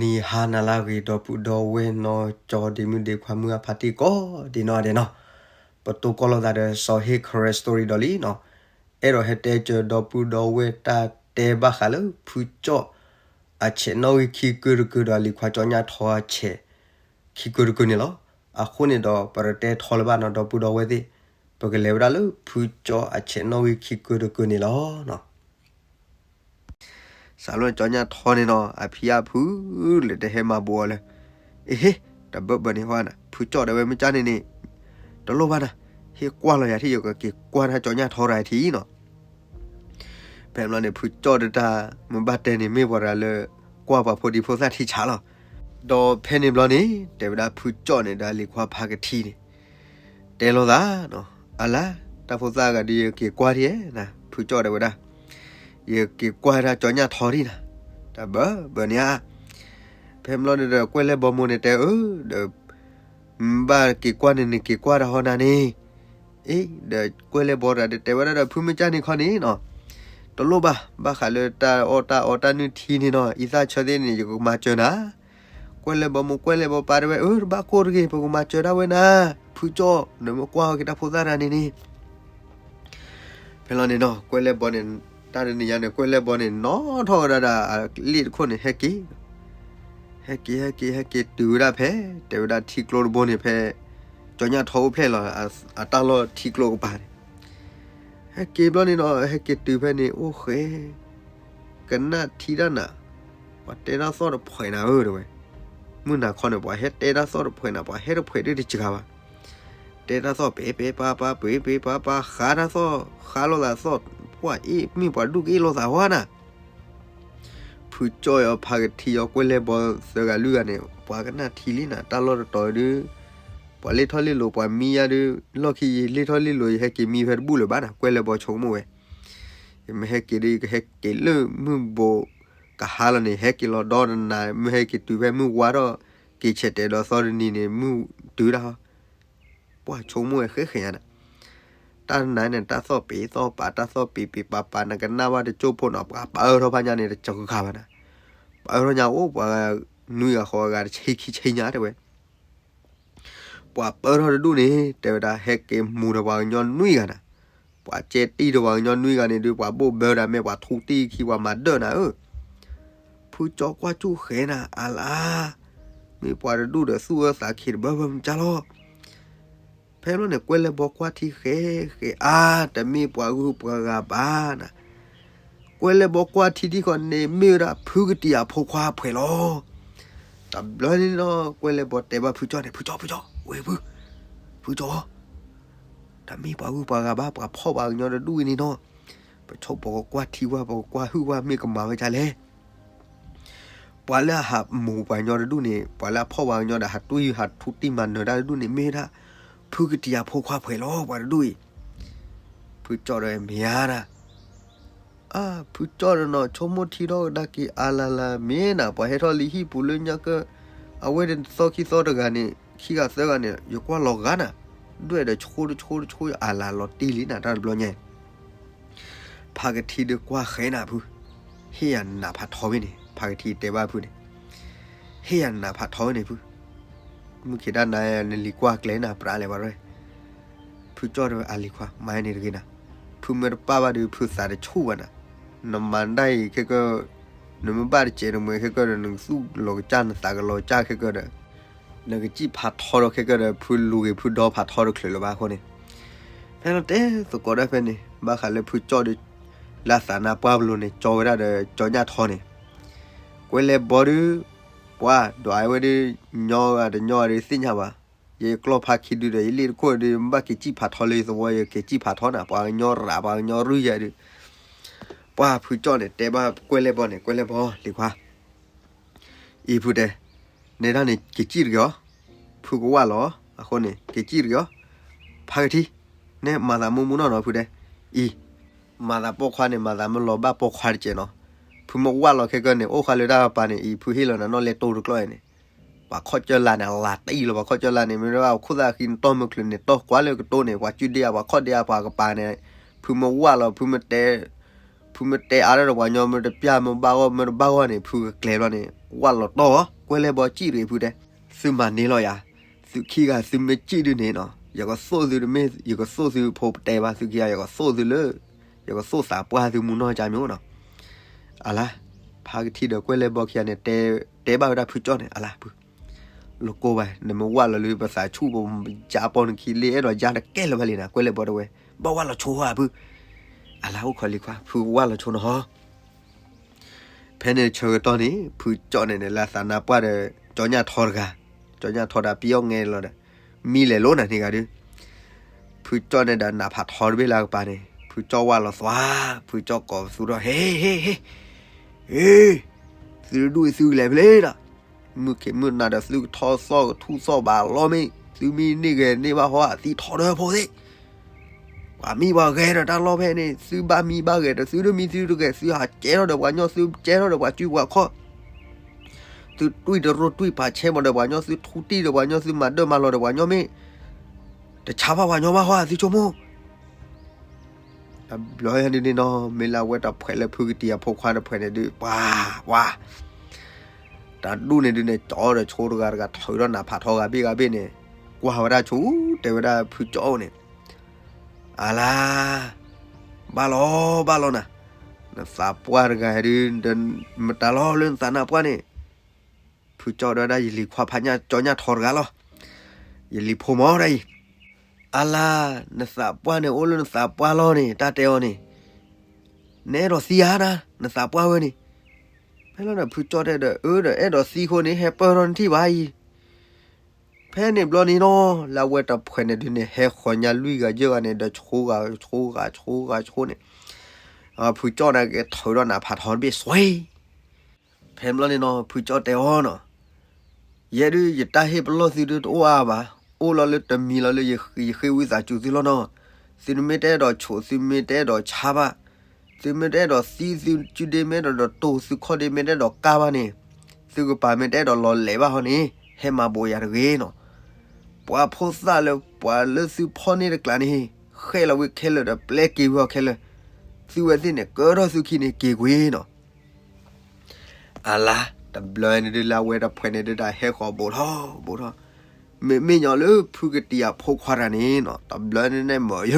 နံၤဟါနၤလၢအဂ့ၤ ဒီပုၢ်ဒီဝဲၢ်နီၢ်ကၠီဒ့မုၣ်ဒ့ခွါမုၢ်အဖါတံၢ်ကိးဒံးနီၢ်ဒဲးနီၢ်, ပတိၢ်ကီၢ်လိာ်သးဒီးစီၤဟ့ၣ် Karen Story ဒီးလံနီၢ်, အဲၣ်ဒိးဟဲတဲစၢၤဒီပုၢ်ဒီဝဲၢ်တၢ်တဲဘၣ်ဃးလၢဖုကၠီၣ် အဆဲးနီၣ်ဂံၢ်ခံကုတကုဒီးလံၤခွါကၠီညၣ်ထီအဆဲး ခံကုတကုန့ၣ်လီၤ. အဃိန့ၣ်ဒီး ပတတဲထီလၢၤဘၣ်နီၢ် ဒီပုၢ်ဒီဝဲၢ်သ့ၣ်, ပကလဲၤဝဲဒၣ်လၢဖုကၠီၣ်အဆဲးနီၣ်ဂံၢ်ခံကုတကုန့ၣ်လီၤ. စးလၢကၠီညၣ်ထီန့ၣ်နီၢ် အဖံအဖုလၢတဟဲမၤဘူးအီၤလၢ အဟ့ၣ် တဘၢဘၢန့ၣ်ဟီနၤ ဖုကၠီၣ်တဲဝဲမ့ၢ်ကၢ်န့ၣ်န့ၣ် တလိၣ်ဘၣ်နၤ, ဟ့ၣ်ကွၢ်လီၤယၤထံၣ် ယကက့ၤကွၢ်တၢ်ကၠီညၣ်ထီတဂၤထံၣ်နီၢ်. ဖဲဘျီန့ၣ် ဖုကၠီၣ်တတၢ် မ့ၢ်ဘၣ်တဲန့ၣ် မ့ၢ်ပှၤတဂၤလၢ ကွၢ်ပှၤဖိဒံဖိသၣ်ထံဆးလီၤ. ဒီးဖဲန့ၣ်ဘျီန့ၣ် တဲဝဲဒၣ်ဖုကၠီၣ်န့ၣ်ဒီးလံၤခွါဖါကထံန့ၣ် တဲလိာ်သးနီၢ်, အလါ တၢ်ဖိသၣ်ဂၤဒီး ယက့ၤကွၢ်ထံၣ်နၤ, ဖုကၠီၣ်တဲဝဲဒၣ်, ယက့ၤကွၢ်တၢ်ကၠီညၣ်ထီထံၣ်နၤ, တၢ်ဘၢဘၢန့ၣ်ဧါ. ဖဲဘျီန့ၣ်ဒီး ကွဲၢ်လဲၢ်ဘီမိၢ်န့ၣ်တဲအၢ ဒီး မ့ၢ်ဘၣ်က့ၤကွၢ်န့ၣ်န့ၣ် က့ၤကွၢ်တၢ်ဟီနၤန့ၣ်, အ့ ဒီးကွဲၢ်လဲၢ်ဘီတဂၤဒီးတဲဝဲဒၣ်ဒီး ဖုမ့ၢ်ကၢ်န့ၣ်ခီန့ၣ်နီၢ်, တလိၣ်ဘၣ်, ဘၣ်ဃးလၢတၢ်အီၣ်တၢ်အီတၢ်နုၢ်ထံန့ၣ်နီၢ် အံသၣ်ဆၢသ့ၣ်န့ၣ် ယကမၤစၢၤနၤ. ကွဲၢ်လဲၢ်ဘီမိၢ်ကွဲၢ်လဲၢ်ဘီပၢ်တဲဝဲ အၢ တဘၣ်ကိၢ်တဂ့ၤ ပကမၤစၢၤဒၣ်ဝဲနၤ, ဖုကၠီၣ် နမ့ၢ်ကွၢ်က့ၤတၢ်ဖိသၣ်တဂၤန့ၣ်န့ၣ် ဖဲလီၤန့ၣ်နီၢ် ကွဲၢ်လဲၢ်ဘီန့ၣ် တၢ်တနံၤညါန့ၣ် ကွဲၢ်လဲၢ်ဘီန့ၣ် နီၣ်ထီၣ်ဝဲဒၣ်ဒီးအလ့ၣ်တခိၣ်န့ၣ် ဟဲက့ၤ, ဟဲက့ၤ ဟဲက့ၤ ဟဲက့ၤတုၤဝဲဒၣ်ဖဲ တဲဝဲဒၣ်ထံကျိတဘိန့ၣ် ဖဲကၠီညၣ်ထီအိၣ်ဖျဲၣ်လီၤ အတၢ်လီၢ်ထံကျိကပၤန့ၣ်, ဟဲက့ၤဘျီန့ၣ်နီၢ် ဟဲက့ၤတုၤဖဲန့ၣ် အိၣ်ဃဲ ကနၣ်ထံတၢ်နၤ, ပှၤတဲတၢ်သီၣ်တဖှဲးနၤဧၢ တဲဝဲ, မုၢ်နၤခီန့ၣ် ပှၤဟဲတဲတၢ်သီၣ်တဖှဲးနၤ ပှၤဟဲတဖှဲးဒ်တစှၤဘၣ်, တဲတၢ်သီၣ်ပ့ၤပ့ၤပၤပၤ ပ့ၤပ့ၤပၤပၤ ဃါတၢ်သီၣ် ဃါလိာ်သးသီၣ်, ပှၤအ့ၣ်မ့ၢ်ပှၤဒူၣ်ကအ့ၣ်လိာ်သးဝဲနၤ. ဖုကၠီၣ်အီၤဖါကထံအီၤ ကွဲၢ်လဲၢ်ဘီသၢဂၤလွံၢ်ဂၤန့ၣ် ပှၤကနၣ်ထံလံနၤ တၢ်လီၢ်တတီၤဒုး, ပှၤလ့ၢ်ထီၣ်လ့ၢ်လီၤ ပှၤမံယါဒုး, လီၢ်ခံယလ့ၢ်ထီၣ်လ့ၢ်လီၤ ယဟဲက့ၤမံဖဲတဘူၣ်လၢၤဘၣ်နၤ ကွဲၢ်လဲၢ်ဘီဆိကမိၣ်ဝဲ, ယမ့ၢ်ဟဲက့ၤဒီး ယကဟဲက့ၤလၢမုၢ်ဘိးကဟါလီၤန့ၣ် ဟဲက့ၤလီၤဒီတနၤ မ့ၢ်ဟဲက့ၤတုၤဖဲမုၢ်ဝါထီၣ် က့ၤဆဲးတဲာ်ဒီးသီတနံၤန့ၣ် မုၢ်တုၤဒၣ်ဟီ, ပှၤဆိကမိၣ်ဝဲဃဲဃဲညါနၤ, တၢ်နၤန့ၣ် တၢ်သီၣ်ပ့ၤသီၣ်ပၤ တၢ်သီၣ်ပ့ၤပ့ၤပၤပၤ နကနၣ်ဘၣ်တကၠိၢ်ဖိနီၤ ပှၤပၢထီၣ်ဖးညါန့ၣ် တစှၤဘၣ်နၤ, ပၢထီၣ်ညါအိၣ်ပှၤနွံဂၤဃိးဂၤတဆံခံဆံညါတဲဝဲ ပှၤပၢထီၣ်တဒူၣ်န့ၣ် တဲဝဲဒၣ် ဟဲက့ၤမူၤဒီးပှၤကညီနွံဂၤနၤ, ပှၤကဲတံၢ်ဒီးပှၤကညီနွံဂၤန့ၣ်ဒုး ပှၤဘိၣ်ဘၢဒၣ်မ့ၢ်ပှၤထူတံၢ်ခံ ပှၤမၤဒၢၣ်နၤဧၢ, ဖုကၠီၣ်ကွၢ်ကၠူၣ်ဃဲနၤ အါလါ, မ့ၢ်ပှၤတဒူၣ်ဒီးသူၣ်အၢသးခံတဘၢဘၢမကၢ်လီၤ. ဖဲဘျီန့ၣ် ကွဲၢ်လဲၢ်ဘီကွၢ်ထံဃဲဃဲအါ တမ့ၢ်ပှၤဂုၤပှၤဂၤဘၣ်နၤ ကွဲၢ်လဲၢ်ဘီကွၢ်ထံထံၣ်ဃီန့ၣ် မ့ၢ်ဝဲဒၣ်ဖုကတံၤအဖိခွါဖှဲးလီၤ. တဘျီန့ၣ်နီၤ ကွဲၢ်လဲၢ်ဘီတဲဘၣ်ဖုကၠီၣ်န့ၣ် ဖုကၠီၣ် ဖုကၠီၣ် ဝဲဖု ဖုကၠီၣ် တမ့ၢ်ပှၤဂုၤပှၤဂၤဘၣ် ပှၤဖီၣ်ပှၤကညီတဒူၣ်အံၤန့ၣ်နီၤ ပဆိပကကွၢ်ထံဝဲ ပကကွၢ်ဟုၣ်ဝဲ မ့ၢ်ကမၤဝဲဒ်လဲၣ် ပှၤလၢအဟးမူၤပှၤကညီတဒူၣ်န့ၣ် ပှၤလၢအဖီၣ်ပှၤကညီဒီး ဟးတွံၢ်ဟးထူတံၢ်မၤနၢၤတၢ်တဒူၣ်န့ၣ် မ့ၢ်ဝဲဒၣ် ဖုကတံၤအဖိခွါဖှဲးလီၤ ပှၤတဒူၣ်အံၤ. ဖုကၠီၣ်ဒီးမ့ၢ်ဧါဒၣ် အါ ဖုကၠီၣ်ဒီးနီၤ ဆိကမိၣ်ထံထီၣ်ကဒါက့ၤအါလါလါ မ့ၢ်နၤ ပှၤဟဲထီၣ်လံဟံၣ်ပူၤလၢညါကၢ အဝဲသီခံသီတဂၤန့ၣ် ခံဂၤသၢဂၤန့ၣ် ယကွၢ်လီၤဂာ်နၤ ဒွဲၣ်ဒီးဆိတဆိတဆိအါလါလီၤတံၢ်လံနၤ တၢ်တဘျီညါ ဖါကထံဒီးကွၢ်ဃဲနၤဖု, ဟ့ၣ်ယၤနးဖးထီဝဲန့ၣ် ဖါကထံတဲဘၣ်ဖုန့ၣ်, ဟ့ၣ်ယၤနးဖးထီဝဲန့ၣ်ဖု, မုၢ်ခံဒၣ်နၤ နလံၤကွၢ်ကျဲနၤ ပြးလဲၤဘၣ်ရဲၣ်, ဖုကၠီၣ်တဲဝဲအလံၤခွါ မၤန့ၣ်တဂ့ၤနၤ, ဖုမ့ၢ်တပာ်ဘၣ်ဒီး ဖုသးတဆူၣ်ဘၣ်နၤ, နမၤဒၣ်အံၤခဲကၢ နမ့ၢ်ဘၣ်တစဲးတမှဲၤခဲကၢဒီး နကသူၣ်လီၤကစၢ် နသးကလီၤကစၢ်ခဲကၢဒီး နကစံၣ်ဖးထီဒီးခဲကၢဒီး ဖုလူၤဂ့ၤဖုဒီဖးထီတချုးလၢၤဘၣ်အဃိန့ၣ်, ဖဲလီၤတဲသကိးဒၣ်ဖဲန့ၣ် ဘၣ်ဃးလၢဖုကၠီၣ်ဒီး လၢအသးနါပှၢ်ပလိၤန့ၣ် ကၠီဝဲဒၣ်ဒီးကၠီညၣ်ထီန့ၣ်, ကွဲလဲၣ်ဘီဒုး ပှၤဒွးဝဲဒုး ညီဂၤတညီဂၤဒီးသ့ၣ်ညါဘၣ်, ယကျီၢ်ဖါခံဒုဒီး ယလ့ၣ်တခိၣ်ဒီး မ့ၢ်ဘၣ်က့ၤစံၣ်ဖးထီလၢယသဝီ ယက့ၤစံၣ်ဖးထီနၤ ပှၤကညီရး ပှၤကညီရုၢ်ယၤဒုး, ပှၤဖုကၠီၣ်န့ၣ် တဲဘၣ်ကွဲလဲၣ်ဘီန့ၣ် ကွဲလဲၣ်ဘီ လံၤခွါ အံၤဖုတဲ, နဲဒၣ်န့ၣ် က့ၤစံၣ်တဂ့ၤအီၤ, ဖုကဝၢ်လီၤ, အဃိန့ၣ် က့ၤစံၣ်တဂ့ၤအီၤ, ဖါကထံ, နဲမၤသးမူမူနီၢ်နီၢ်ဖုတဲ, အံၤ, မၤသးပိာ်ခွါန့ၣ် မၤသးမ့ၢ်လီၤဘၣ်ပိာ်ခွါတကဲးနီၤ, ဖုမ့ၢ်ဝၢ်လီၤခဲကၢန့ၣ် အိၣ်ဃာ်လၢတၢ်ကပၤန့ၣ် အံၤဖုဟ့ၣ်လီၤနၤနီၣ်လဲတိတကျီၢ်အံၤန့ၣ်, ပှၤခီၣ်ကၢလါန့ၣ် လါတံၢ်လီၤ ပှၤခီၣ်ကၢလါန့ၣ် မ့ၢ်ဝဲခိၣ်သၣ်ဃံနတီၢ်မုၢ်ချုးန့ၣ် တီၢ်ကွၢ်လၢကတိၢ်န့ၣ် ပှၤကုၢ်ဒ့ဧါ ပှၤခီၣ်ဒ့ဧါ ပှၤကပၤန့ၣ်, ဖုမ့ၢ်ဝၢ်လီၤ ဖုမ့ၢ်တဲအါဒၣ်ဒီးပှၤကညီ မ့ၢ်တပျၢ် မ့ၢ်ဘၣ်ဂီၢ် မ့ၢ်တဘၣ်ဂီၢ်န့ၣ် ဖုကကျဲၤဘျီန့ၣ်, ဝၢ်လီၤတီၢ်အီၤ ကွဲလဲၣ်ဘီစံၣ်တဂ့ၤဖုတဲ, သုမၤန့ၢ်လီၤယၤ, သုခံဂၤသုမ့ၢ်စံၣ်ဒုန့ၣ်နီၤ ယကသိၣ်သုတမ့ၢ် ယကသိၣ်သုဖိပတဲဘၣ် သုခံဂၤယကသိၣ်သုလၢ ယကသိၣ်သးပှၢ်သုမူနီၢ်ကါမ့ၢ်နီၤ, အလါ, ဖါကထံဒီးကွဲလဲၣ်ဘီခံဂၤန့ၣ် တဲဘၣ်ဝဲဒၣ်ဖုကၠီၣ်န့ၣ် အလါဖု လီၤကိၢ်ဘၣ် နမ့ၢ်ဝၢ်လီၤလၢပသးဆူၣ် ပယါပီနခံလ့ အဲၣ်ဒိးယါတကဲလၢၤဘၣ်လံနၤ ကွဲလဲၣ်ဘီတဝဲ, ဘၣ်ဝၢ်လီၤဆိဧါဖု, အလါအိၣ်ခိးလံၤခွါ ဖုကဝၢ်လီၤဆိနီၤဟီ ဖဲန့ၣ်ဆၢကတီၢ်န့ၣ် ဖုကၠီၣ်န့ၣ်န့ၣ် လၢသးနါပှၢ်ဒီး ကၠီညၣ်ထီတဂၤ, ကၠီညၣ်ထီဒီးပံအီၣ်ငဲလီၤဒီး မံလဲၤလိၤနၤန့ၣ်ဂၤဒု ဖုကၠီၣ်န့ၣ်ဒီးနးဖးထီတဘ့ၣ်လၢကပၤန့ၣ် ဖုကၠီၣ်ဝၢ်လီၤသွါ, ဖုကၠီၣ်ကိးပသူထီၣ် ဟ့ ဟ့ ဟ့ ဟ့ သုတဒူၣ်အံၤသုကလဲၤဖဲလဲၣ်ဒီး မုၢ်ခ့မုၢ်နၤဒီးသုကထီၣ်သီၣ်ကထူၣ်သီၣ်ဘၣ်လီၤမ့ၢ် သုမ့ၢ်န့ၢ်ဂဲၤန့ၢ်ဘၣ်ဟီ အသံထီဒီးဖိသ့ၣ် ပှၤမံပှၤဂဲၤဒီးတၢ်လီၢ်ဖဲန့ၣ် သုဘၣ်မံဘၣ်ဂဲၤဒီးသုတမံသုတဂဲၤ သုဟးကဲထီၣ်ဒီးပှၤညီ သုကဲထီၣ်ဒီးပှၤစုပှၤခီၣ် သုတွံၢ်တရိၢ်တွံၢ်ပာ်ဆဲးမီၤဒီးပှၤညီ သုထူတံၢ်ဒီးပှၤညီ သုမၤဒၢၣ်မၤလီၤဒီးပှၤညီမ့ၢ် တဆါဘၣ်ပှၤညီဘၣ်ဟီ သုဆိကမိၣ် တဘျီယၤဒုန့ၣ်နီၤ မ့ၢ်လၢအဝဲတဖှဲးလၢဖုကတံၤအဖိခွါတဖှဲးန့ၣ်ဒုး ပှၤ ပှၤ တၢ်ဒူၣ်န့ၣ်ဒုးန့ၣ် ကၠီဒီးဆိတဂၤတဂၤ ထုးထီၣ်နးဖးထီဂၤဘ့ၣ်ဂၤဘ့ၣ်န့ၣ် ကွၢ်ဝဲဒၣ်ဆိ တဲဝဲဒၣ်ဖုကၠီၣ်န့ၣ် အလါ ဘၣ်လီၤ ဘၣ်လီၤနၤ, နသးပှၢ်တဂၤဒုး မတၤလီၤလၢနသးနါပှၢ်န့ၣ်, ဖုကၠီၣ်ဒီးဝဲဒၣ်ယလံၤခွါဖးညၣ်ကၠီညၣ်ထီတဂၤလီၤ, ယလံၤဖိမီၤဒၣ်အံၤ, အလါ နသးပှၢ်န့ၣ် အိၣ်လၢနသးပှၢ်လီၤန့ၣ် တၢ်တဲအီၤန့ၣ်, နအဲၣ်ဒိးသံဧါနၤ နသးပှၢ်ဝဲန့ၣ်, ဖဲလီၤဒီးဖုကၠီၣ်တဲဒီး အၢဒီးအဲၣ်ဒိးသံဃိန့ၣ် ဟဲပၢၢ်ထီၣ်နထံၣ်ဘၣ်အံၤ ဖဲန့ၣ်ဘျီန့ၣ်နီၤ လၢအဝဲတဖှဲးန့ၣ်ဒုးန့ၣ် ဟဲဃီၤညါလွံၢ်ဂၤယဲၢ်ဂၤန့ၣ်ဒီး ဆိဂၤဆိဂၤဆိဂၤဆိန့ၣ်, ဖုကၠီၣ်န့ၣ်ကထုးထီၣ်နးဖးထီတဘ့ၣ်စွဲ, ဖဲဘျီန့ၣ်နီၤ ဖုကၠီၣ်တဲအီၤနီၤ, ယဲဒုးယတၢ်ဟ့ၣ်ပလီၢ်သုဒုးတအိၣ်အါဘၣ်, အိၣ်လီၤလၢတမံၤလီၤလၢယဃ့ဝံသးစူၤသုလီၤနီၤ, သုမ့ၢ်တအဲၣ်ဒိးဆိး သုမ့ၢ်တအဲၣ်ဒိးဆါဘၣ် သုမ့ၢ်တအဲၣ်ဒိးသံ သုစုဒ့မ့ၢ်အဲၣ်ဒိးဒိးတိၢ် သုခီၣ်ဒ့မ့ၢ်တအဲၣ်ဒိးကၢ်ဘၣ်န့ၣ်, သုကပၤမ့ၢ်တအဲၣ်ဒိးလီၤလဲၤဘၣ်ဟီန့ၣ်, ဟဲမၤဘိးယၤတဂ့ၤနီၤ. ပှၤဖိသၣ်လၢပှၤလၢသုဖီၣ်န့ၢ်တကျးန့ၣ်, ဃဲၣ်လီၤဝံၤခဲလၢာ်ဒီးပျဲက့ၤဝံၤအီၤခဲလၢာ်, သုဝဲသ့ၣ်န့ၣ် ကၢထီၣ်သုခံန့ၣ်က့ၤကွံာ်နီၤ. အလါ တဘျီန့ၣ်ဒုးလၢအဝဲတဖှဲးန့ၣ်ဒုးတၢ်ဟဲဃီၤဘူးထီၣ်ဘူးထီၣ်, မ့မ့ၢ်ညီလၢဖုကတံၤအဖိခွါတဂၤန့ၣ်နီၤ တဘျီန့ၣ်န့ၣ်မၤယၢၤ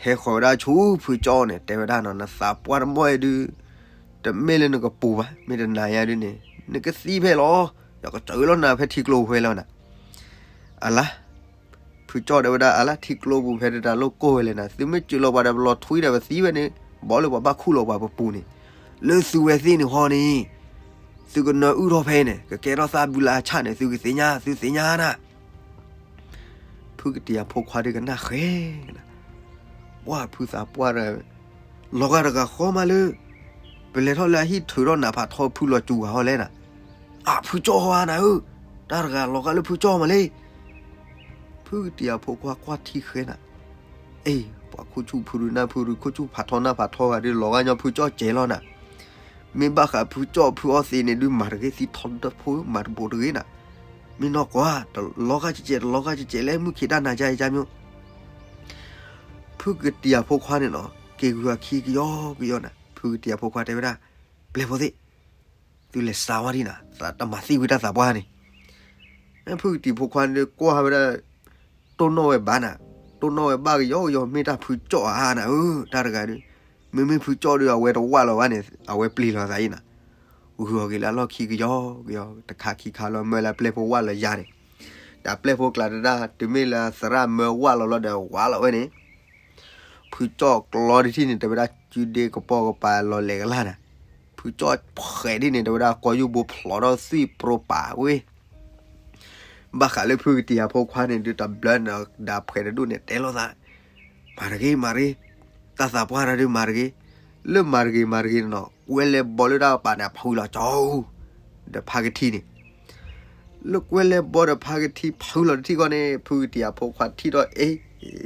ဟဲဃီၤဝဲဒၣ်ဆူဖုကၠီၣ်န့ၣ် တဲဝဲဒၣ်နီၤ နသးပှၢ်တမီၢ်အံၤဒုး, တမ့ၢ်လၢနကပူၤဘၣ်, မ့ၢ်တနာ်ယၤဒုးန့ၣ်, နကသံဖဲလီၤ, ယကစၢလီၤနၤဖဲထံကျိပူၤဖဲလီၤနၤ. အလါ ဖုကၠီၣ်တဲဝဲဒၣ် အလါထံကျိပူၤဖဲဒၣ်တၢ်လိၣ်ကိၢ်ဝဲလဲၣ်နၤ, သုမ့ၢ်စၢလီၤပှၤဒီးပလီၤထွံဒီးပသံဝဲန့ၣ်, ဘီလၢပှၤဘၣ်ခူၣ်လီၤပှၤပပူၤန့ၣ်, လၢသုဝဲသ့ၣ်န့ၣ်ဟီန့ၣ် သုကနၢအုၣ်ထီၣ်ဖဲန့ၣ် ကကဲထီၣ်သးဘုလၢအဆၣ်န့ၣ် သုကသ့ၣ်ညါ သုသ့ၣ်ညါနၤ. ဖုကတံၤအဖိခွါဒုးကနၣ်ဃဲ, ပှၢ်ဖုသးပှၢ်ဒီး လီၤဂာ်တဂၤဃီမးလၢ ပလဲၤထီၣ်လၢအဟံၣ်ထုးထီၣ်နးဖးထီဖုလီၤစူၤဂၤဟီလဲၣ်နၤ. အဖုကၠီၣ်ဟီဧါနၤဧၢ, တၢ်တဂၤလီၤဂာ်လၢဖုကၠီၣ်မးလံ. ဖုကတံၤအဖိခွါကွၢ်ထံဃဲနၤ, အ့ ပှၤခိၣ်ဆူၣ်ဖုရူနၢ်ဖုရူ ခိၣ်ဆူၣ်ဖးထီနၢ်ဖးထီဂၤဒုး လီၤဂာ်ညီဖုကၠီၣ်စဲးလီၤနၤ. မ့ၢ်ဘၣ်ဃးဖုကၠီၣ်ဖုအီသံးန့ၣ်ဒုး မၤတဂ့ၤ သံထီဒီဖိ မၤတဘူးတဂ့ၤနၤ. မ့ၢ်နီၢ်ကွၢ် တလီၤဂာ်ကကဲး တလီၤဂာ်ကကဲးလဲၣ် မုၢ်ခံးတၢ်နၤယါယါမ့ၢ် ဖုကတံၤအဖိခွါန့ၣ်နီၤ က့ၤဂုာ်အခံကယီကယီနၤ. ဖုကတံၤအဖိခွါတဲဝဲဒၣ် ပျဲၢ်ဖိသ့ၣ်, သုလဲၤစးဝါဒံးနၤ, တမၤသံဝံၤတၢ်သးပှၢ်န့ၣ်. ဖုကတံၤဖိခွါန့ၣ်ကွၢ်ဝဲဒၣ် တိၢ်နီၣ်ဝဲဘၣ်နၤ, တိၢ်နီၣ်ဝဲဘၣ်ကယီကယီ မ့ၢ်တၢ်ဖုကၠီၣ်ဧါနၤဧၢ, တၢ်တဂၤဒုး, မ့မ့ၢ်ဖုကၠီၣ်ဒုး အဝဲတဝၢ်လီၤဘၣ်န့ၣ် အဝဲပျံၤလီၤသးအံၤနၤ. ဂုာ်အီၤက့ၤလၢအလီၢ်ခံကယီကယီ တခါခံခါလီၤ မၢလၢပျဲၢ်ဖိဝၢ်လီၤယၤန့ၣ်, ဒီးပျဲၢ်ဖိကျါတဒၣ် တုၤမ့ၢ်လၢသရၣ်မၢဝၢ်လီၤလီၤဒီးဝၢ်လီၤဝဲန့ၣ် ဖုကၠီၣ်ကျီဒံးထံၣ်န့ၣ် တဲဝဲဒၣ် ကုဒ့ကပီၤကပၤလီၤလဲၤကလၢ်နၤ, ဖုကၠီၣ်ဖှဲးဒ်န့ၣ် တဲဝဲဒၣ် ကီၢ်ယူၢ်ဘိဖျိးထီၣ်သွံၣ်ပြိပာ်ဝဲ, ဘၣ်ဃးလၢဖုကတံၤအဖိခွါန့ၣ်ဒုး တဘျီန့ၣ် ဒီးဖှဲးတဒူၣ်န့ၣ် တဲလိာ်သး, မၤတဂ့ၤ မၤတဂ့ၤ, တၢ်သးပှၢ်တၢ်ဒုး မၤတဂ့ၤ, လၢမၤတဂ့ၤ မၤတဂ့ၤန့ၣ်နီၤ ကွဲလဲၣ်ဘီလၢတၢ်ကပၤန့ၣ် ဖုလီၤကၠီ ဒီးဖါကထံန့ၣ် လၢကွဲလဲၣ်ဘီဒီးဖါကထံဖုလီၤတထံၣ်ဃီန့ၣ် ဖုကတံၤအဖိခွါထံၣ်ဒီး အ့ သံ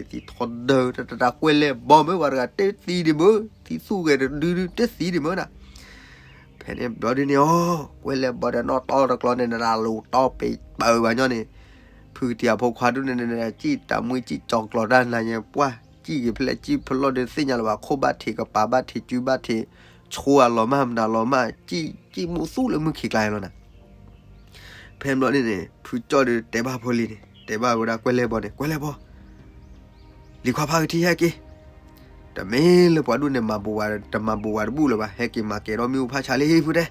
ထီဒၢ တၢ်တၢ်တၢ် ကွဲလဲၣ်ဘီမ့ၢ်ပှၤတဂၤတသံဒံးမ့ၢ် သံသူၣ်ဂဲၤတဒုဒု တသံဒံးမ့ၢ်နၤ, ဖဲန့ၣ်ဘျီဒုန့ၣ်အီၤ ကွဲလဲၣ်ဘီဒီးနီၣ်တီတကျီန့ၣ် နတၢ်လူၤတီပ့ၤပၢၤဘၣ်ညီန့ၣ်, ဖုကတံၤအဖိခွါဒုန့ၣ် စံၣ်တၢ်မှံစံၣ်ကၠီၤကျီၤတၢ်နၤညါ ပှၢ်စံၣ်က့ၤဖဲလဲၣ်စံၣ်ဖဲလဲၣ်ဒီးသ့ၣ်ညါလၢၤဘၣ် ခိၣ်ဘၣ်ထံး ကပၤဘၣ်ထံး စုဘၣ်ထံး ဆိအလီၤမၢ်မတၤလီၤမၢ် စံၣ်စံၣ်မူသူလၢမုၢ်ခံကျါလီၤနၤ. ဖဲဘျီန့ၣ်န့ၣ် ဖုကၠီၣ်ဒီးတဲဘၣ်ဖိလံၤန့ၣ် တဲဘၣ်ဝဲဒၣ်ကွဲၢ်လဲၢ်ဘီန့ၣ် ကွဲၢ်လဲၢ်ဘီ လံၤခွါဖါကထံဟဲက့ၤ, တမ့ၢ်လၢပှၤဒူၣ်န့ၣ်မၤဘူးဝဲ တမၤဘူးဝဲတဘူၣ်လၢၤဘၣ် ဟဲက့ၤမၤကဲၤထီၣ်မ့ၣ်အူဖးဆါလံဖုတဲ,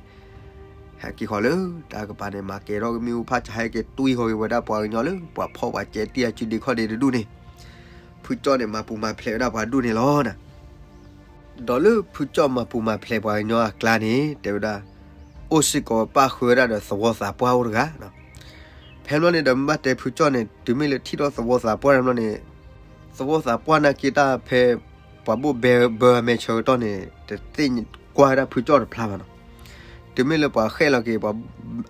ဟဲက့ၤဃီၤလၢ တၢ်ကပၤန့ၣ်မၤကဲၤထီၣ်မ့ၣ်အူဖးဆါ ဟဲက့ၤတွံၢ်ဃီၤက့ၤဝဲဒၣ်ပှၤကညီလၢ ပှၤဖီၣ်ပှၤကဲတံၢ်အစုဒ့ခီၣ်ဒ့တဒူၣ်န့ၣ်, ဖုကၠီၣ်န့ၣ် မၤပူၤမၤဖျဲးဝဲဒၣ်ပှၤဒူၣ်န့ၣ်လီၤနၤ. ဒီးလၢဖုကၠီၣ်မၤပူၤမၤဖျဲးပှၤကညီအကျါန့ၣ် တဲဝဲဒၣ်, အိၣ်စ့ၢ်ကီးပၣ်ဃုာ်ဝဲဒၣ်ဒီးသဝီသးပှၢ်အိၣ်တဂၤ, ဖဲဘျီန့ၣ်ဒီးမ့ၢ်ဘၣ်တဲဖုကၠီၣ်န့ၣ် တုၤမ့ၢ်လၢထံၣ်ထီၣ်သဝီသးပှၢ်တဘျီန့ၣ်, သဝီသးပှၢ်နာ်က့တၢ်ဖဲ ပှၤဘိၣ်ဘၢအမဲာ်ဆၢကတီၢ်န့ၣ် တသ့ၣ်ကွၢ်ဝဲဒၣ်ဖုကၠီၣ်တဖျါဘၣ်နီၤ. တုၤမ့ၢ်လၢပှၤဃဲၣ်လီၤက့ၤ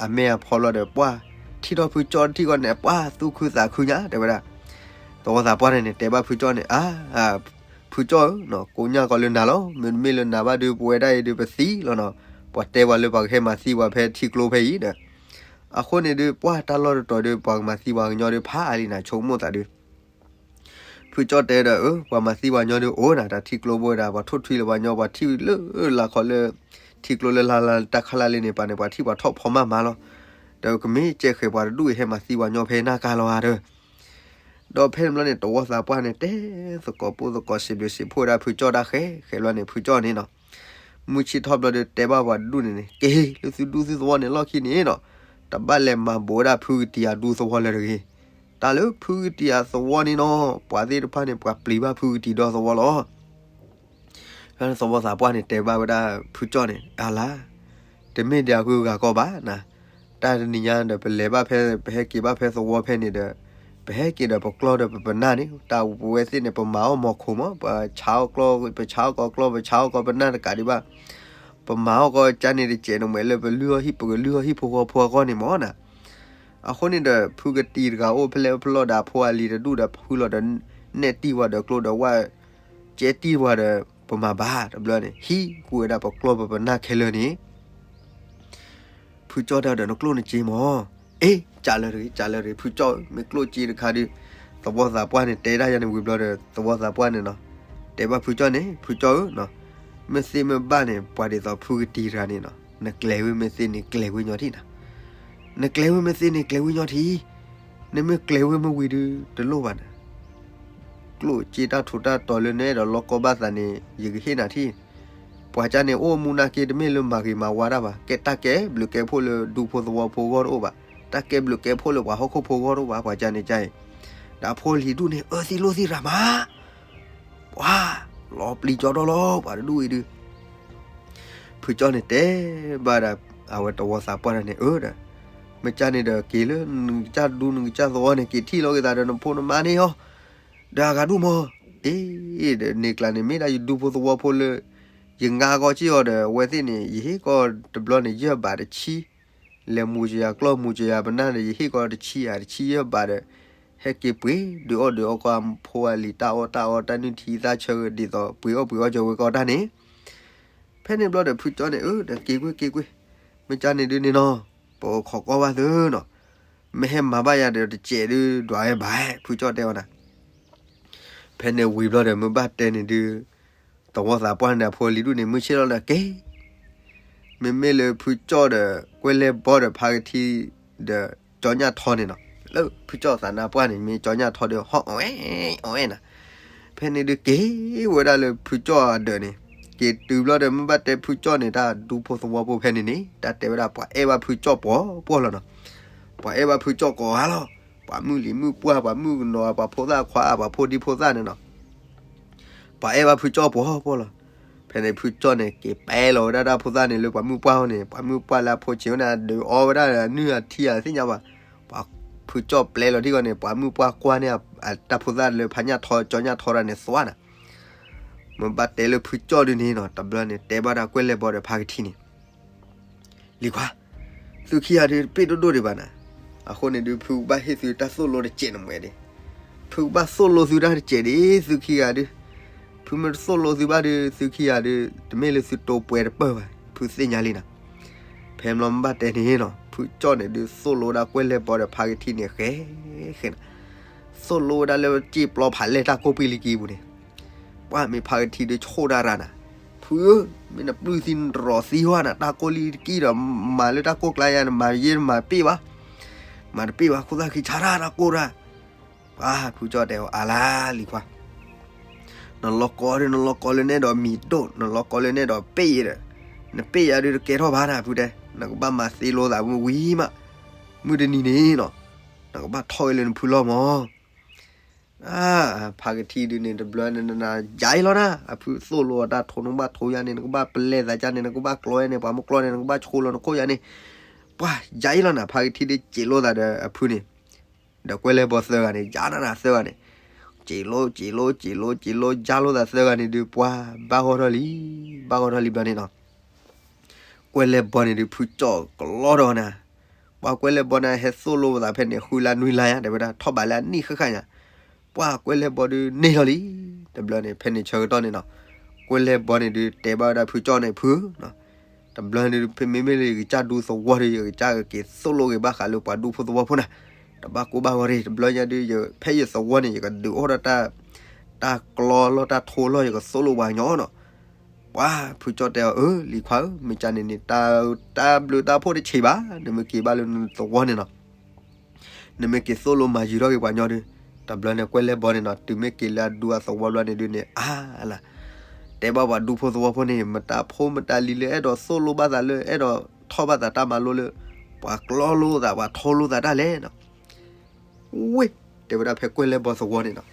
အမဲာ်အဖီလီၤဒီး ပှၢ်ထံၣ်ထီၣ်ဖုကၠီၣ်ထံၣ်ဃီန့ၣ် ပှၢ်သူၣ်ခုသးခုညါ တဲဝဲဒၣ်, သဝီသးပှၢ်န့ၣ်န့ၣ် တဲဘၣ်ဖုကၠီၣ်န့ၣ် အါ ဖုကၠီၣ်ဧၢ, ကိးညါကီးလၢနၤလီၤ, မ့တမ့ၢ်လၢနၤဘၣ်ဒီး ပဝဲဒၣ်အံၤဒီးပသံလီၤနီၤ, ပှၤတဲပှၤလၢပှၤကဟဲမၤသံပှၤဖဲထံကျိဖဲအံၤဒီး, အဃိန့ၣ်ဒီး ပှၢ်တၢ်လီၢ်တတီၤဒီး ပှၤကမၤသံပှၤကညီဒီးဖးအါလံနၤ ဆိကမိၣ်သးဒီး ဖုကၠီၣ်တဲဒီး အၢ ပှၤမၤသံပှၤကညီဒီးအိၣ်နၤ တၢ်ထံကျိဘိဒၣ် ပှၤထိၣ်ထွံလၢပှၤကညီ ပှၤထံၣ်လၢလၢခီလၢ ထံကျိလၢလၢတၢ်ခီလၢ်လံန့ၣ် ပှၤန့ၣ် ပှၤထံၣ်ပှၤထီၣ်ဖီမၢ်မၤလီၤ, ဒီးကမ့ၢ်ကဲဃဲၤပှၤတဒူၣ်အံၤ ဟဲမၤသံပှၤကညီဖဲနၢ်ကါလီၤဧါဒီး ဒီးဖဲန့ၣ်ဘျီန့ၣ် တဝီသးပှၢ်န့ၣ် တဲသကိးပိၢ်သကိးစံးဘျုးစံးဖှိၣ်ဝဲဒၣ်ဖုကၠီၣ်တၢ်ဃဲ ဃဲဘျီန့ၣ် ဖုကၠီၣ်န့ၣ်နီၤ, မုၢ်ဆ့ၣ်ထီၣ်ဘျီဒီး တဲဘၣ်ပှၤတဒူၣ်န့ၣ်န့ၣ် က့ၤလၢသုဒူသုသဝီန့ၣ်လီၢ်ခံန့ၣ်နီၤ, တဘၣ်လဲၤမၤဘူးဝဲဒၣ်ဖုကတံၤအဒူသဝီလၢၤတဂ့ၤ, တၢ်လၢဖုကတံၤအသဝီန့ၣ်နီၤ ပှၤသ့ၣ်တဖၣ်န့ၣ် ပှၤပျံၤဘၣ်ဖုကတံၤဒီသဝီလီၤ. သဝီသးပှၢ်န့ၣ် တဲဘၣ်ဝဲဒၣ်ဖုကၠီၣ်န့ၣ် အလါ, တမ့ၢ်ဒၣ်အဂုၤအဂၤကီဘၣ်နၤ, တၢ်တနံၤညါဒီး ပလဲၤဘၣ်ဖဲ ပဟဲက့ၤဘၣ်ဖဲသဝီဖဲန့ၣ်ဒီး, ပဟဲက့ၤဒီးပကျီဒီးပပနၢ်န့ၣ် တၢ်ပဝဲသ့ၣ်န့ၣ် ပမၤအီၣ်မီၤခိၣ်မး ပဆါအီၣ်ကျီ ပဆါအီၣ်ကီကျီ ပဆါအီၣ်ကီပနၢ်တကးဒံးဘၣ်, ပမၤအီၣ်ကီကၠါန့ၣ်တစဲးနမဲာ်လၢပလုၢ်အီၣ်ဟံၣ်ပကလုၢ်အီၣ်ဟံၣ်ဖိဃီဖိအဂီၢ်န့ၣ်မးနၤ. အဃိန့ၣ်ဒီး ဖုကတံၤတဂၤအိၣ်ဖဲလဲၣ်ဖဲလဲၣ်ဒီး အဖိအလံၤတဒူၣ်ဒီး ဖုလီၤဒီး နဲၣ်တံၢ်ဝဲဒီးကျိဒီးဝဲ ကဲတံၢ်ဝဲဒီး ပမၤဘၣ်တဘျီန့ၣ် ဟံးဃုာ်ဝဲဒၣ်ပကျီၢ်ပပနၢ်ခဲလၢာ်န့ၣ် ဖုကၠီၣ်တဲဒီး နကျိၣ်နစ့မး, အ့ ကၢ်လၢာ်တဂ့ၤ ကၢ်လၢာ်တဂ့ၤ ဖုကၠီၣ်ဧၢ မ့ၢ်ကျိၣ်စ့တခါဒီး သဝီသးပှၢ်န့ၣ် တဲဒၣ်ယၤန့ၣ်ဝံၤဘျီဒီး သဝီသးပှၢ်န့ၣ်နီၤ တဲဘၣ်ဖုကၠီၣ်န့ၣ် ဖုကၠီၣ်ဧၢ, မ့ၢ်သ့မ့ၢ်ဘၣ်န့ၣ် ပှၤဒ်သိးဖုကတံၤတဂၤန့ၣ်နီၤ နကျဲၤဝဲမ့ၢ်သ့န့ၣ် ကျဲၤဝဲညီထံၣ်နၤ, နကျဲၤဝဲမ့ၢ်သ့န့ၣ် ကျဲၤဝဲညီထံၣ်, နမ့ၢ်ကျဲၤဝဲမ့ၢ်ဝံၤဒီး တလိၣ်ဘၣ်နၤ ကျိၣ်စ့တၢ်ထူးတၢ်တီၤလၢနအဲၣ်ဒိးလီၢ်ကီဘၣ်သးန့ၣ် ယကဟ့ၣ်နၤထံၣ်, ပှၤကၠါန့ၣ် အိၣ်မူနာ်က့ တမ့ၢ်လၢမၤဂ့ၤမၤဝါတၢ်ဘၣ်, ကဲတၢ်ကဲဘျုးကဲဖှိၣ်လၢ ဒူဖိသဝီဖိအဂီၢ်တအိၣ်ဘၣ်, တၢ်ကဲဘျုးကဲဖှိၣ်လၢပှၤဟီၣ်ခိၣ်ဖိအဂီၢ်တအိၣ်ဘၣ်, ပှၤကၠါန့ၣ်ကၠါအံၤ, ဒီးအဖိလံၤဒူၣ်န့ၣ် အၢသံလိၣ်သံရၤမး ပှၤလီၤပျံၤကၠီဒီလီၤ ပှၤတဒူၣ်အံၤဒုး ဖုကၠီၣ်န့ၣ်တဲဘၣ်ဒီး အဝဲတဝီသးပှၢ်တဂၤန့ၣ် အၢဒီး မ့ၢ်ကၠါန့ၣ်ဒီး က့ၤလၢနကစၢ်ဒူနကစၢ်သဝီန့ၣ် က့ၤထံၣ်လိာ်က့ၤသးဒီးနဖိနမါန့ၣ်အီၤ, ဒီးအဂၤဒူၣ်မး, အ့ ဒီးန့ၣ်ကျါန့ၣ် မ့ၢ်ဒၣ်ယဒူဖိသဝီဖိလၢ ယငါကီၢ်စ့ၢ်အီၤဒီး အဝဲသ့ၣ်န့ၣ် ယဟ့ၣ်ကီၢ်တဘျီန့ၣ် ယဲၢ်ဘးတဆံ, လဲၤမူၤကယၤကျီၢ် မူၤကယၤပနၢ်ဒီး ယဟ့ၣ်ကီၢ်တဆံဧါ တဆံယဲၢ်ဘးဒီး ဟဲက့ၤပှ့ၤဒုးအီၣ်ဒုးအီကီၢ်ဖိအလံၤ တၢ်အီၣ်တၢ်အီတၢ်နုၢ်ထံသၣ်ဆၢဒ်သိး ပှ့ၤအီၣ်ပှ့ၤအီၣ်ကၠီဝဲကီၢ်တၢ်န့ၣ်, ဖဲန့ၣ်ဘျီဒီး ဖုကၠီၣ်န့ၣ် အၢ ဒီးက့ၤကွ့ၢ်က့ၤကွ့ၢ်, မ့ၢ်ကၠါန့ၣ်ဒုးန့ၣ်နီၤ, ပခိးကီၢ်ဘၣ်သုနီၤ, မ့ၢ်ဟဲမၤဘၣ်ယၤဒီးတစဲးဒုးဒွးဝဲဘၣ် ဖုကၠီၣ်တဲအီၤနၤ, ဖဲန့ၣ်ဝံၤဘျီဒီး မ့ၢ်ဘၣ်တဲန့ၣ်ဒုး တဝီသးပှၢ်န့ၣ်ဒီး အဖိအလံၤဒူၣ်န့ၣ် မုၢ်ဆ့ၣ်လီၤဒီးက့ၤ, မ့မ့ၢ်လၢဖုကၠီၣ်ဒီး ကွဲၢ်လဲၢ်ဘီဒီးဖါကထံ ဒီးကၠီညၣ်ထီန့ၣ်နီၤ, လၢဖုကၠီၣ်သးနါပှၢ်န့ၣ် မ့ၢ်ကၠီညၣ်ထီဒီး ဟီၣ်အီၣ်အဲၣ်အီၣ်အဲၣ်နၤ, ဖဲန့ၣ်ဒုးက့ၤဝဲဒၣ်လၢဖုကၠီၣ်အဒၢးန့ၣ်, က့ၤတုၤဘျီဒီး မ့ၢ်ဘၣ်တဲဖုကၠီၣ်န့ၣ် တၢ်ဒူဖိသဝီဖိဖဲန့ၣ်န့ၣ် တၢ်တဲဝဲဒၣ် ပှၤအဲၣ်ဘၣ်ဖုကၠီၣ်ပှီၤပှီၢ်လီၤနီၤ, ပှၤအဲၣ်ဘၣ်ဖုကၠီၣ်ကိးဂၤလီၤ, ပှၤမုၣ်လံၤမုၣ်ပှၢ် ပှၤမုၣ်ကနီၤ ပှၤဖိသၣ်ခွါ ပှၤဖိဒံဖိသၣ်န့ၣ်နီၤ ပှၤအဲၣ်ဘၣ်ဖုကၠီၣ်ပှီၤပှီၢ်လီၤ. ဖဲန့ၣ်ဖုကၠီၣ်န့ၣ် က့ၤပဲလီၤဝဲဒၣ်တၢ်ဖိသၣ်န့ၣ်လၢပှၤမုၣ်ပှၢ်အအိၣ်န့ၣ် ပှၤမုၣ်ပှၢ်လၢအဖိဆံးဝဲန့ၣ် ဒုးအီဝဲဒၣ်နုၢ်အထံအသ့ၣ်ညါဘၣ်, ပှၤဖုကၠီၣ်ပျဲလီၤထံဂီၢ်န့ၣ် ပှၤမုၣ်ပှၢ်ကွၢ်န့ၢ် တၢ်ဖိသၣ်လၢဖါညၣ်ထီ ကၠီညၣ်ထီတၢ်န့ၣ်သွါနၤ, မ့ၢ်ဘၣ်တဲလၢဖုကၠီၣ်ဒုးန့ၣ်နီၤ တဘျီန့ၣ် တဲဘၣ်ဒၣ်ကွဲၢ်လဲၢ်ဘီဒီးဖါကထံန့ၣ် လံၤခွါ, သုခံဂၤဒုးတပ့ၢ်ဒိၣ်ဒိၣ်ဒံးဘၣ်နၤ, အဃိန့ၣ်ဒုး ဖုကဘၣ်ဟ့ၣ်သုတၢ်သိၣ်လိတစဲးနမဲာ်ဒံး, ဖုကဘၣ်သိၣ်လိသုတၢ်တစဲးဒံး သုခံဂၤဒုး, ဖုမ့ၢ်တသိၣ်လိသုဘၣ်ဒုး သုခံဂၤဒုး တမ့ၢ်လၢသုတိပှဲၤတပၢၢ်ဘၣ် ဖုသ့ၣ်ညါလံနၤ, ဖဲမ့ၢ်ဘၣ်တဲန့ၣ်နီၤ ဖုကၠီၣ်န့ၣ်ဒုး သိၣ်လိဝဲဒၣ်ကွဲၢ်လဲၢ်ဘီဒီးဖါကထံန့ၣ်ဃဲ ဃဲနၤ, သိၣ်လိဝဲဒၣ်လၢစ့ၢ်ပျီဖးလဲၢ်တၢ်ကိၢ်ပံၢ်လံကံပူၤန့ၣ် ပှၢ်မ့ၢ်ဖါကထံဒုးဆိၣ်တၢ်ရၤနၤ, ဖ ဖုဧၢ, မ့ၢ်နပျုၢ်သံနတရီၤသံဝဲနၤ, တၢ်ကိၢ်လံတကံၢ်ဒီး မၤလၢတၢ်ကိၢ်ကျါယၤ နမၤယဲနမၤတပ့ၢ်ဘၣ်, မၤတပ့ၢ်ဘၣ်, ခိၣ်သၣ်ခံဆါတၢ်တၢ်ကိၢ်တၢ်, ပှၤဖုကၠီၣ်တဲအီၤ အါလါလံၤခွါ နလီၤကီဒုး နလီၤကီလၢနအဲၣ်ဒိးမံၤဒိၣ်, နလီၤကီလၢနအဲၣ်ဒိးပ့ၢ်ဒီး, နပ့ၢ်ယၤဒုးတကဲထီၣ်ဘၣ်နၤ ဖုတဲ, နကဘၣ်မၤသ့လိသးမုၢ်ဝံၤမး, မုၢ်တနံၤန့ၣ်နီၤ, နကဘၣ်ထီၣ်ဝဲလၢနဖုလီၢ်မး ဖါကထံဒုးန့ၣ် တဘျီန့ၣ် နယၤအံၤလီၤနၤ, အဖုသိၣ်လိအီၤ တၢ်ထိနကဘၣ်ထိယၤန့ၣ်, နကဘၣ်ပလဲၤသးကါန့ၣ်, နကဘၣ်ကျီယၤန့ၣ်, ပှၤမ့ၢ်ကျီန့ၣ် နကဘၣ်ဆိလီၤနခိၣ်ယၤန့ၣ်, ပှၤယၤအံၤလီၤနၤ, ဖါကထံဒုးစံးလိာ်သးဒီးအဖုန့ၣ်, ဒီးကွဲလဲၤဘီသၢဂၤန့ၣ် ယၤနၤနၤသၢဂၤန့ၣ်, စံးလိာ် စံးလိာ် စံးလိာ် စံးလိာ် ယၤလိာ်သးသၢဂၤန့ၣ်ဒုး ပှၤဘၣ်ဂီၢ်ထီၣ်လံ, ဘၣ်ဂီၢ်ထီၣ်လံဘျီန့ၣ်နီၤ ကွဲလဲၤဘီန့ၣ်ဒုး ဖုကၠီၣ်ကလီထီၣ်နၤ, ပှၤကွဲလဲၤဘီန့ၣ် ဟဲသိၣ်လိပသးဖဲန့ၣ် ဃုလါနွံလါယါ တဲဝဲဒၣ် ထီၣ်ဘးလၢအနံၣ်ဃၣ်ဃၣ်ညါ, ပှၤကွဲလဲၤဘီဒုးန့ၢ်ထီၣ်လံ, တဘျီန့ၣ် ဖဲန့ၣ်ဆၢကတီၢ်န့ၣ်နီၤ, ကွဲလဲၤဘီန့ၣ်ဒုး တဲဘၣ်ဝဲဒၣ်ဖုကၠီၣ်န့ၣ် ဖု, တဘျီန့ၣ်ဒုး မ့မ့ၢ်လၢယကစၢ်ဒူသဝီဒုး ယကစၢ်ကက့ၤသိၣ်လိဂ့ၤဘၣ်ဃးလၢပှၤဒူဖိသဝီဖိနၤ, တဘၣ်ကိၢ်ဘၣ်ဂီၤရ့ၣ်, တဘျီညါဒုး ဖဲယသဝီန့ၣ် ယကဒုးအိၣ်ဒီး တၢ်ကျီလီၢ်တၢ်ထိလီၢ် ယကသိၣ်လိပှၤကညီနီၤ, ပှၤဖုကၠီၣ်တဲအီၤ အၢ လံၤခွါဧၢ, မ့ၢ်ကန့ၣ်န့ၣ် တၢ်ဘျုးတၢ်ဖှိၣ်တဆံးဘၣ်, နမ့ၢ်က့ၤဘၣ်လၢနသဝီန့ၣ်နီၤ, နမ့ၢ်က့ၤသိၣ်လိမၤယုၤထီၣ်က့ၤပှၤကညီဒုး, တဘျီန့ၣ် ကွဲလဲၤဘီန့ၣ်နီၤ, တုၤမ့ၢ်က့ၤလၢအဒူအသဝီဘျီန့ၣ်ဒုးန့ၣ် အါလါ, တဲဘၣ်ပှၤဒူဖိသဝီဖိန့ၣ် မတၤဖိမတၤလံၤလၢအဲၣ်ဒိးသိၣ်လိဘၣ်သးလၢ အဲၣ်ဒိးထီၣ်ဘၣ်သးတၢ်မၤလိလၢ ပှၤကျီလိသး ပှၤထိလိသးတၢ်လဲၣ်နီၤ ဝ့ၢ်, တဲဝဲဒၣ်ဖဲကွဲလဲၤဘီသဝီန့ၣ်နီၤ,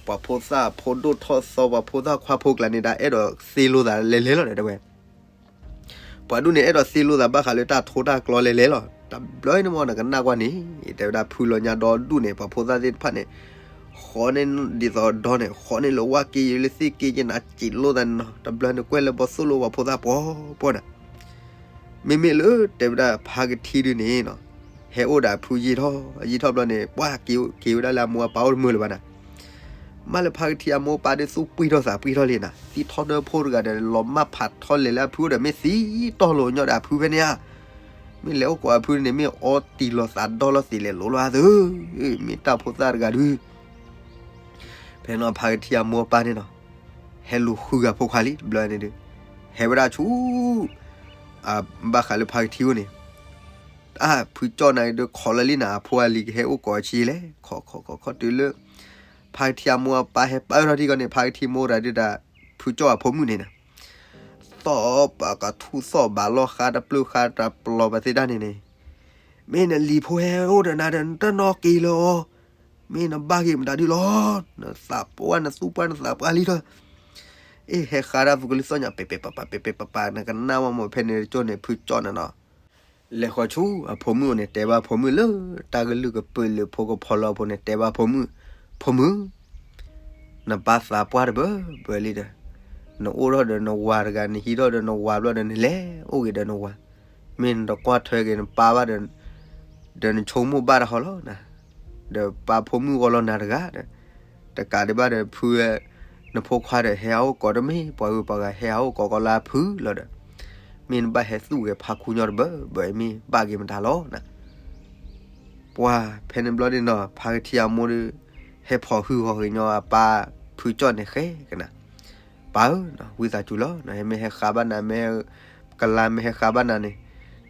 ပှၤဖိသၣ်ဖိဒိၣ်ထီၣ်သီ ပှၤဖိသၣ်ခွါဖိကျါန့ၣ် ဒၣ်အဲၣ်ဒိးသ့လိသးလဲၤလဲၤလီၤဒီးတဲဝဲ, ပှၤဒူၣ်န့ၣ် အဲၣ်ဒိးသ့လိသးဘၣ်ဃးလၢတၢ်ထိတၢ်ကျီလဲၤလဲၤလီၤ, တဘျီန့ၣ်မ့ၢ်နကနၣ်ကွၢ်န့ၣ် တဲဝဲဒၣ်ဖုလီၤညါဒီဒူၣ်န့ၣ် ပှၤဖိသၣ်သ့ၣ်တဖၣ်န့ၣ် ဃီန့ၢ်ဒ်သိးဒီန့ၣ် ဃီန့ၢ်လၢဝၣ်က့ယလၢသ့ၣ်က့ယနၤ စံးလိသးန့ၣ်နီၤ, တဘျီန့ၣ် ကွဲလဲၤဘီသိၣ်လိပှၤဖိသၣ်ပှီၤပှီၤနၤ မ့မ့ၢ်လၢတဲဝဲဒၣ်ဖါကထံဒုန့ၣ်နီၤ, ဟဲအိၣ်ဒီးအဖုယံာ်ထီၣ်ယံာ်ထီၣ်ဘျီန့ၣ် ပှၤက့ၤက့ၤဝဲဒၣ်လၢအမိၢ်အပၢ်အိၣ်တမုာ်လၢၤဘၣ်နၤ, မ့ၢ်လၢဖါကထံအမိၢ်အပၢ်ဒုးသူၣ်ပှံၢ်ထီၣ်သးပှံၢ်ထီၣ်လံနၤ, သံထီၣ်ဒၢဖိတဂၤဒီး လီၤမၢ်ဖးထီၣ်လဲၤလၢအဖုအိၣ်ဒီး မ့ၢ်သံတီၢ်လိာ်ညီဒီးအဖုဖဲန့ၣ်ဧါ, မ့ၢ်လဲၤအိၣ်ကိးအဖုန့ၣ် မ့ၢ်အီတံၢ်လိာ်သးဒီလိာ်သံးလဲၤလိၤလီၤအါသု, မ့ၢ်တၢ်ဖိသၣ်တဂၤဒုး ဖဲနီၤဖါကထံအမိၢ်အပၢ်န့ၣ်နီၤ, ဟဲလူၤဃုဂၤဖိခွါလံတဘျီန့ၣ်ဒုး, ဟဲဝဲဒၣ်ဆူ ဘၣ်ဃးလၢဖါကထံအိၣ်န့ၣ်, အဖုကၠီၣ်နၤဒုး ခိးလၢာ်လံနၤ အဖိအလံၤကဟဲအိၣ်ကိးအဆံးလဲၣ်, ခိးခိးခိးခိးတုၤလၢ ဖါကထံအမိၢ်အပၢ်ဟဲပၢၢ်ထီၣ်ထံကီၢ်န့ၣ် ဖါကထံမိၢ်တဂၤဒုးဒီး ဖုကၠီၣ်အဖိမုၣ်န့ၣ်နီၤ သီၣ်ပာ်ကထူၣ်သီၣ်ဘၣ်လီၢ်ဃါတပျုၢ်ဃါတပျီၤပသ့ၣ်တၢ်န့ၣ်န့ၣ်, မ့ၢ်နလံၤဖိဟဲအိၣ်ဒီးနၤဒီး နတနီၣ်က့ၤလၢၤအီၤ, မ့ၢ်နဘၣ်က့ၤမတၤဒုလီၤ, နသးပှၢ်နသူၣ်ပှၢ်နသးပှၢ်လံထီၣ်, အ့ၣ်ဟဲဃါဒၣ်သုးကလံၤသီၣ်ညါ ပဲာ်ပဲာ်ပၤပၤ ပဲာ်ပဲာ်ပၤပၤ နကနၣ်ဝဲမ့ၢ်ဖဲန့ၣ်တကၠိန့ၣ် ဖုကၠီၣ်န့ၣ်နီၤ လဲၤဃီၤဆူအဖိမုၣ်အိၣ်န့ၣ် တဲဘၣ်ဖိမုၣ်လၢ တၢ်ကလုၢ်ကပၢၤလၢဖိကဖီလီၤအဖိန့ၣ် တဲဘၣ်ဖိမုၣ်, ဖိမုၣ်, နပၢ်သးပှၢ်တဘၢဘၢလံဒီး, နအိၣ်ထီၣ်ဒီးနဝၤတဂၤ နဟံးထီၣ်ဒီးနဝၤဘျီဒီး နလဲၤအိၣ်က့ၤဒီးနဝၤ, မ့ၢ်နတကွၢ်ထွဲက့ၤနပၢ်ဘၣ်ဒီး, ဒီးနဆိကမိၣ်ဘၣ်တဟီလီၤနၤ, ဒီးပၢ်ဖိမုၣ်ဂီၢ်လီၤနၤတဂၤဒီး, တကးဒံးဘၣ်ဒီးဖု နဖိခွါဒီး ဟဲဟးအိၣ်ကိးတမ့ၢ်ပှၤဂုၤပှၤဂၤ ဟဲဟးအိၣ်ကိးကီးလၢအဖုလီၤဒီး, မ့ၢ်နဘၣ်ဟဲသူၣ်ဂဲၤဖါခူညီတဘၢဘၢ မ့ၢ်ဘၣ်က့ၤမတၤလီၤနၤ ပှၤဖဲန့ၣ်ဘျီဒုးနီၤ ဖါကထံအမိၢ်ဒီး ဟဲဖိးဟုၣ်ဂီၤကညီအပၢ်ဖုကၠီၣ်န့ၣ်ဃဲကနၤ, ပၢ်ဧၢ, ဝံသးစူၤလီၤ, မ့ၢ်ဟဲဃါဘၣ်နၤ မ့ၢ်ကလါမ့ၢ်ဟဲဃါဘၣ်နၤန့ၣ်,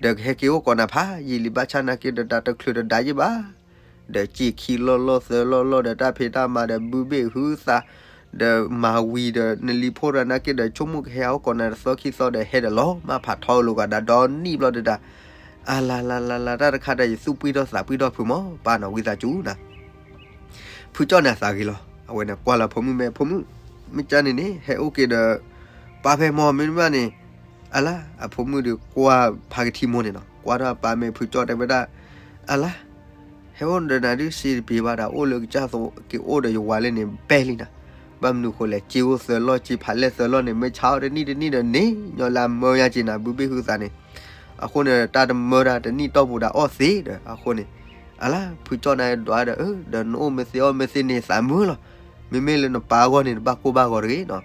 ဒီးကဟဲက့ၤအိၣ်ကိးနၤဖးယံာ်လံ ဘၣ်ဆၣ်နာ်က့ဒီး တၢ်တချုးတဒါယံာ်ဘၣ် ဒီးစံးခံလီၢ်လီၢ်သၢလီၢ်လီၢ်ဒီး တၢ်ဖံးတၢ်မၤဒီး ဘုဘ့ၣ်ဟုသး ဒီးမၤဝံၤဒီး နလံၤဖိတဂၤနာ်က့ဒီး ဆိကမိၣ်ကဟဲဟးအိၣ်ကိးနၤတသီခံသီဒီး ဟဲဒီးလီၤမၢ်ဖးထီလိာ်ကဒီးဒီနံၣ်ဘျီဒုးဒီး, အလၤလၤလၤလၤ တၢ်တခါဒီး ယသူၣ်ပှံၢ်ထီၣ်သးပှံၢ်ထီၣ်ဖုမီၢ် ပၢ်နီၤ ဝံသးစူၤနၤ ဖုကၠီၣ်န့ၣ်အသးဂ့ၤလီၤ. အဝဲန့ၣ်ကွၢ်လၢဖိမုၣ်မ့ၢ် ဖိမုၣ်, မ့ၢ်ကန့ၣ်န့ၣ် ဟဲအိၣ်က့ၤဒီး ပၢ်ဖဲမီၢ် မ့တမ့ၢ်ဘၣ်န့ၣ်, အလါ အဖိမုၣ်ဒီးကွၢ်ဖါကထံမိၢ်န့ၣ်နီၤ, ကွၢ်ထီၣ်ပၢ်မ့ၢ်ဖုကၠီၣ်တဲဝဲဒၣ်, အလါ ဟဲအိၣ်ဒီးနၤဒုးစံးတပ့ၤဘၣ်ဒီး အိၣ်လၢကစၢ်သက့ၤအိၣ်ဒီးယဝၤလၢန့ၣ် ဘဲလံနၤ, ဘၣ်မနုၤဃိလဲၣ် စ့အိၣ်သၢလီၢ် စ့ဖးလဲၢ်သၢလီၢ်န့ၣ် မ့ၢ်ဆါအီၣ်တနံၣ်တနံၣ်ဒီးန့ၣ် ညီလၢအမၢယါက့ၤနၤ ဘုဘ့ၣ်ဟုသးန့ၣ်, အဃိန့ၣ် တၢ်တမၢတၢ်တနံၣ်တီၢ်ပူၤဒီးအီၣ်သ့ဒီး အဃိန့ၣ်, အလါ ဖုကၠီၣ်န့ၣ်ဒွးဒီး အၢ ဒီးနအိၣ်မ့ၢ်သ့အီၣ်မ့ၢ်သ့န့ၣ် သးမုာ်လီၤ, မ့မ့ၢ်လၢနပၢ်အဂီၢ်န့ၣ် တဘၣ်ကိၢ်ဘၣ်ဂီၤတဂ့ၤနီၤ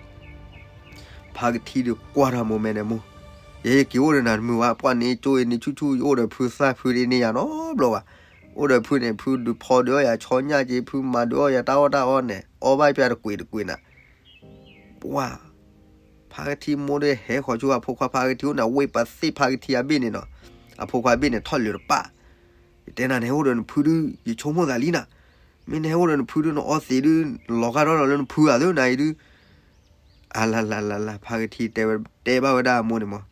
ဖါကထံဒီးကွၢ်ထီၣ်မိၢ်မဲာ်န့ၣ်မိၢ်, ယဲယက့ၤအိၣ်ဒီးနၤတမုာ်ဘၣ်, ပှၢ်န့ၣ်ကၠိအံၤန့ၣ်ဆူၣ်ဆူၣ် ယအိၣ်ဒီးဖုသၣ်ဖုဒ်န့ၣ်ယၤနီတဘျီဘၣ်, အိၣ်ဒီးဖုန့ၣ် ဖုဒုးဖီဒုးအီၣ်ယၤဆီညၣ်က့ၤ ဖုမၤဒုးအီၣ်ယၤတၢ်အီၣ်တၢ်အီန့ၣ် အီၣ်ဘၣ်ပၠးတကွံာ်တကွံာ်နၤ, ပှၢ်, ဖ ဖါကထံမိၢ်ဒီးဟဲဃီၤဆူအဖိခွါဖါကထံအိၣ်န့ၣ် အဝ့ၢ်ပသ့ၣ်ဖါကထံအဘ့ၣ်န့ၣ်နီၤ, အဖိခွါအဘ့ၣ်န့ၣ်ထီၣ်လၢၤတပၣ်. ယတဲနၤ နဟဲအိၣ်ဒီးနဖုဒုး ယဆိကမိၣ်သးလံနၤ, မ့ၢ်နဟဲအိၣ်ဒီးနဖုဒုး နအီသံးဒုး လီၤဂာ်ထီၣ်ဒီးလၢနဖုဧါသ့ၣ်နၤအံၤဒုး, အလၤလၤလၤလၤ ဖါကထံတဲဘၣ်ဝဲဒၣ်အမိၢ်န့ၣ်မး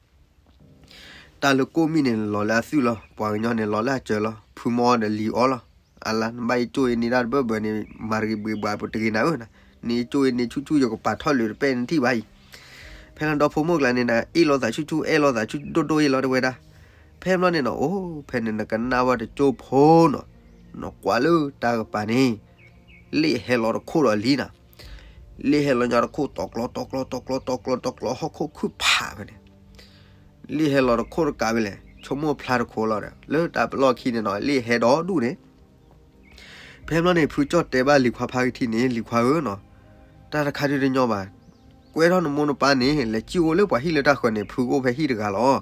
တၢ်လၢကိၣ်မံၣ်န့ၣ် လီၤလၢအသွံၣ်လီၤ, ပှၤကညီန့ၣ် လီၤလၢအစၢၤလီၤ, ဖုမီဒီးလံၤအီလီၤ. အလါ နဘၣ်ယကၠိၣ်အံၤန့ၢ်ဒၣ်တဘၢဘၢန့ၣ် မၤတဂ့ၤဘှ့းဘှးပတဂ့ၤနၤဧၢ, နယကၠိၣ်အံၤန့ၢ်ဆူၣ်ဆူၣ် ယကပာ်ထီၣ်လၢၤတပဲၣ်နထံၣ်ဘၣ်အံၤ. ဖဲလၢဒီဖိမိၢ်ကျါန့ၣ် နအ့ၣ်လိာ်သးဆူၣ်ဆူၣ် အဲၣ်လိာ်သးဆူၣ်ဒိၣ်ဒိၣ်အံၤလီၤ တဲဝဲဒၣ်. ဖဲမ့ၢ်န့ၣ်နီၤ အိၣ်ဖဲန့ၣ် နကနၣ်ဝဲတကၠိၣ်ဖိနီၤ, နကွၢ်လၢတၢ်ကပၤန့ၣ် လ့ၣ်ဟဲလီၤတခိၣ်ဒီးလံနၤ, လ့ၣ်ဟဲလီၤညါတခိၣ် တီကျီတီကျီတီကျီတီကျီတီကျီ ဟီၣ်ခိၣ်ခုၣ်ဖးဖဲန့ၣ်, လ့ၣ်ဟဲလီၤတခိၣ်တကးဝဲလဲၣ် ဆိကမိၣ်ဖျါတခိၣ်လီၤဒီး လၢတၢ်ပလီၢ်ခံန့ၣ်နီၤ လ့ၣ်ဟဲဒီဒူၣ်န့ၣ်. ဖဲမ့ၢ်န့ၣ် ဖုကၠီၣ်တဲဘၣ်လံၤခွါဖါကထံန့ၣ် လံၤခွါဧၢနီၤ, တၢ်တခါဒုးတညီဘၣ်, ကွဲထီၣ်နမိၢ်နပၢ်န့ၣ် လဲၤစံၣ်အိၣ်လၢပှၤဟံၣ်လၢတၢ်ဃၢၤန့ၣ် ဖုကအိၣ်ဖဲဟံၣ်တဂၤလီၤ.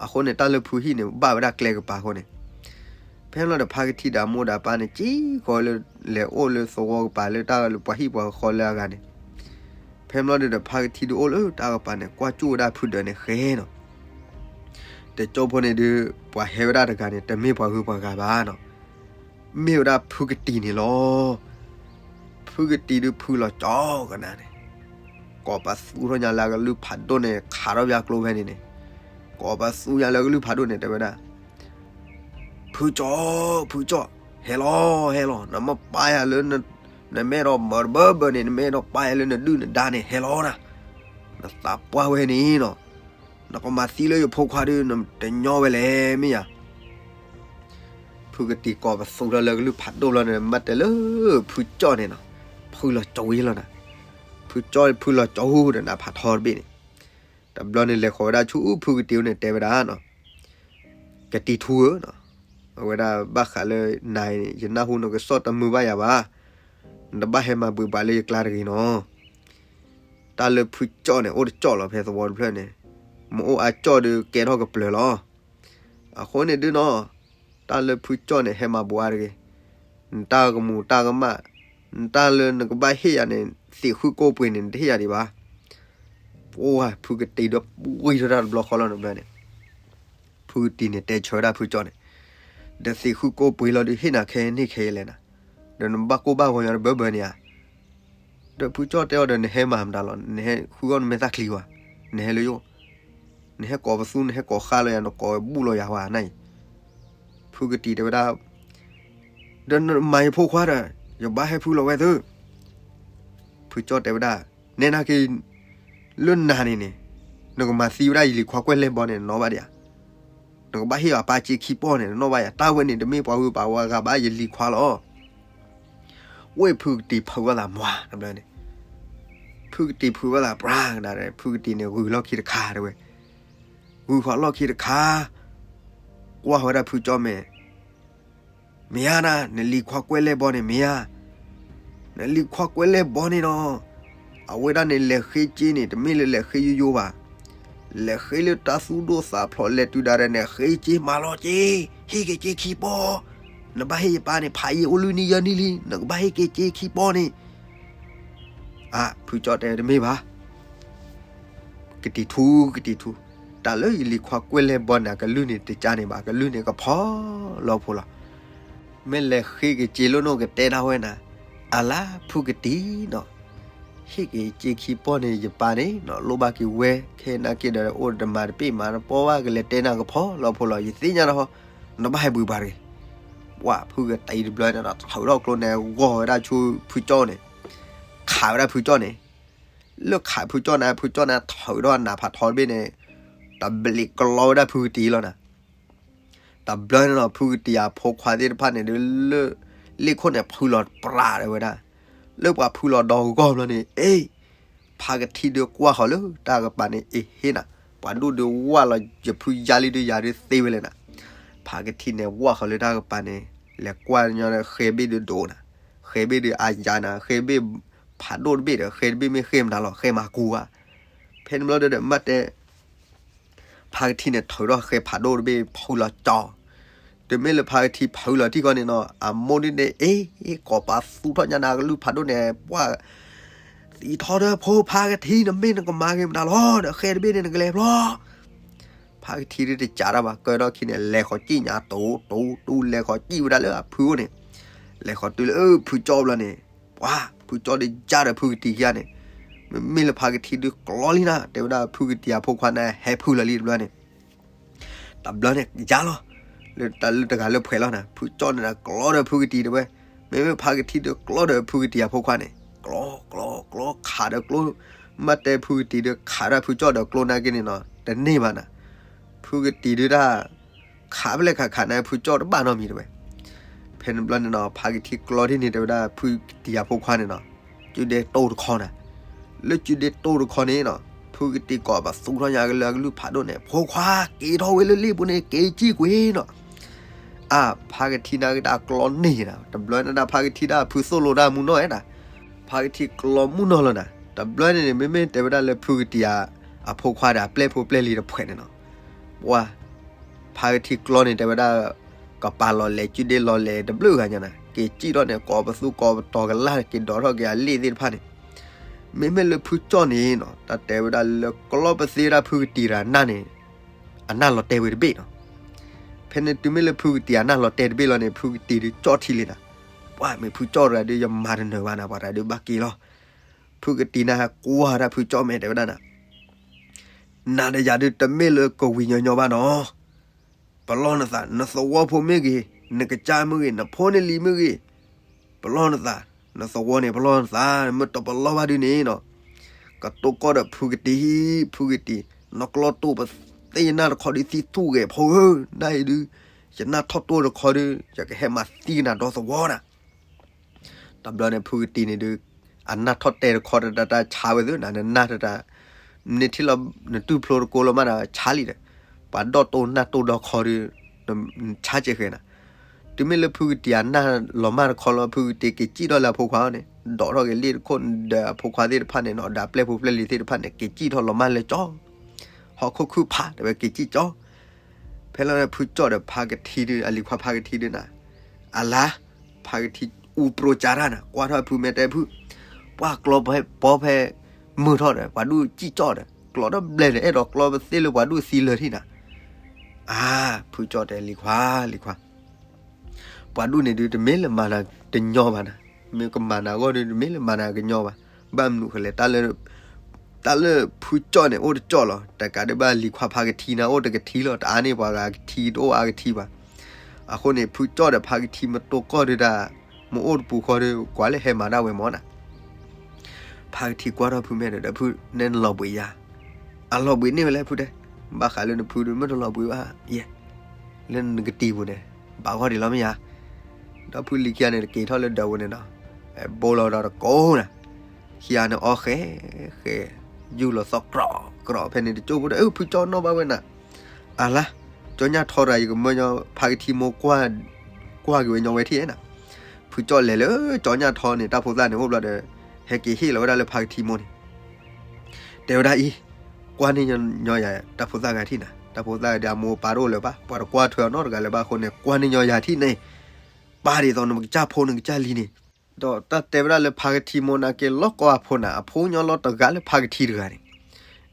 အဃိန့ၣ် တၢ်လၢဖုဟံၣ်န့ၣ် ဘၣ်ဝဲဒၣ်ကျဲကပၤအဃိန့ၣ်, ဖဲမ့ၢ်ဒီးဖါကထံဒီးအမိၢ်ဒီးအပၢ်န့ၣ် စံၣ်ဃီလၢ လဲၤအိၣ်လၢသဝီကပၤလၢတၢ်လၢပှၤဟံၣ်ပှၤဃီလၢအဂၤန့ၣ်, ဖဲမ့ၢ်ဒီးဖါကထံဒုးအိၣ်လၢတၢ်ကပၤန့ၣ် ကွၢ်ကၠိၣ်ဝဲဒၣ်ဖုဒၢးန့ၣ်ဃဲနီၤ. တကၠိၣ်ဖိန့ၣ်ဒုး ပှၤဟဲဝဲဒၣ်တဂၤန့ၣ် တမ့ၢ်ပှၤဂုၤပှၤဂၤဘၣ်နီၤ, မ့ၢ်ဝဲဒၣ်ဖုကတံၤန့ၣ်လီၤ. ဖုကတံၤဒုးဖုလီၤကၠီကနၤန့ၣ်, ကိးပသူထီၣ်ညါလၢအကလုၢ်ဖးဒိၣ်န့ၣ် ခးထီၣ်ဘၣ်ကျိဖဲန့ၣ်န့ၣ်, ကိးပသူညါလၢအကလုၢ်ဖးဒိၣ်န့ၣ် တဲဝဲဒၣ်, ဖုကၠီၣ် ဖုကၠီၣ် ဟဲလီၤ ဟဲလီၤ နမ့ၢ်ပၢ်ယၤလၢ နမ့ၢ်အဲၣ်ဒိးမၤတဘၢဘၢန့ၣ် နမ့ၢ်အဲၣ်ဒိးပၢ်ယၤလၢနဒုၣ်နဒါန့ၣ် ဟဲလီၤနၤ, နသးပှၢ်ဝဲန့ၣ်နီၤ, နကမၤသံလၢယဖိခွါဒုး နတညီဝဲလဲၣ်မ့ၢ်ယၤ. ဖုကတံၤကိးပသူထီၣ်လၢကလုၢ်ဖးဒိၣ်ဘျီန့ၣ် မ့ၢ်တဲလၢဖုကၠီၣ်န့ၣ်နီၤ, ဖုလီၤကၠီဝံၤလီၤနၤ, ဖုကၠီၣ်ဖုလီၤကၠီဟူဒီးနၤဖးထီတဘ့ၣ်န့ၣ်, တဘျီန့ၣ်လဲၤဃီၤဝဲဒၣ်ဆူဖုကတံၤန့ၣ် တဲဝဲဒၣ်နီၤ, ကတံၤထူဧၢနီၤ, အဝဲဒၣ်ဘၣ်ဃးလၢနၤအံၤန့ၣ် ယနၢ်ဟူနကစီၣ်တမုာ်ဘၣ်ယၤဘၣ်, နတဘၣ်ဟဲမၤဘှ့းဘှးလၢယကျါတဂ့ၤနီၤ. တၢ်လၢဖုကၠီၣ်န့ၣ် အိၣ်တကၠီၣ်လီၤ ဖဲသဝီတဖျၢၣ်န့ၣ်, မ့ၢ်အိၣ်အါကၠီၣ်ဒီးကဲထီၣ်ကပျၢၤလီၤ. အဃိန့ၣ်ဒုးနီၤ, တၢ်လၢဖုကၠီၣ်န့ၣ် ဟဲမၤဘှ့းအါတဂ့ၤ, နတၢ်ကမူၤတၢ်ကမၣ်, နတၢ်လၢနကဘၣ်ဟ့ၣ်ယၤန့ၣ် သံးဃုကိၢ်ပှ့ၤန့ၣ် နတဟ့ၣ်ယၤဒံးဘၣ်. ပှၤဖုကတံၤဒီးပှံၤထီၣ်တၢ်တဘျီဃီလီၤ တဘျီန့ၣ်, ဖုကတံၤန့ၣ် တဲဆၢဝဲဒၣ်ဖုကၠီၣ်န့ၣ်, ဒီးသံးဃုကိၢ်ပှ့ၤလီၤဒုး ဟ့ၣ်နၤခဲန့ၣ်ခဲအံၤလဲၣ်နၤ, ဒီးနဘၣ်ကိၢ်ဘၣ်ဂီၤညီတဘၢဘၢန့ၣ်ဧါ. ဒီးဖုကၠီၣ်တဲအီၤဒီး နဟဲမၤမတၤလီၤ, နဟဲဃုအီၣ်နမဲာ်သၣ်ချံဝဲ, နဟဲလၢယအိၣ်, နဟဲကိးပသူ နဟဲကိးဃါလီၤယၤ နကိးဝဲဘူၣ်လီၤယၤဝဲနၤအံၤ. ဖုကတံၤတဲဝဲဒၣ်, ဒီးနမၤယဖိခွါဒီး ယဘၣ်ဟဲဖုလီၤဝဲသု. ဖုကၠီၣ်တဲဝဲဒၣ်, နဲနာ်က့ၤ လၢနၤန့ၣ်န့ၣ်, နကမၤသံဝဲဒၣ်ယလံၤခွါကွဲၢ်လဲၢ်ဘီန့ၣ် နနီၣ်ဘၣ်ဒံးဧါ. နကဘၣ်ဟ့ၣ်အပၢ်စ့ခံပီၢ်န့ၣ် နနီၣ်ဘၣ်ယၤ, တၢ်ဝဲန့ၣ် တမ့ၢ်ပှၤဂုၤပှၤဂၤဘၣ် ယလံၤခွါလီၤ. ဝ့ၢ်ဖုကတံၤဖုးဘၣ်သးမွၤတဘျီန့ၣ်, ဖုကတံၤဖုးဘၣ်သးပြၤကဒါဒီး ဖုကတံၤန့ၣ် ဂုာ်လီၢ်ခံတခါတဲဝဲ, ဂုာ်ဃီၤလီၢ်ခံတခါ, ကွၢ်ဝဲဒၣ်ဖုကၠီၣ်မဲာ်, မ့ၢ်ဧါနၤ, နလံၤခွါကွဲၢ်လဲၢ်ဘီန့ၣ် မ့ၢ်ဧါ. နလံၤခွါကွဲၢ်လဲၢ်ဘီန့ၣ်နီၤ, အဝဲဒၣ်န့ၣ် လဲၤဃ့စ့န့ၣ် တမ့ၢ်လၢလဲၤဃ့ယိယိဘၣ်. လဲၤဃ့လၢတၢ်သူၣ်ဒိၣ်သးဖျိး လဲၤတုၤဒၣ်ရဲၣ်န့ၣ် ဃ့စ့မၤလီၤစ့, ဟ့ၣ်က့ၤစ့ခံပီၢ်. နဘၣ်ဟ့ၣ်ယပၢ်န့ၣ် ဖးယံာ်အိၣ်လွံၢ်နံၣ်ယဲၢ်နံၣ်လံ, နကဘၣ်ဟ့ၣ်က့ၤစ့ခံပီၢ်န့ၣ်. အါ, ဖုကၠီၣ်တဲတမ့ၢ်ဘၣ် ကတံၤထူ ကတံၤထူ, တၢ်လၢယလံၤခွါကွဲၢ်လဲၢ်ဘီန့ၣ် အကလုၢ်န့ၣ်တကါန့ၣ်ဘၣ်, အကလုၢ်န့ၣ်ကဖီလီဖိလီၤ. မ့ၢ်လဲၤဃ့က့ၤစ့လိၣ်နီၣ် ကတဲဒၣ်ဝဲနၤ, အလါဖုကတံၤနီၤ, ဟ့ၣ်က့ၤစ့ခံပီၢ်န့ၣ် ယပၢ်န့ၣ်နီၤ လိၣ်ဘၣ်က့ၤဝဲ, ခဲနာ်က့ၤဒီးအိၣ်တမၤတပ့ၢ်မၤတပီၢ်ဘၣ် ကလဲၤတဲနၤကဖီလီဖိလီၤ, ယသ့ၣ်ညါတဟီ, နဘၣ်ဟဲဘှံးပှၤတဂ့ၤ. ပှၤဖုကတံၤတဘျီန့ၣ်ဒီး ထုးထီၣ်ကျိန့ၣ် ဂီၤဝဲဒၣ်ဆူဖုကၠီၣ်န့ၣ်, ခးဝဲဒၣ်ဖုကၠီၣ်န့ၣ်, လၢခးဖုကၠီၣ်န့ၣ် ဖုကၠီၣ်န့ၣ် ထုးထီၣ်နးဖးထီတဘ့ၣ်န့ၣ်, တဘျံးကလီဝဲဒၣ်ဖုကတံၤလီၤနၤ. တဘျီန့ၣ်ဒီး ဖုကတံၤအဖိခွါသ့ၣ်တဖၣ်န့ၣ်ဒီး လၢလ့ၣ်ခိၣ်န့ၣ် ဖုလီၤပြးဒီးဝဲဒၣ်, လၢပှၤဖုလီၤဒီးဂီၢ်ဘျီန့ၣ် အ့ ဖါကထံဒုးကွၢ်ဃီၤလၢတၢ်ကပၤန့ၣ် အ့ဟ့ၣ်နၤ, ပှၤဒိၣ်ဒုးဝၢ်လီၤ ယဖုယါလံဒုးယၤဒုးသ့ဝဲလဲၣ်နၤ. ဖါကထံန့ၣ် ဝၢ်ဃီၤလၢတၢ်ကပၤန့ၣ်, လဲၤကွၢ်ညီဒီး ဃဲဘ့ၣ်ဒုးဒိၣ်နၤ, ဃဲဘ့ၣ်ဒုးအါယၤနၤ, ဃဲဘ့ၣ်ဖးဒိၣ်တဘ့ၣ်ဒီး ဃဲတဘ့ၣ်မ့ၢ်ဃဲမတၤလီၤ ဃဲမၤကူဧါ. ဖဲန့ၣ်ဘျီဒုးဒီး မ့ၢ်တဲ ဖါကထံန့ၣ် ထုးထီၣ်ဃဲဖးဒိၣ်တဘ့ၣ် ဖုလီၤကၠီ, တုၤမ့ၢ်လၢဖါကထံဖုလီၤထံၣ်ဃီန့ၣ်နီၤ အမိၢ်ဒုးန့ၣ် အ့ ကိးပသူထီၣ်ညါနၤ ကလုၢ်ဖးဒိၣ်န့ၣ် ပှၤ သံထီၣ်ဒီး ဖိဖါကထံ နမ့ၢ်နကမၤဂ့ၤမတၤလီၤဒီး ဃဲတဘ့ၣ်န့ၣ်နကလဲၤဖျီ. ဖါကထံဒုးတကးတၢ်ဘၣ် ကၢထီၣ်ခံန့ၣ် လဲၤဃီၤစံၣ်ညါ တူတူတူ လဲၤဃီၤစံၣ်ဝဲဒၣ်လၢအဖုအိၣ်န့ၣ်, လဲၤဃီၤတုၤလၢဖုကၠီဘျီန့ၣ်, ပှၤ ဖုကၠီဒုးယါဒီးဖုကတံၤခံဂၤန့ၣ်, မ့မ့ၢ်လၢဖါကထံဒုးကျီလံနၤ, တဲဝဲဒၣ်ဖုကတံၤအဖိခွါန့ၣ် ဟဲဖုလီၤလံတဘျီန့ၣ် တဘျီန့ၣ်ယါလီၤ, လၢတဂၤလၢဖှဲးလီၤနၤ, ဖုကၠီန့ၣ်ဒီးကျီဒီးဖုကတံၤတဝဲ, မ့မ့ၢ်ဖါကထံဒုးကျီဒီးဖုကတံၤအဖိခွါန့ၣ်, ကျီ ကျီ ကျီ ခးဒီးကျိ, မ့ၢ်တဲဖုကတံၤဒုးခးတၢ်ဖုကၠီဒီးကျိနာ်က့န့ၣ်နီၤ တန့ၢ်ဘၣ်နၤ, ဖုကတံၤဒုးတၢ် ခးဖဲလဲၣ်ခးခးန့ၣ် ဖုကၠီတဘၣ်နီတမံၤတဝဲ. ဖဲန့ၣ်ဘျီန့ၣ်နီၤ ဖါကထံကျီဒ်န့ၣ် တဲဝဲဒၣ်ဖုကတံၤအဖိခွါန့ၣ်နီၤ, စုဒ့တိၢ်တခီနၤ, လၢစုဒ့တိၢ်တခီန့ၣ်နီၤ, ဖုကတံၤကိးပသူထီၣ်ညါကလၢအကလုၢ်ဖးဒိၣ်န့ၣ် ဖိခွါ က့ၤထီၣ်ဝဲလၢလ့ၣ်ပူၤန့ၣ် က့ၤစံၣ်ကွံာ်နီၤ. အါ ဖါကထံနာ်က့တၢ်ကျီန့ၢ်နၤ, တဘျီန့ၣ်ဒၣ်ဖါကထံဒၣ်ဖုသိၣ်လိတၢ်မူနီၢ်အဲၣ်နၤ, ဖါကထံကျီမူနီၢ်လီၤနၤ, တဘျီန့ၣ်န့ၣ် မ့မ့ၢ်တဲဝဲဒၣ်လၢဖုကတံၤအဖိခွါဒီးအပျဲၢ်ဖိပျဲၢ်လံၤတဖှဲးန့ၣ်နီၤ, ပှၤ ဖါကထံကျီန့ၣ် တဲဝဲဒၣ် ကပာ်လီၤလဲၤစုဒ့လီၤလဲၤတဘျုးဂၤညါနၤ, က့ၤစံၣ်ထီၣ်န့ၣ် ကိးပသူကိးပတီၤကလၢ် က့ၤဒိးထီၣ်က့ၤအလ့ၣ်သ့ၣ်တဖၣ်န့ၣ်, မ့မ့ၢ်လၢဖုကၠီန့ၣ်နီၤ တၢ်တဲဝဲဒၣ်လၢကျီပသ့ဝဲဒၣ်ဖုကတံၤတဂၤနၢ်န့ၣ် အနၢ်လီၤတဲာ်ဝဲတဘ့ၣ်နီၤ. ဖဲန့ၣ်တုၤမ့ၢ်လၢဖုကတံၤအနၢ်လီၤတဲာ်တဘ့ၣ်လီၤန့ၣ် ဖုကတံၤဒုးကၠီၣ်ထံလံနၤ, ပှၤမ့ၢ်ဖုကၠီတဂၤဒုး ယမၤတနၢၤဘၣ်နၤ ပှၤတဂၤဒုးဘၣ်က့ၤလီၤ. ဖုကတံၤန့ၣ်ဟဲကွၢ်တၢ်ဖုကၠီမဲာ် တဲဝဲဒၣ်နၤ နၤဒီးယၤဒုးတမ့ၢ်လၢကဝံၤညီညီဘၣ်နီၤ, ပလီၢ်နသး, နသဝီဖိမ့ၢ်ဂ့ၤ, နကစၢ်မ့ၢ်ဂ့ၤ, နဖိနလံၤမ့ၢ်ဂ့ၤ, ပလီၢ်နသး, နသဝီန့ၣ် ပလီၢ်နသး, မ့ၢ်တပလီၢ်ဘၣ်ဒုးန့ၣ်နီၤ, ကတိၢ်ကီၢ်ဒီးဖုကတံၤ, ဖုကတံၤ, နကျီတိၢ်ပသ့ၣ်ယနၢ်တခီဒုးသံသူၣ်ဂဲၤဖိဧၢ, နၢ်အံၤဒုး, ယနၢ်ထီၣ်တိၢ်တခီဒုး ယကဟဲမၤသံကနၤဒီသဝီနၤ တဘျီန့ၣ် ဖုကတံၤန့ၣ်ဒုး အနၢ်ထီၣ်တဲာ်တခီတတၢ်ဆါဝဲသုနၤ, နနၢ်တတၢ်, နထံၣ်လီၤ နတူၢ်ဖျိတကိလီၤမးဒီးဆါလံဒီး, ပှၤဒီၣ်တိၢ်နၢ်တိၢ်ဒီခီဒုး နဆါစဲးဃဲၤနၤ, တုၤမ့ၢ်လၢဖုကတံၤအနၢ်လီၤမၢ်တခီလီၤ ဖုကတံၤက့ၤစံၣ်ထီၣ်လၢအဖိခွါန့ၣ်, ဒီးထီၣ်က့ၤလ့ၣ်တခိၣ်ဒီးအဖိခွါသ့ၣ်တဖၣ်န့ၣ်နီၤ, ဒီးအပျဲၢ်ဖိပျဲၢ်လံၤသ့ၣ်တဖၣ်န့ၣ် က့ၤစံၣ်ထီၣ်လီၤမၢ်လၢကၠီ ဟီၣ်ခိၣ်ခုၣ်ဖး တဲဝဲက့ၤစံၣ်ကၠီ ဖဲလီၤန့ၣ် ဖုကၠီၣ်ဒီးဖါကထံဒုး အလံၤခွါဖါကထံဒုးနၤ, အလါ, ဖါကထံအူပြိၤကၠါတၢ်နၤ, ကွၢ်ထီၣ်ဖုမဲာ်တဲဖု, ပှၤကျီပီဖဲ မုာ်ထီၣ်ဒီး ပှၤဒူၣ်စံၣ်ကၠီၣ်ဒီး ကျီဒီဘျဲၣ်ဒီး အဲၣ်ဒိးကျီပသ့ၣ်လၢပှၤဒူၣ်သံလၢာ်ထံၣ်နၤ, အါ, ဖုကၠီၣ်တဲလံၤခွါ, လံၤခွါ ပှၤဒူၣ်န့ၣ်ဒုး တမ့ၢ်လၢမၤနၤတညီဘၣ်နၤ, မ့ၢ်ကမၤနၤအဂီၢ်ဒုး တမ့ၢ်လၢမၤနၤကညီဘၣ်, ဘၣ်မနုၤဃိလဲၣ်, တၢ်လၢဖုကၠီၣ်န့ၣ် အိၣ်တကၠီၣ်လီၤ, တကးဒံးဘၣ်လံၤခွါဖါကထံန့ၣ် အိၣ်တကထံလီၤ, တအါန့ၢ်ပှၤဂၤကထံ တအိၣ်အါကထံဘၣ်, အဃိန့ၣ် ဖုကၠီၣ်ဒီးဖါကထံမတိၢ်ကီၢ်ဒုးတၢ်, မ့ၢ်အိၣ်တပူၤဃီဒုး ကွၢ်လၢဟဲမၤဒၣ်ဝဲမၢ်နၤ ဖါကထံကွၢ်ထီၣ်ဖုမဲာ်ဒီး ဒီးဖုနဲနလီၤဘှံးယၤ, အလီၤဘှံးန့ၢ်ဝဲလဲၣ်ဖုတဲ, ဘၣ်ဃးလၢနဖုဒုး မ့ၢ်တလီၤဘှံးဘၣ်ယဲ, လၢနကတံၤပူၤန့ၣ်, ဘၣ်ဂီၢ်ဒံးလီၤမ့ၢ်ယၤ, ဒီးဖုလံၤခံဂၤန့ၣ် တက့ၤထီၣ်လၢဒၢးပူၤန့ၣ်ဒီး, ဘိလီၤဒီးတကိးနၤ, ခံဂၤန့ၣ်အီၣ်ဃဲ, ဃဲ, ယူၢ်လီၤသီၣ်ကြီ, ကြီ, ဖဲန့ၣ်တကၠိဖိဒီး ဖုကၠီၣ်နီၣ်ဘၣ်ဝဲနၤ, အလါ, ကၠီညၣ်ထီတဂၤ ယကမၢညီဖါကထံမိၢ် ကွၢ်က့ၤဝဲညီဝဲထံၣ်နၤ, ဖုကၠီၣ်လဲၤလၢကၠီညၣ်ထီန့ၣ် တၢ်ဖိသၣ်န့ၣ်အိၣ်ဘျီဒီး, ဟဲက့ၤဟ့ၣ်လီၤဝဲဒၣ်လၢဖါကထံမိၢ်န့ၣ် တဲဝဲဒၣ်အံၤ, ကွၢ်န့ၢ်ညီယၤတၢ်ဖိသၣ်ဂၤထံၣ်နၤ, တၢ်ဖိသၣ်ဂၤဒီးအမိၢ်အပၢ်တအိၣ်လၢၤဘၣ်, ပှၤတကွၢ်ထွဲအီၤနီတဂၤလၢၤဘၣ်အဃိန့ၣ် ကွၢ်န့ၢ်ညီယၤထံၣ်န့ၣ်, ပာ်ဒ်သိးနကစၢ်ဖိနကစၢ်လံၤန့ၣ်, ဒီးတၢ်တဲဝဲဒၣ်လၢဖါကထံမိၢ်နာ်က့ လီၢ်ကီအဖိနၤ, အဖိညီလီၤတဂၤလၢဖါကထံတဂၤန့ၣ်,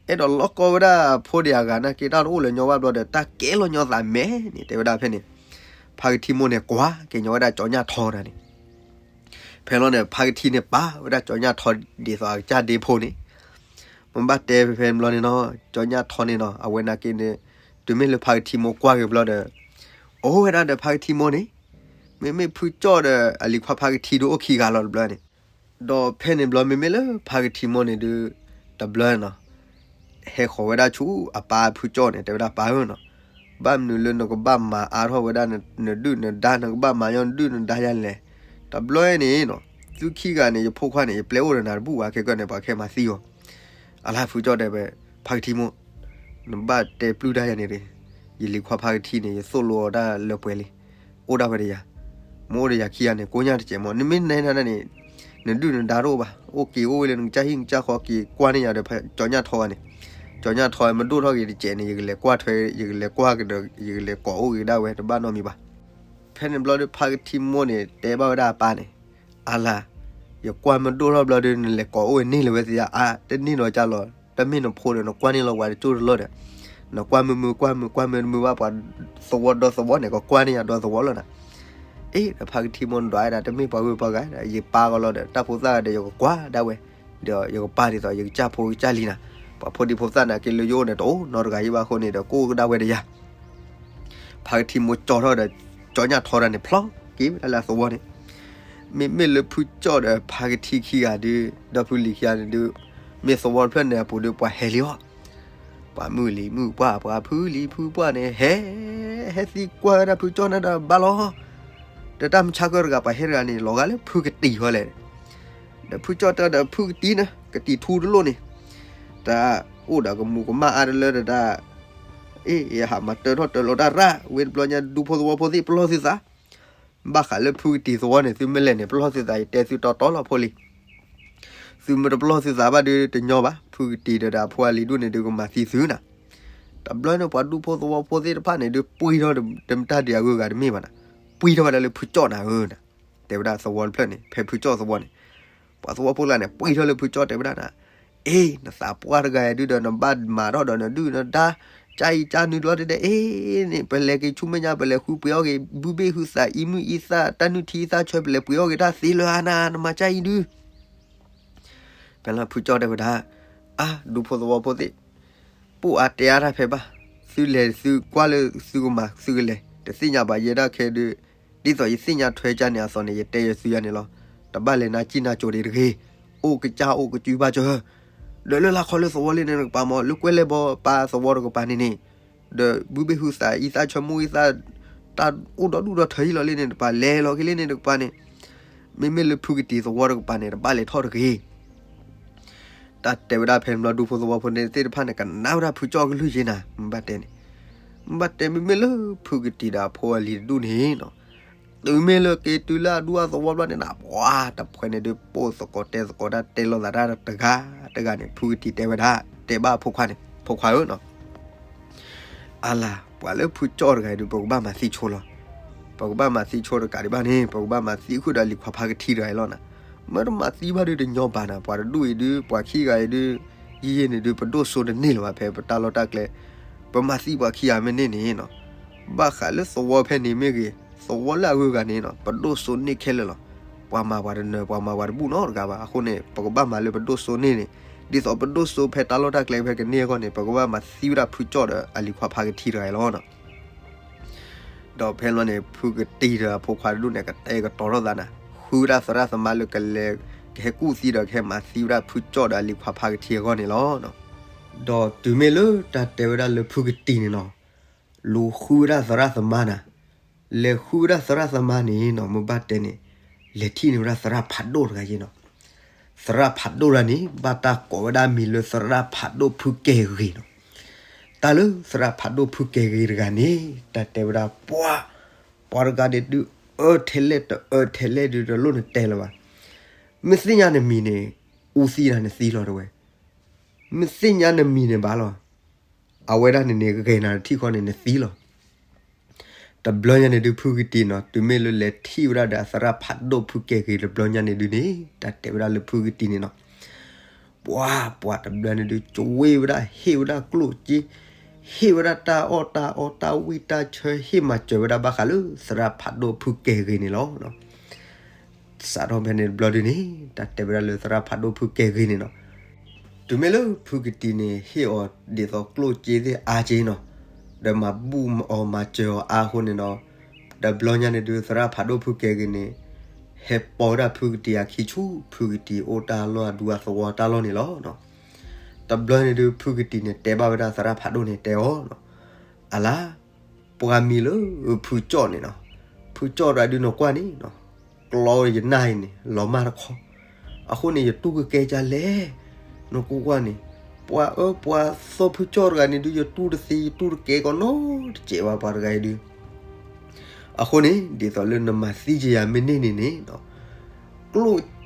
အဲၣ်ဒိးလီၢ်ကီဝဲဒၣ်အဖိဒံးအဂၤနာ်က့ တၢ်တအိၣ်လၢၤညီဘၣ်ဘျီဒီး တၢ်ကဲလီၤညီသးမဲာ်န့ၣ် တဲဝဲဒၣ်ဖဲန့ၣ်, ဖါကထံမိၢ်န့ၣ် ကွၢ်က့ၤညီဝဲဒၣ်ကၠီညၣ်ထီတၢ်န့ၣ် ဖဲလီၤန့ၣ် ဖါကထံန့ၣ်ပာ်ဝဲဒၣ်ကၠီညၣ်ထီဒ်သိးအကစၢ်ဒ့ဖိန့ၣ်, မ့ၢ်ဘၣ်တဲဖဲဖဲဘျီန့ၣ်နီၤ, ကၠီညၣ်ထီန့ၣ်နီၤ အဝဲနာ်က့န့ၣ်, တုၤမ့ၢ်လၢဖါကထံမိၢ်ကွၢ်က့ၤဘျီဒီး, အိၣ်ဝဲဒၣ်ဒီးဖါကထံမိၢ်န့ၣ်, မ့မ့ၢ်ဖုကၠီၣ်ဒီးအလံၤခွါဖါကထံဒုးအိၣ်ခံဂၤလီၤတဘျီန့ၣ်, ဒီးဖဲန့ၣ်ဘျီမ့မ့ၢ်လၢဖါကထံမိၢ်န့ၣ်ဒုး, တဘျီနီၤ ဟဲဃီၤဝဲဒၣ်ဆူအပၢ်ဖုကၠီၣ်န့ၣ် တဲဝဲဒၣ်ပၢ်ဧၢနီၤ, ဘၣ်မနုၤလၢနကဘၣ်မၤအါထီၣ်ဝဲဒၣ်နဒုၣ်နဒါ နကဘၣ်မၤညီနဒုၣ်နဒါယါလဲၣ်, တဘျီန့ၣ်နီၤ, သုခံဂၤန့ၣ် ယဖိခွါန့ၣ် ယပျဲအိၣ်ဒီးနၤတဘူၣ်ဘၣ် ခဲကနံၣ်န့ၣ် ပှၤကဟဲမၤသံအီၤ, အလါဖုကၠီၣ်တဲဝဲ, ဖါကထံမိၢ်, နဘၣ်တဲပျုၢ်တၢ်ယၤန့ၣ်တဂ့ၤ, ယလံၤခွါဖါကထံန့ၣ် ယသိၣ်လိအီၤဒၣ်လၢပှဲၤလံ, အိၣ်ဒၣ်ဝဲဒီးယၤ, မ့ၢ်အိၣ်ဒီးယၤခံဂၤန့ၣ် ကိးညါတစဲးမး နမ့ၢ်နဲဒၣ်န့ၣ်, နဒုၣ်နဒါတအိၣ်ဘၣ်, အိၣ်က့ၤအိၣ်ဝဲလၢနကစၢ်ဟံၣ်နကစၢ်ဃီက့ၤကွၢ်န့ၢ်ယၤဒီး ကၠီညၣ်ထီဂၤန့ၣ်, ကၠီညၣ်ထီမ့ၢ်ဒိၣ်ထီၣ်က့ၤတစဲးန့ၣ် ယကလဲၤကွၢ်ထွဲ ယကလဲၤကွၢ်ကဒီး ယကလဲၤကိးအိၣ်က့ၤဒၣ်ဝဲတဘၣ်နီတမံၤဘၣ်. ဖဲန့ၣ်ဘျီဒီး ဖါကထံမိၢ်န့ၣ် တဲဘၣ်ဝဲဒၣ်အပၢ်န့ၣ်, အလါ, ယကွၢ်မ့ၢ်ဒိၣ်ထီၣ်ဘျီဒီး နလဲၤကိးအိၣ်န့ၢ်လၢၤဝဲသ့ဧါ, အါ တန့ၢ်နီၤကၢ်လီၤ, တမ့ၢ်နဖိဒီး နကွၢ်န့ၢ်လီၤဝဲတကၠိၢ်တလီၢ်ဒီး, နကွၢ်မုာ်မုာ်ကွၢ်မုာ် ကွၢ်မုာ်တမုာ်ဘၣ် ပှၤသဝီဒီသဝီန့ၣ် ကကွၢ်န့ၢ်ယၤဒီသဝီလီၤနၤ. အ့ ဒီးဖါကထံမိၢ်နဒွးဝဲဒၣ် တမ့ၢ်ပှၤဂုၤပှၤဂၤ, ယပၢ်ကီးလီၤဒီး တၢ်ဖိသၣ်ဒီး ယကကွၢ်ဒၣ်ဝဲ, ဒီးယကပၢ်ဒ်သိး ယကစၢ်ဖိကစၢ်လံၤနၤ, ပှၤဖိဒံဖိသၣ်န့ၣ် က့ၤလၢယအိၣ်န့ၣ် တအိၣ်နီတဂၤအံၤဘၣ်အဃိန့ၣ်ဒီး ကအိၣ်ကဒါဝဲဒီးယၤ ဖါကထံမိၢ်ကၠီထီၣ်ဒီး ကၠီညၣ်ထီတၢ်န့ၣ် ဖျီက့ၤဝဲဒၣ်လၢအသဝီန့ၣ်, မ့မ့ၢ်လၢဖုကၠီဒီးဖါကထံခံဂၤဒုး ဒီဖုလံၤခံဂၤန့ၣ်ဒုး, မ့ၢ်သဝီတဖျၢၣ်န့ၣ်အပူၤဒုး ပှၤဟဲလံအီၤ, ပှၤမုၢ်လံၤမုၢ်ပှၢ် ပှၤဖုလံၤဖုပှၢ်န့ၣ် ဟဲ ဟဲသံကွၢ်ဝဲဒၣ်ဖုကၠီန့ၣ်ဒီး ဘၣ်လီၤ, ဒီးတၢ်မုၢ်ဆါခီတဂၤ ပှၤဟဲတဂၤန့ၣ် လီၤဂာ်လၢဖုကတံၤဃီလဲၣ်, ဒီးဖုကၠီတဲဒီး ဖုကတံၤန့ၣ် ကတံၤထူတလိၣ်န့ၣ် တၢ်အိၣ်ဒီးကမူးကမၣ်အါတလၢဒီးတၢ်, အ့ ယဟးမၤတၢထီၣ်တၢလီၤတၢ်ရၣ် ဝဲတဘျီညါ ဒူဖိသဝီဖိသ့ၣ် ပလီၢ်သုသး, ဘၣ်ဃးလၢဖုကတံၤသဝီန့ၣ် သုမ့ၢ်လဲၤန့ၣ် ပလီၢ်သုသး ယတဲသုတီတီလီၤဖိလံၤ, သုမ့ၢ်တပလီၢ်သုသးဘၣ်ဒုးတညီဘၣ်, ဖုကတံၤဒီးအဖိအလံၤဒူၣ်န့ၣ်ဒုး ကမၤသံသုနၤ. တဘျီန့ၣ် ပှၤဒူဖိသဝီဖိသ့ၣ်တဖၣ်န့ၣ်ဒုး ပှံၢ်ထီၣ်တမတၢ်ဒုးအဂုၤအဂၤတမ့ၢ်ဘၣ်နၤ, ပှံၢ်ထီၣ်ဝဲဒၣ်လၢဖုကၠီနၤဧၢနၤ, တဲဝဲဒၣ်သဝီတဖျၢၣ်န့ၣ် ဖဲဖုကၠီသဝီန့ၣ်, ပှၤသဝီဖိတဂၤန့ၣ် ပှံၢ်ထီၣ်လၢဖုကၠီတဲဝဲဒၣ်နၤ, အ့ နသးပှၢ်တဂၤအံၤဒုးဒီး နဘၣ်မၤထီၣ်ဒီးနဒုၣ်နဒါ, ကၢ်အံၤကၢ်နုာ်တဘျီတဲဒဲး အ့ န့ၣ် ပလဲၤက့ၤဆူမဲာ်ညါ ပလဲၤဃုပှ့ၤအီၣ်က့ၤ ဘုဘ့ၣ်ဟုသးအံၤမုၢ်အံသၣ် တၢ်နုၢ်ထံအံသၣ်ဆၢ ပလဲၤပှ့ၤအီၣ်က့ၤတၢ်သ့လၢၤဧါနၤ နမၤကၢ်အံၤဒုး ဖဲလီၤဖုကၠီတဲဝဲဒၣ်, အါ ဒူဖိသဝီဖိသ့ၣ်, ပအိၣ်အါတဲအါတၢ်ဖဲဘၣ်, သုလဲၤသုကွၢ်လၢသုကမၤသုကလဲၤ တသ့ၣ်ညါဘၣ်ယဲဒၣ်ခဲဒုး, ဒ်သိးယသ့ၣ်ညါထွဲကၢ်န့ၣ်အသိးန့ၣ် ယတဲယသုယၤန့ၣ်လီၤ. တဘၣ်လဲၤနါစံၣ်နါကိၤဒံးတဂ့ၤ, အိၣ်ကစၢ်အိၣ်ကစုဘၣ်စၢၤ, ဒီးလၢလၢခီလၢသဝီလၢန့ၣ်တကပၤမ့ၢ် လၢကွဲလဲၣ်ဘီပၢ်သဝီတကပၤန့ၣ်န့ၣ်, ဒီးဘုဘ့ၣ်ဟုသးအံသၣ်ဆၢမုၢ်အံသၣ်, တၢ်အိၣ်ဒီဒူၣ်ဒီထၢအံၤလီၤလၢန့ၣ်တကပၤ လဲၤလီၤက့ၤလၢန့ၣ်တကပၤန့ၣ်, မ့မ့ၢ်လၢဖုကတံၤသဝီတကပၤန့ၣ် တဘၣ်လဲၤထီၣ်တဂ့ၤ တၢ်တဲဝဲဒၣ်ဖဲန့ၣ်ဘျီ ဒူဖိသဝီဖိန့ၣ်သ့ၣ်တဖၣ်န့ၣ် ကနၣ်ဝဲဒၣ်ဖုကၠီကလုၢ်ယ့နၤ, မ့ၢ်ဘၣ်တဲန့ၣ်, မ့ၢ်ဘၣ်တဲမ့မ့ၢ်လၢဖုကတံၤဒီးအဖိအလံၤတဒူၣ်န့ၣ်နီၤ, တုၤမ့ၢ်လၢက့ၤတုၤလၢအဒူၣ်အသဝီဘျီန့ၣ်နၤ ပှၤတဖှဲးန့ၣ်ဒုး ပိာ်သကိးတဲသကိးတၢ်တဲလိာ်သးတၢ်တဂၤတဂၤန့ၣ် ဖုကတံၤတဲဝဲဒၣ်, တဲဘၣ်အဖိခွါန့ၣ် ဖိခွါဧၢနီၤ အလၤ ပှၤလၢဖုကၠီတဂၤအံၤဒုး ပကဘၣ်မၤသံဆိလီၤ. ပကဘၣ်မၤသံဆိတကးဒံးဘၣ်န့ၣ် ပကဘၣ်မၤသံဃုာ်ဒီးလံၤခွါဖါကထံတဂၤအံၤလီၤနၤ. မ့ၢ်တမၤသံဘၣ်ဒုးတညီဘၣ်နၤ, ပှၤတဒူၣ်အံၤဒုး ပှၤခံဂၤအံၤဒုး ယံာ်ယံာ်န့ၣ်ဒုး ပဒိၣ်စိန့ၢ်လၢၤဘၣ်ဖဲပတၢ်လီၢ်တၢ်ကျဲ, ပမၤသံပှၤခံဂၤမ့ၢ်န့ၢ်န့ၣ်နီၤ, ဘၣ်ဃးလၢသဝီဖဲန့ၣ်မ့ၢ်ဂ့ၤ, သဝီလၢအဂုၤအဂၤန့ၣ်နီၤ ပဒိၣ်စိန့ၢ်ခဲလၢာ်လီၤ. ပှၤမၤပှၤတနၢၤ ပှၤမၤပှၤတဘူၣ်နီတဂၤဘၣ်. အဃိန့ၣ် ပကဘၣ်မၤလၢပဒိၣ်စိန့ၢ်န့ၣ်, ဒ်သိးပဒိၣ်စိဖဲတၢ်လီၢ်တၢ်ကျဲဖဲကန့ၢ်အဂီၢ်န့ၣ် ပကဘၣ်မၤသံဝဲဒၣ်ဖုကၠီဒီးအလံၤခွါဖါကထံတဂၤအံၤလီၤ. ဒီးဖဲလီၤန့ၣ် ဖုကတံၤဒီးအဖိခွါတဒူၣ်န့ၣ် ကတဲကတီၤထီၣ်သးနၤ, ဃုဝဲဒၣ်သရၣ်သမါလၢကလဲၤ ကဟဲကူၣ်သံဒီးကဟဲမၤသံဝဲဒၣ်ဖုကၠီဒီးအလံၤခွါဖါကထံအဂီၢ်န့ၣ်လီၤ. ဒီးတုၤမ့ၢ်လၢတၢ်တဲဝဲဒၣ်လၢဖုကတံၤန့ၣ်နီၤ, လူၤဃုဝဲဒၣ်သရၣ်သမါနၤ, လဲၤဃုဝဲဒၣ်သရၣ်သမါန့ၣ်နီၤ မ့ၢ်ဘၣ်တဲန့ၣ်, လဲၤထံၣ်န့ၢ်ဝဲဒၣ်သရၣ်ဖးဒိၣ်တဂၤယ့နီၤ. သရၣ်ဖးဒိၣ်တဂၤန့ၣ် ဘၣ်တၢ်ကိးဝဲဒၣ်မံၤလၢသရၣ်ဖးဒိၣ်ဖုကဲဂ့ၤနီၤ. တၢ်လၢသရၣ်ဖးဒိၣ်ဖုကဲဂ့ၤတဂၤန့ၣ် တၢ်တဲဝဲဒၣ်ပှၤ, ပှၤတဂၤန့ၣ်ဒုး အၢထဲလဲၣ်တအၢထဲလဲၣ်ဒုး တလိၣ်နတဲလၢၤဘၣ်. မ့ၢ်သ့ၣ်ညါနမံၤန့ၣ် အူသံနၤနသံလီၤတဲဝဲ. မ့ၢ်သ့ၣ်ညါနမံၤန့ၣ်ဘၣ်လီၤ. အဝဲဒၣ်န့ၣ်န့ၣ် ဂဲၤနၤတထံၣ်ဃီန့ၣ်နသံလီၤ. တဘျီညါန့ၣ်ဒုး ဖုကတံၤနီၤ တုၤမ့ၢ်လၢလဲၤထံၣ်ဝဲဒၣ်ဒီးအသရၣ်ဖးဒိၣ်ဖုကဲဂ့ၤတဘျီညါန့ၣ်ဒုးန့ၣ် တၢ်တဲဝဲဒၣ်လၢဖုကတံၤန့ၣ်နီၤ ပှၤ ပှၤတဘျီန့ၣ်ဒုး ကဝ့ၢ်ဝဲဒၣ် ဟ့ၣ်ဝဲဒၣ်ကျိၣ်စ့, ဟ့ၣ်ဝဲဒၣ်တၢ်အီၣ်တၢ်အီ တၢ်ဝံၣ်တၢ်ဆၢ ဟ့ၣ်မၤစၢၤဝဲဒၣ်ဘၣ်ဃးလၢသရၣ်ဖးဒိၣ်ဖုကဲဂ့ၤန့ၣ်လီၤ. စးထီၣ်ဖဲန့ၣ်တဘျီဒုးန့ၣ် တၢ်တဲဝဲဒၣ်လၢသရၣ်ဖးဒိၣ်ဖုကဲဂ့ၤန့ၣ်နီၤ တုၤမ့ၢ်လၢဖုကတံၤန့ၣ် ဟ့ၣ်အီၤဒ်သိးကျိၣ်စ့သ့ၣ်အါက့နီၤ, ဒီးမၤဘူၣ်အီၤမၤစၢၤအီၤအါအဃိန့ၣ်ဒီး, တဘျီညါန့ၣ်ဒုး သရၣ်ဖးဒိၣ်ဖုကဲဂ့ၤန့ၣ် ဟဲပိာ်ဝဲဒၣ်ဖုကတံၤအခံဆူ ဖုကတံၤအိၣ်တၢ်လီၢ်အဒူအသဝီတၢ်လီၢ်န့ၣ်လီၤ. တဘျီန့ၣ်ဒုး ဖုကတံၤန့ၣ် တဲဘၣ်ဝဲဒၣ်သရၣ်ဖးဒိၣ်န့ၣ်တဲအီၤ, အလါ ပှၤမံၤလၢဖုကၠီန့ၣ်နီၤ, ဖုကၠီတဂၤဒုးနကွၢ်န့ၣ်နီၤ, ကျီယနၢ်အံၤန့ၣ် လီၤမၢ်တခီ, အဃိန့ၣ် ယတူၢ်ကကဲဒ်လဲၣ်, နကွၢ်ကွၢ်န့ၣ်, ပှၤအၢ ပှၤသီဖုကၠီတဂၤန့ၣ်ဒုး ယတူၢ်တသ့ ယတူၢ်တကဲကီးနီတစဲးဘၣ်ပှၤတဂၤအံၤဒုး အဃိန့ၣ် ဒ်သိးလၢနမၤသံက့ၤယၤမ့ၢ်န့ၢ်န့ၣ်န့ၣ်,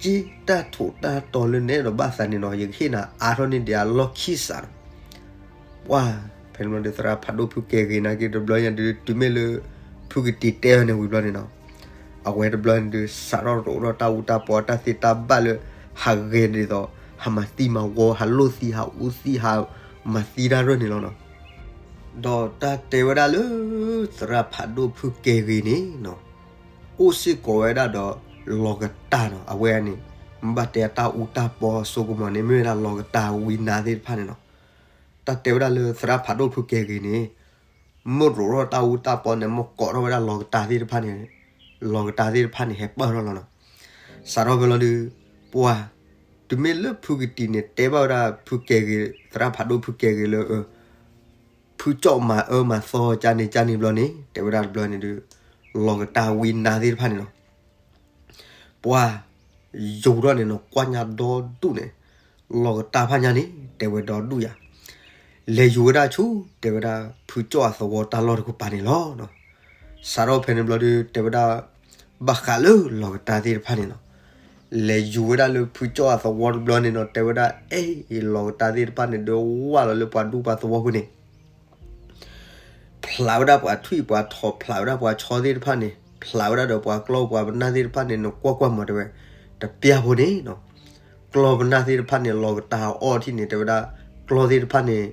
ကျိၣ်စ့တၢ်ထိးတၢ်တီၤလၢနအဲၣ်ဒိးဘၣ်သးန့ၣ်နီၤ ယကဟ့ၣ်နၤအါထီၣ်န့ၢ်ဒံးအလီၢ်ခံစးနီၤ. ပှၤ ဖဲန့ၣ်ဘျီဒုး သရၣ်ဖးဒိၣ်ဖုကဲဂ့ၤနာ်က့ တဘျီညါဒုး တုၤမ့ၢ်လၢ ဖုကတံၤတဲအီၤန့ၣ်ဝံၤဘျီန့ၣ်နီၤ, အဝဲတဘျီန့ၣ်ဒုး စးထီၣ်ရိးထီၣ်တၢ်အူတၢ်ပီ တၢ်သ့တၢ်ဘၣ်လၢ ဟးဂဲၤဒ်သိး ဟးမၤသံမၤဝီ ဟးလိၣ်သံ ဟးအူသံ ဟးမၤသံတၢ်ရၢၢ်န့ၣ်လီၤနီၤ. ဒီးတၢ်တဲဝဲဒၣ်လၢ သရၣ်ဖးဒိၣ်ဖုကဲဂ့ၤန့ၣ်နီၤ, အိၣ်စ့ၢ်ကီးဝဲဒၣ်ဒီး လီၤကတၢ်နီၤ. အဝဲန့ၣ် မ့ၢ်ဘၣ်တဲတၢ်အူတၢ်ပီအစိကမီၤန့ၣ် မ့ၢ်ဝဲဒၣ်လီၤကတၢ်ဝံနါသ့ၣ်တဖၣ်န့ၣ်နီၤ. တၢ်တဲဝဲဒၣ်လၢသရၣ်ဖးဒိၣ်ဖုကဲဂ့ၤန့ၣ် မ့ၢ်ရိးထီၣ်တၢ်အူတၢ်ပီန့ၣ် မ့ၢ်ကိးထီၣ်ဝဲဒၣ်လီၤကတၢ်သ့ၣ်တဖၣ်န့ၣ်, လီၤကတၢ်သ့ၣ်တဖၣ်န့ၣ် ဟဲပၢၢ်ထီၣ်လီၤနီၤ. စးထီၣ်ဖဲလီၤဒုး ပှၤ တုၤမ့ၢ်လၢဖုကတံၤန့ၣ် တဲဘၣ်ဝဲဒၣ်ဖုကဲဂ့ၤ သရၣ်ဖးဒိၣ်ဖုကဲဂ့ၤလၢ ဖုကၠီၣ်မၤအၢမၤသီကၢ်န့ၣ်ကၢ်န့ၣ်ဘျီန့ၣ် တဲဝဲဒၣ်တဘျီန့ၣ်ဒုး လီၤကတၢ်ဝံနါသ့ၣ်တဖၣ်န့ၣ်နီၤ. ပှၤ ယူၤထီၣ်န့ၣ်နီၤ ကွၢ်ညါဒီဒူၣ်န့ၣ်, လီၤကတၢ်ဖၣ်ညါန့ၣ် တဲဝဲဒီဒူၣ်ယၤ, လဲၤယူၤဝဲဒၣ်ဆူ တဲဝဲဒၣ် ဖုကၠီၣ်အသဝီတၢ်လီၢ်တကပၤန့ၣ်လီၤ. စးထီၣ်ဖဲန့ၣ်ဘျီဒုး တဲဝဲဒၣ် ဘၣ်ဃးလၢလီၤကတၢ်သ့ၣ်တဖၣ်န့ၣ်နီၤ, လဲၤယူၤဝဲဒၣ်လၢဖုကၠီၣ်အသဝီတဘျီန့ၣ်နီၤ တဲဝဲဒၣ် အဲၣ် လီၤကတၢ်သ့ၣ်တဖၣ်န့ၣ် ဒုးဝၢ်လီၤလၢပှၤဒူပှၤသဝီဖိန့ၣ် ဖျးဝဲဒၣ်ပှၤထွံၣ်ပှၤထိး ဖျးဝဲဒၣ်ပှၤဆီသ့ၣ်တဖၣ်န့ၣ် ဖျးဝဲဒၣ်ဒီးပှၤကျီပှၤပနၢ်သ့ၣ်တဖၣ်န့ၣ် နကွၢ်ကွၢ်မးတဲဝဲ, တပျၢ်ဖိန့ၣ်နီၤ, ကျီပနၢ်သ့ၣ်တဖၣ်န့ၣ် လီၤကတၢ်အီၣ်ထံၣ်န့ၣ် တဲဝဲဒၣ် ကျီသ့ၣ်တဖၣ်န့ၣ်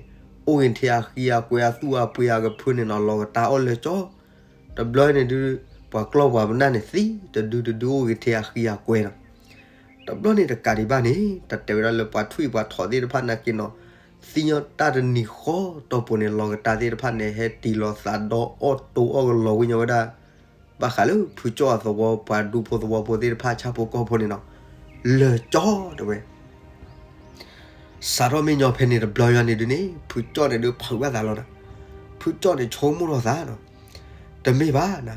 အိၣ်ဂ့ၤထဲအဃံအကွဲ အသူၣ်အပှ့ၤအကဖၢန့ၣ်နီၤ လီၤကတၢ်အီၣ်လၢကၠီ တဘျီန့ၣ်ဒုး ပှၤကျီပှၤပနၢ်န့ၣ် သံတဒုတဒုအိၣ်ဂ့ၤထဲအဃံအကွဲနီၤ. တဘျီန့ၣ်တကးဒံးဘၣ်န့ၣ် တၢ်တဲဝဲဒၣ်လၢပှၤထွံၣ်ပှၤထိးသ့ၣ်တဖၣ်နာ်က့နီၤ, သံညီတၢ်တနံၤဃီတီၢ်ပူၤန့ၣ် လီၤကတၢ်သ့ၣ်တဖၣ်န့ၣ် ဟဲတံၤလီၤသးဒီအီၣ်တိအီၣ်ကလီၤဝံၤညီဝဲဒၣ် ဘၣ်ဃးလၢဖုကၠီၣ်အသဝီ ပှၤဒူဖိသဝီဖိသ့ၣ်တဖၣ် ဆၣ်ဖိကီၢ်ဖိန့ၣ်နီၤ, လၢာ်ကၠီတဲဝဲ စးထီၣ်မ့ၢ်ညီဖဲန့ၣ်တဘျီညါန့ၣ်ဒုးန့ၣ် ဖုကၠီၣ်န့ၣ်ဒုးဖုးဘၣ်သးလီၤနၤ, ဖုကၠီၣ်န့ၣ်ဆိကမိၣ်ထီၣ်သးနီၤ, တမ့ၢ်ဘၣ်နၤ,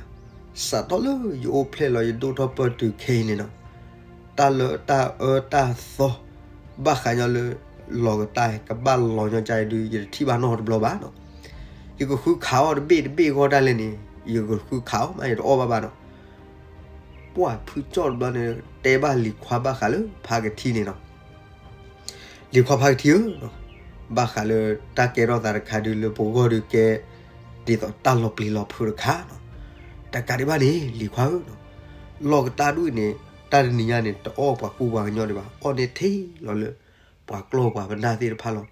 စးထီၣ်လၢယအိၣ်ဖျဲၣ်လီၤယဒိၣ်ထီၣ်ပၢၢ်တုၤခဲအံၤန့ၣ်နီၤ, တၢ်လၢတၢ်အၢတၢ်သီ ဘၣ်ဃးညီလၢ လီၤကတၢ်ကဘၣ်လီၤညီကအံၤဒုး ယတထံၣ်ဘၣ်နီတဘျီဘၣ်နီၤ, ယကဃုခးအီၣ်တဘ့ၣ်တဘ့ၣ်ဂီၢ်ဒၣ်လဲာ်န့ၣ် ယကဃုခးအီၣ်မး ယတအီၣ်ဘၣ်ဘၣ်နီၤ. ပှၤဖုကၠီၣ်တဘျီန့ၣ် တဲဘၣ်လံၤခွါဘၣ်ဃးလၢဖါကထံန့ၣ်နီၤ, လံၤခွါဖါကထံဧၢ, ဘၣ်ဃးလၢတၢ်ကဲထီၣ်သးတခါဒုးလၢပဂီၢ်ဒုးကဲ ဒ်သိးတၢ်လီၤပျံၤလီၤဖုးတခါနီၤ, တကးဒံးဘၣ်န့ၣ် လံၤခွါဧၢ, လီၤကတၢ်ဒူၣ်အံၤန့ၣ် တၢ်တနံၤညါန့ၣ် တအီၣ်ပှၤကူပှၤကညီဒံးဘၣ်, အီၣ်န့ၢ်ထဲလီၤလၢ ပှၤကျီၢ်ပှၤပနၢ်သ့ၣ်တဖၣ်လီၤ.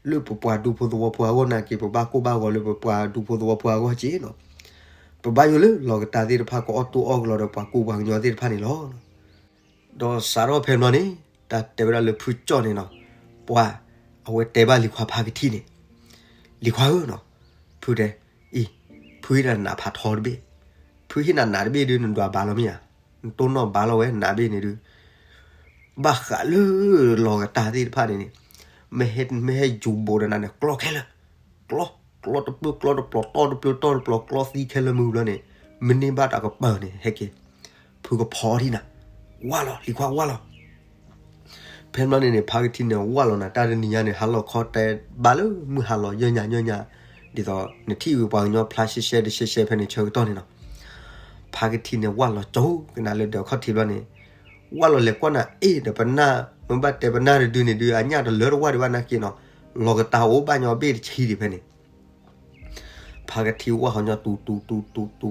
လၢပပှၤဒူဖိသဝီဖိအဂီၢ်နာ်က့ ပဘၣ်ကိၢ်ဘၣ်ဂီၤလၢပပှၤဒူဖိသဝီဖိအဂီၢ်က့နီၤ, ပဘၣ်ယိၣ်လၢလီၤကတၢ်သ့ၣ်တဖၣ် ကအီၣ်တိအီၣ်ကလီၤဒီးပှၤကူပှၤကညီသ့ၣ်တဖၣ်န့ၣ်လီၤ. ဒီးစးထီၣ်ဖဲန့ၣ်ဘျီန့ၣ် တၢ်တဲဝဲဒၣ်လၢဖုကၠီၣ်န့ၣ်နီၤ, ပှၤ အဝဲတဲဘၣ်လံၤခွါဖါကထံန့ၣ်, လံၤခွါဧၢနီၤ, ဖုတဲ, အံၤ, ဖုဟ့ၣ်နၤနးဖးထီတဘ့ၣ်, ဖုဟ့ၣ်နၤနးတဘ့ၣ်ဒုး နဒွးဘၣ်လီၤမ့ၢ်ဧါ, နတိၢ်နီၣ်ဘၣ်လီၤဝဲနးဘ့ၣ်န့ၣ်ဒုး ဘၣ်ဃးလၢလီၤကတၢ်သ့ၣ်တဖၣ်န့ၣ်န့ၣ်, မ့ၢ်ဟဲ မ့ၢ်ဟဲယူၤဘိးဒီးနၤန့ၣ် ကျီခဲလၢာ်, ကျီ, ကျီတပျၢၢ်ကျီတပျီၤ တီၢ်တပျၢၢ်တီၢ်တပျီၤ ကျီသံခဲလၢာ်မုၢ်ဘျီန့ၣ်, မ့ၢ်န့ၢ်ဘၣ်တၢ်ကပၤန့ၣ် ဟဲက့ၤ, ဖုကဖီထံၣ်နၤ, ဝၢ်လီၤ လံၤခွါဝၢ်လီၤ. ဖဲန့ၣ်ဘျီန့ၣ်န့ၣ် ဖါကထံန့ၣ် ဝၢ်လီၤနၤ တၢ်တနံၤညါန့ၣ် ဟါလီၤခီတဲဘၣ်လၢမုၢ်ဟါလီၤ ယဲၢ်ညါယဲၢ်ညါ, ဒ်သိးနထံၣ်ဝံၤပှၤကညီဖျါရှဲရှဲတရှဲရှဲဖဲန့ၣ်ဆၢကတီၢ်န့ၣ်နီၤ, ဖါကထံန့ၣ်ဝၢ်လီၤကၠိကနၤလၢဒၢးခီၣ်ထံးဘျီန့ၣ်, ဝၢ်လီၤလဲၤကွၢ်နၤအ့ၣ်ဒီးပနၢ် မ့ၢ်ဘၣ်တဲပနၢ်တဒုန့ၣ်ဒုး အညၣ်တလၢတဝၢ်ဒံးဘၣ်နာ်က့နီၤ, လီၤကတၢ်အိၣ်ဘၣ်ညီဘ့ၣ်တဆံဒံးဖဲန့ၣ် ဖါကထံဝၢ်ဟီညီတူတူတူတူတူ,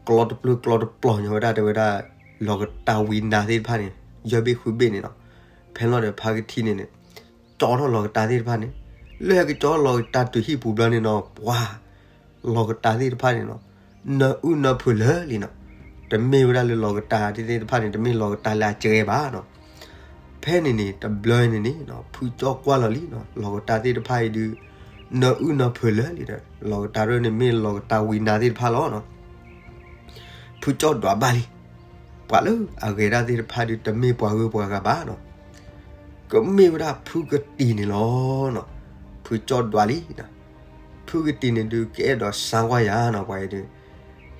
ကျီတပျၢၢ်ကျီတပျီၤညီဝဲဒၣ်တဲဝဲဒၣ်, လီၤကတၢ်ဝံနါသ့ၣ်တဖၣ်န့ၣ်, ယဲၢ်ဘ့ၣ်ဃုဘ့ၣ်န့ၣ်နီၤ, ဖဲလီၤဒီးဖါကထံန့ၣ်န့ၣ်, ကၠီထီၣ်လီၤကတၢ်သ့ၣ်တဖၣ်န့ၣ်, လၢဟဲကၠီလီၤကတၢ်တုၤဟံၣ်ပူၤဘျီန့ၣ်နီၤ, ပှၤ လီၤကတၢ်သ့ၣ်တဖၣ်န့ၣ်နီၤ, နၢအုၣ်နၢဖုးလၢာ်လံနီၤ, တမ့ၢ်ဝဲဒၣ်လၢလီၤကတၢ်သ့ၣ်တဖၣ်န့ၣ် တမ့ၢ်လီၤကတၢ်လၢအစှဲဘၣ်နီၤ ဖဲန့ၣ်န့ၣ် တဘျီန့ၣ်န့ၣ် ဖုကၠီကွၢ်လီၤလံနီၤ, လီၤကတၢ်သ့ၣ်တဖၣ်အံၤဒုး နၢအုၣ်နၢဖုးလၢာ်လံဒီး လီၤကတၢ်ရၢၢ်န့ၣ်မ့ၢ်လီၤကတၢ်ဝံနါသ့ၣ်တဖၣ်လီၤနီၤ. ဖုကၠီဒွးဘၣ်လံ, ပှၤလၢအဂဲၤဒၣ်သ့ၣ်တဖၣ်ဒုး တမ့ၢ်ပှၤဂုၤပှၤဂၤဘၣ်နီၤ, ကမ့ၢ်ဝဲဒၣ်ဖုကတံၤန့ၣ်လီၤနီၤ. ဖုကၠီဒွးလံ, ဖုကတံၤန့ၣ်ဒုး ကအဲၣ်ဒိးစါကွၢ်ယၤနီၤ, ပှၤအံၤဒုး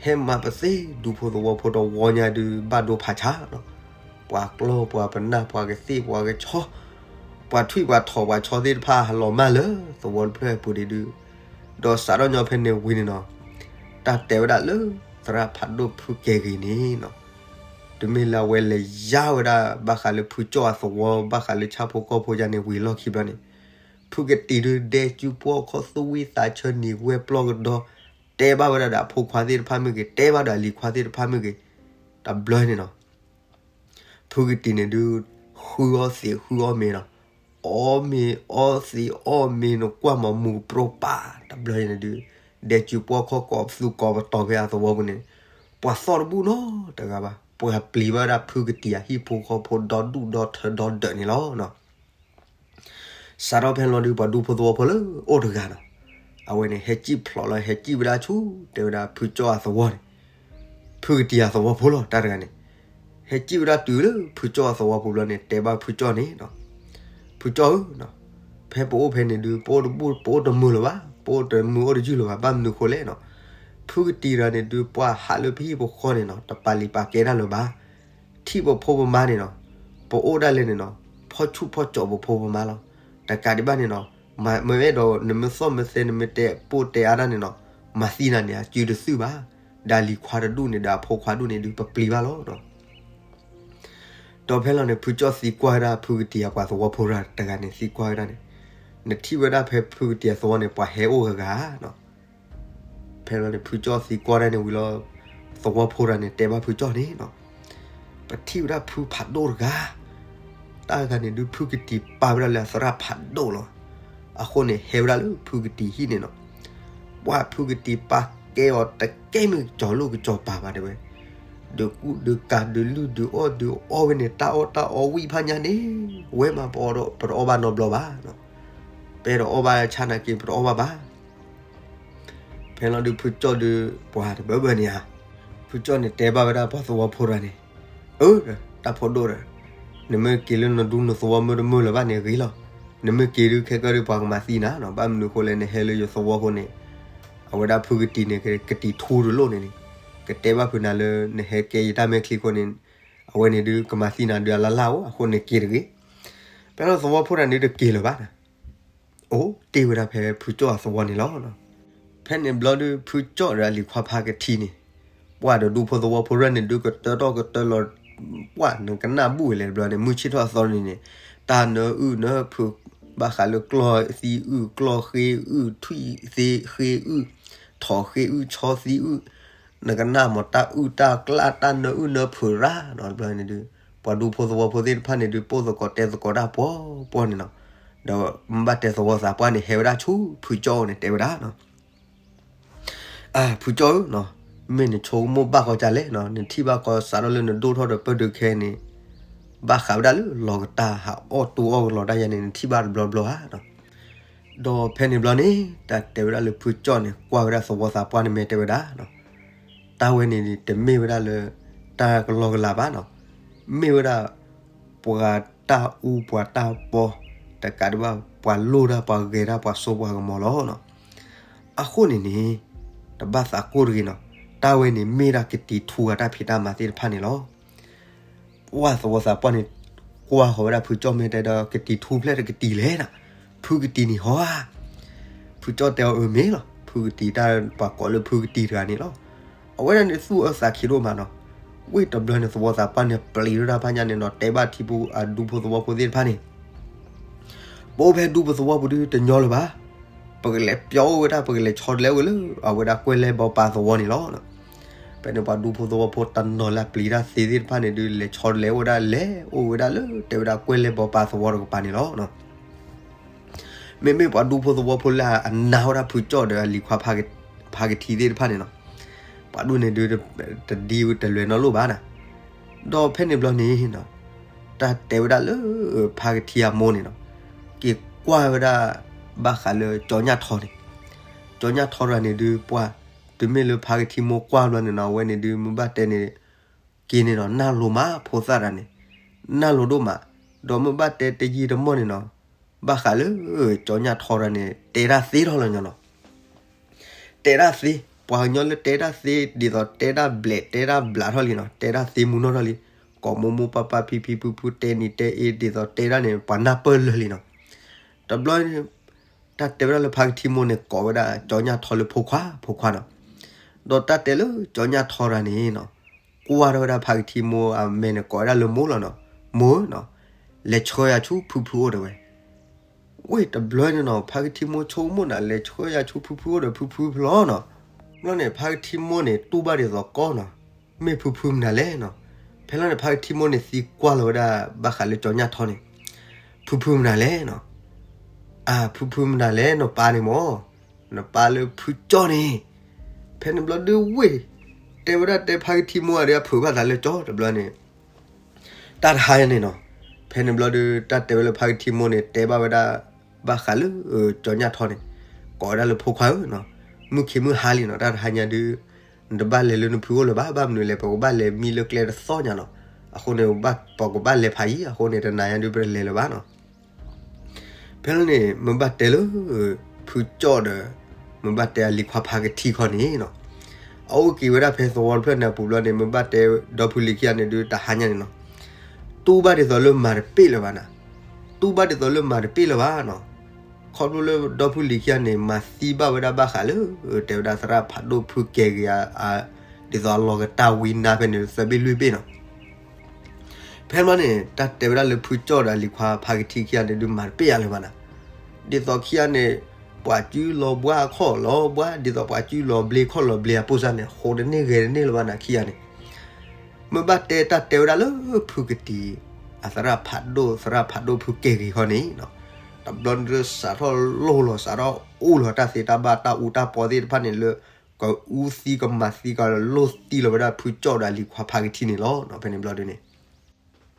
ဟဲမၤပသ့ၣ်ဒူဖိသဝီဖိတဝီညါဒုး ဘၣ်ဒိဖးဆါနီၤ, ပှၤကျီၢ်ပှၤပနၢ်ပှၤကသ့ၣ်ပှၤကဆီ ပှၤထွံၣ်ပှၤထိးပှၤဆီသ့ၣ်တဖၣ် ဟးလီၤမၢ်လၢသဝီတဖျၢၣ်အပူၤဒံးဒုး, ဒီးစးထီၣ်ညီဖဲန့ၣ်ဝံၤန့ၣ်နီၤ, တၢ်တဲဝဲဒၣ်လၢ သရၣ်ဖးဒိၣ်ဖုကဲဂ့ၤန့ၣ်နီၤ, တမ့ၢ်လၢအဝဲလဲၤယါဝဲဒၣ် ဘၣ်ဃးလၢဖုကၠီအသဝီ ဘၣ်ဃးလၢဆၣ်ဖိကီၢ်ဖိယါန့ၣ်ဝံၤလီၢ်ခံဘျီန့ၣ်, ဖုကတံၤဒုး ဒဲကၠူပှီၢ်ခီၣ်သူၣ်ဝံသးဆၢနံၤဝဲပျီကဒီး, တဲဘၣ်ဝဲဒၣ်ဒီးအဖိခွါသ့ၣ်တဖၣ်မ့ၢ်ဂ့ၤ, တဲဘၣ်ဒီးအလံၤခွါသ့ၣ်တဖၣ်မ့ၢ်ဂ့ၤ, တ အဘျီန့ၣ်နီၤ ဖုကတံၤန့ၣ်ဒုး ဃုအီၣ်သံးဃုအီၣ်မ့ၤနီၤ, အီၣ်မ့ၤအီၣ်သံးအီၣ်မ့ၤန့ၣ် ကွၢ်မၤမူၤပြိပာ် တဘျီန့ၣ်ဒုး ဒဲကၠူပှီၢ်ခီၣ်ကိးပသူကိးပတီၤဖဲအသဝီပူၤန့ၣ် ပှၤသီၣ်တဘူၣ်နီတဂၤဘၣ်, ပှၤပျံၤဘၣ်ဝဲဒၣ်ဖုကတံၤအဟံၣ်ဖိဃီဖိဒီဒူၣ်ဒီထၢဒီဒၢးန့ၣ်လီၤ. စးထီၣ်ဖဲလီၤဒုး ပှၤဒူဖိသဝီဖိလၢအိၣ်တဂၤနီၤ, အဝဲန့ၣ် ဟဲစံၣ်ဖျိးလီၤ ဟဲစံၣ်ဝဲဒၣ်ဆူ တဲဝဲဒၣ်ဖုကၠီၣ်အသဝီန့ၣ်, ဖုကတံၤအသဝီဖိလီၤ တၢ်တဂၤန့ၣ်, ဟဲစံၣ်ဝဲဒၣ်တုၤလၢဖုကၠီၣ်အသဝီပူၤဘျီန့ၣ် တဲဘၣ်ဖုကၠီၣ်န့ၣ်နီၤ, ဖုကၠီၣ်ဧၢ, ဖဲပအိၣ်ဖဲန့ၣ်ဒုး ပအိၣ်တဘူၣ် ပအိၣ်တမုာ်လၢၤဘၣ်, ပအိၣ်တမုာ်အိၣ်တယုၢ်လၢၤဘၣ်, ဘၣ်မနုၤဃိလဲၣ်နီၤ, ဖုကတံၤတဂၤန့ၣ်ဒုး ပှၤဟးလၢပဟံၣ်ပဃီန့ၣ်နီၤ တပာ်လံာ်ပာ်ကဲတၢ်လၢၤဘၣ် ထံၣ်ပဖိပမါန့ၣ်နီၤ, ပအိၣ်ဒၣ်လဲာ်န့ၣ်နီၤ, ဖီၣ်ဆူၣ်ဖီၣ်ကၠီးပဖိပမါလီၤ. တကးဒံးဘၣ်န့ၣ်နီၤ, မ့မ့ၢ်အဲၣ်ဒိး နမ့ၢ်သီၣ်မ့ၢ်သဲ နမ့ၢ်တဲပိၢ်တဲအါဒၣ်န့ၣ်နီၤ, မၤသံနၤန့ၣ် အစုတသုၣ်ဘၣ်, ဒီးလံၤခွါတဒူၣ်န့ၣ် ဒီးအဖိခွါဒူၣ်န့ၣ်ဒုး ပပျံၤဘၣ်လီၤ. ဒီးဖဲလီၤန့ၣ် ဖုကၠီၣ်သံကွၢ်ဝဲဒၣ်ဖုကတံၤအပှၤသဝီဖိတဂၤန့ၣ် သံကွၢ်ဝဲဒၣ်န့ၣ်, နထံၣ်ဝဲဒၣ်ဖဲဖုကတံၤအသဝီန့ၣ် ပှၤဟဲအိၣ်ဂၤဂၤနီၤ ဖဲလီၤန့ၣ် ဖုကၠီၣ်သံကွၢ်ဒၣ်န့ၣ်ဝံၤလီၤ, သဝီဖိတဂၤန့ၣ် တဲဘၣ်ဖုကၠီၣ်န့ၣ်နီၤ, ပထံၣ်ဝဲဒၣ်ဖုဖးဒိၣ်တဂၤ, တၢ်တဂၤန့ၣ်ဒုး ဖုကတံၤပာ်ဝဲဒၣ်လၢအသရၣ်ဖးဒိၣ်လီၤ. အဃိန့ၣ် ဟဲဝဲဒၣ်လၢဖုကတံၤဟံၣ်န့ၣ်နီၤ, ပှၤဖုကတံၤပာ်ကဲအီၤတကဲမ့ၢ်ကၠီၤလိၣ်ကၠီၤပၤဘၣ်တဲဝဲ, ဒုးကူဒုးကၤဒုးလုၢ်ဒုးအီၣ်ဒုးအီဝဲန့ၣ် တၢ်အီၣ်တၢ်အီဝံၣ်ဖးညါန့ၣ်, ဝဲမးပအီၣ်ဒီး ပတအီၣ်ဘၣ်နီတဘျီဘၣ် ပအဲၣ်ဒိးအီၣ်ဘၣ်ဆၣ်နာ်က့ ပတအီၣ်ဘၣ်ဘၣ်. ဖဲလီၤဒုး ဖုကၠီၣ်ဒုး ပှၤတဘၢဘၢန့ၣ်ဧါ, ဖုကၠီၣ်န့ၣ်တဲဘၣ်ဝဲဒၣ်ပှၤသဝီဖိတဂၤန့ၣ်, အၢ, တၢ်ဖိဒိၣ်ဒီး, နမ့ၢ်က့ၤလၢနဒူနသဝီမ့ၢ်တမုာ်လၢၤဘၣ်န့ၣ်ဂ့ၤလီၤ. နမ့ၢ်က့ၤဒုးခဲကၢဒုးပှၤကမၤသံနၤနီၤ, ဘၣ်မနုၤဃိလဲၣ် နဟဲလၢယသဝီအဃိန့ၣ်, အဝဲဒၣ်ဖုကတံၤန့ၣ် ကတံၤထူတလိၣ်န့ၣ်န့ၣ်, ကတဲဘၣ်ဖုနၤလၢ နဟဲကဲယတၢ်မဲာ်ချံအဃိန့ၣ်, အဝဲန့ၣ်ဒုးကမၤသံနၤဒုးအလၢ်လၢ်အိၣ် အဃိန့ၣ်က့ၤတဂ့ၤ. ဖဲလီၤသဝီဖိတဂၤန့ၣ်တက့ၤလၢၤဘၣ်န့ၣ် အိၣ်တ့ၢ်ဝဲဒၣ်ဖဲဖုကၠီၣ်အသဝီန့ၣ်လီၤ. ဖဲန့ၣ်ဘျီဒုး ဖုကၠီၣ်ဒီးအလံၤခွါဖါကထံန့ၣ်, ပှၤဒီးဒူဖိသဝီဖိရဲၣ်န့ၣ်ဒုး ကတၢထီၣ်ကတၢလီၤ, ပှၤနကနၣ်ဘူၣ်ဝဲလဲၣ်တဘျီန့ၣ် မုၢ်ဆ့ၣ်ထီၣ်အသီန့ၣ်န့ၣ်, တၢ်နၢအုၣ်နၢဖုး, ဘၣ်ဃးလၢကျီၢ်သံအုၣ်, ကျီၢ်ဃ့အုၣ်, ထွံၣ်သ့ဃ့အုၣ်, ထိးဃ့အုၣ်, ဆီသံအုၣ်, နကနၣ်မး တၢ်အုၣ်တၢ်ကျၢ် တၢ်နၢအုၣ်နၢဖုးရၣ်နီၤ တဘျီန့ၣ်ဒုး, ပှၤဒူဖိသဝီဖိသ့ၣ်တဖၣ်န့ၣ်ဒုး ပိၢ်သကိးတဲသကိးတၢ်ပှီၤပှီၤန့ၣ်နီၤ, ဒီးမ့ၢ်ဘၣ်တဲသဝီသးပှၢ်န့ၣ် ဟဲဝဲဒၣ်ဆူဖုကၠီၣ်အအိၣ်န့ၣ် တဲဝဲဒၣ်နီၤ, အၢ ဖုကၠီၣ်ဧၢ, မ့ၢ်နဆိကမိၣ်ဘၣ်ဃီကလဲၣ်နီၤ, နထံၣ်ဘၣ်ဃီစးထီၣ်လၢနဒိၣ်ထီၣ်ဒီးပၢၢ်ဒုးခဲအံၤန့ၣ်, ဘၣ်ဃးဝဲဒၣ်လၢလီၤကတၢ်ဟးအီၣ်တူအီၣ်ကလီၤတၢ်ယါန့ၣ် နထံၣ်ဘၣ်တဘျီဘျီဧါနီၤ. ဒီးဖဲန့ၣ်ဘျီန့ၣ် တၢ်တဲဝဲဒၣ်လၢဖုကၠီၣ်န့ၣ် ကွၢ်ဝဲဒၣ်သဝီသးပှၢ်န့ၣ် မ့ၢ်တဲဝဲဒၣ်နီၤ, တၢ်ဝဲန့ၣ်န့ၣ် တမ့ၢ်ဝဲဒၣ်လၢ တၢ်ကလီကလီဘၣ်နီၤ, မ့ၢ်ဝဲဒၣ် ပှၤတၢ်အူပှၤတၢ်ပီ, တကးဒံးဘၣ် ပှၤလိၣ်တၢ်ပှၤဂဲၤတၢ်ပှၤစိပှၤကမီၤလီၤနီၤ. အဃိန့ၣ်န့ၣ် တဘၣ်သးကိၢ်တဂ့ၤနီၤ, တၢ်ဝဲန့ၣ်မ့ၢ်ဒၣ်ကတံၤထူအတၢ်ဖံးတၢ်မၤသ့ၣ်တဖၣ်န့ၣ်လီၤ. ပှၤသဝီသးပှၢ်န့ၣ် ကွၢ်ဃီၤဝဲဒၣ်ဖုကၠီၣ် မ့ၢ်တဲဒီးကတံၤထူဖျဲၣ်တကတံၤလဲၣ်နီၤ, ဖုကတံၤန့ၣ်ဟီဧါ. ဖုကၠီၣ်တဲအီၤ အၢ မ့ၢ်လီၤ, ဖုကတံၤတၢ်ပှၤကိးလၢဖုကတံၤတဂၤန့ၣ်လီၤ. အဝဲဒၣ်န့ၣ်သူၣ်အၢသးခံဒိၣ်မးနီၤ. ဝ့ၢ်တဘျီန့ၣ် သဝီသးပှၢ်န့ၣ် ပျံၤထီၣ်တၢ်ဖးညါန့ၣ်နီၤ, တဲဘၣ်ထံဖိအဒူဖိသဝီဖိသ့ၣ်တဖၣ်န့ၣ် ပအိၣ်ဖဲဒူပသဝီပူၤဒုးတညီလၢၤဘၣ်. ပကလဲၤပျီအိၣ်ဝဲဒၣ် ပကလဲၤဆီတလဲအိၣ်ဝဲလၢ အဝဲဒၣ်ကွဲၢ်လဲၢ်ဘီပာ်သဝီန့ၣ်လီၤ. ဖဲန့ၣ်ပှၤဒူဖိသဝီဖိတနီၤလၢအပျံၤတၢ်သ့သ့ၣ်တဖၣ်န့ၣ်ဒုး လဲၤဆီတလဲအိၣ်ဝဲဒၣ် လဲၤအိၣ်ဝဲဒၣ်လၢ တဲဝဲဒၣ်ကွဲၢ်လဲၢ်ဘီပာ်သဝီတကပၤန့ၣ်လီၤ. မ့မ့ၢ်ပှၤဒူဖိသဝီဖိလၢအနာ်ဝဲဒၣ်ဖုကၠီၣ်ဒီးအလံၤခွါဖါကထံသ့ၣ်တဖၣ်န့ၣ်နီၤ, ပှၤဒူန့ၣ်ဒုး တဒ်တလွဲၢ်နီတလိၣ်ဘၣ်နီၤ. ဒီးဖဲန့ၣ်ဘျီန့ၣ်နီၤ, တၢ်တဲဝဲဒၣ်လၢ ဖါကထံအမိၢ်န့ၣ်နီၤ, က့ၤကွၢ်ဝဲဒၣ် ဘၣ်ဃးလၢကၠီညၣ်ထီန့ၣ်, ကၠီညၣ်ထီတဂၤန့ၣ်ဒုး ပှၤ တုၤမ့ၢ်လၢဖါကထံမိၢ်ကွၢ်ဘျီန့ၣ်နီၤ, အဝဲန့ၣ်ဒုး မ့ၢ်ဘၣ်တဲန့ၣ် က့ၤန့ၣ်နီၤ နၢ်လိၤမး ဖိသၣ်တဂၤန့ၣ်, နၢ်လိၤဒိၣ်မး, ဒီးမ့ၢ်ဘၣ်တဲတယံာ်တမီၢ်န့ၣ်နီၤ, ဘၣ်ဃးလၢ ကၠီညၣ်ထီတဂၤန့ၣ် တဲတၢ်သ့ထီၣ်လၢညီနီၤ. တဲတၢ်သ့, ပှၤကညီလၢတဲတၢ်သ့ ဒ်သိးတဲတၢ်ဘျဲးတဲတၢ်ဘျးထီၣ်လံနီၤ, တဲတၢ်သ့မူနီၢ်ထီၣ်လံ, ကိးမိၢ်မိၢ်ပၢ်ပၢ်ဖံဖံဖုဖု တဲနံၤတဲအ့ ဒ်သိးတဲတၢ်န့ၣ် ပှၤနၢ်ပၢၢ်လၢာ်လံနီၤ. တဘျီ တၢ်တဲဝဲဒၣ်လၢဖါကထံမိၢ်န့ၣ် ကိးဝဲဒၣ်ကၠီညၣ်ထီလၢဖိခွါ ဖိခွါနီၤ. ဒီးတၢ်တဲလၢကၠီညၣ်ထီတဂၤန့ၣ်နီၤ, ကွၢ်ထီၣ်ဝဲဒၣ်ဖါကထံမိၢ်အမဲာ်န့ၣ် ကိးဝဲဒၣ်လၢမိၢ်လီၤနီၤ, မိၢ်ဧၢနီၤ, လဲၤဆှၢယၤဆူဖုဖုအိၣ်တဲဝဲ. ဝ့ၢ်တဘျီန့ၣ်နီၤ ဖါကထံမိၢ်ဆိကမိၣ်နၤ လဲၤဆှၢယၤဆူဖုဖုအိၣ်ဒီးဖုဖုဖျီနီၤ. ဘျီန့ၣ် ဖါကထံမိၢ်န့ၣ် တူၢ်ဘၣ်ဒ်သိးကီနီၤ, မ့ၢ်ဖုဖုမနုၤလဲၣ်နီၤ. ဖဲလီၤန့ၣ် ဖါကထံမိၢ်န့ၣ်သံကွၢ်လီၤဝဲဒၣ် ဘၣ်ဃးလၢကၠီညၣ်ထီန့ၣ်, ဖုဖုမနုၤလဲၣ်နီၤ. အၢ ဖုဖုမနုၤလဲၣ် နပၢ်န့ၣ်မၢ်, နပၢ်လၢဖုကၠီန့ၣ်. ဖဲန့ၣ်ဘျီဒုးဝ့ၢ် တဲဝဲဒၣ်တဲဖါကထံမိၢ်အဒုး အဖုးဘၣ်သးလၢကၠီတဘျီန့ၣ် တၢ်တဟါညါန့ၣ်နီၤ. ဖဲန့ၣ်ဘျီဒုး တၢ်တဲဝဲလၢဖါကထံမိၢ်န့ၣ် တဲဘၣ်ဝဲဒၣ် ဘၣ်ဃးလၢ ကၠီညၣ်ထီန့ၣ်, ကိးဝဲဒၣ်လၢဖိခွါဧၢနီၤ, မုၢ်ခံမုၢ်ဟါလံနီၤ, တၢ်တဟါညါဒုး နတဘၣ်လဲၤလၢနဖုအိၣ်လၢၤဘၣ်, ဘၣ်မနုၤလဲၣ် ပကဘၣ်လဲၤမံလၢကျဲတသီညါနီၤ. အဃိန့ၣ် ပကဘၣ်လဲၤဖးယံၤ, အဃိန့ၣ် တနၤညါဒုး ပတလဲၤလၢၤဘၣ်နီၤ. ဖဲန့ၣ်န့ၣ် မ့ၢ်ဘၣ်တဲလၢ ဖုကၠီဒီး မ့ၢ်ဘၣ်တဲအလံၤခွါဖါကထံခီန့ၣ်နီၤ, အအိၣ်က့ၤဝဲဒၣ်ဖဲသဝီတဖျၢၣ်န့ၣ်အပူၤဘျီန့ၣ် မ့ၢ်ဘၣ်တဲဒီဖုလံၤခံဂၤန့ၣ်ဒုး တဟါညါန့ၣ်နီၤ, တူၢ်ဘၣ်ဒ်သိးလၢမၤတပ့ၢ်လၢၤဘၣ်နၤ, တူၢ်ဘၣ်ဒ်သိးလၢမၤတပ့ၢ်လၢၤဘၣ်နီၤ. ခီဖျိလၢဒီဖုလံၤခံဂၤန့ၣ် မၤသံဘၣ်ဝဲဒၣ်ဘၣ်ဃးလၢ တဲဝဲဒၣ်သရၣ်ဖးဒိၣ်ဖုကဲဂ့ၤဧါ, ဒ်သိးအလီၤကတၢ်ဝံနါဖဲန့ၣ် သၢဘ့ၣ်လွံၢ်ဘ့ၣ်နီၤ. ဖဲမးန့ၣ် တၢ်တဲဝဲဒၣ်လၢဖုကၠီဒီးအလံၤခွါဖါကထံခံဂၤန့ၣ်ဒုး မၤတပ့ၢ်ယၤလၢၤဘၣ်နၤ, ဒ်သိးခံဂၤန့ၣ် ပှၤစုလီၤဘှါခီၣ်လီၤဘှါ, ဒ်သိးပှၤစုလီၤဘျ့ခီၣ်လီၤဘျ့အပိၢ်စၢ်န့ၣ် ဃိးတန့ၢ်ဂဲၤတန့ၢ်လၢၤဘၣ်နၤ ခံဂၤန့ၣ်. မ့ၢ်ဘၣ်တဲတၢ်တဲဝဲဒၣ်လၢဖုကတံၤ အသရၣ်ဖးဒိၣ် သရၣ်ဖးဒိၣ်ဖုကဲဂ့ၤခီန့ၣ်, တဘျီန့ၣ်ဒုးစးထီၣ်လိၣ်လီၤ စးထီၣ်အိၣ်လီၤတၢ်သ့တၢ်ဘၣ်တၢ်အူတၢ်ပီသ့ၣ်တဖၣ်န့ၣ်လၢ ကအူသံကမၤသံကလိၣ်သံလီၤဝဲဒၣ်ဖုကၠီဒီးအလံၤခွါဖါကထံန့ၣ်လီၤ. ဖဲန့ၣ်ဘျီဒုးန့ၣ်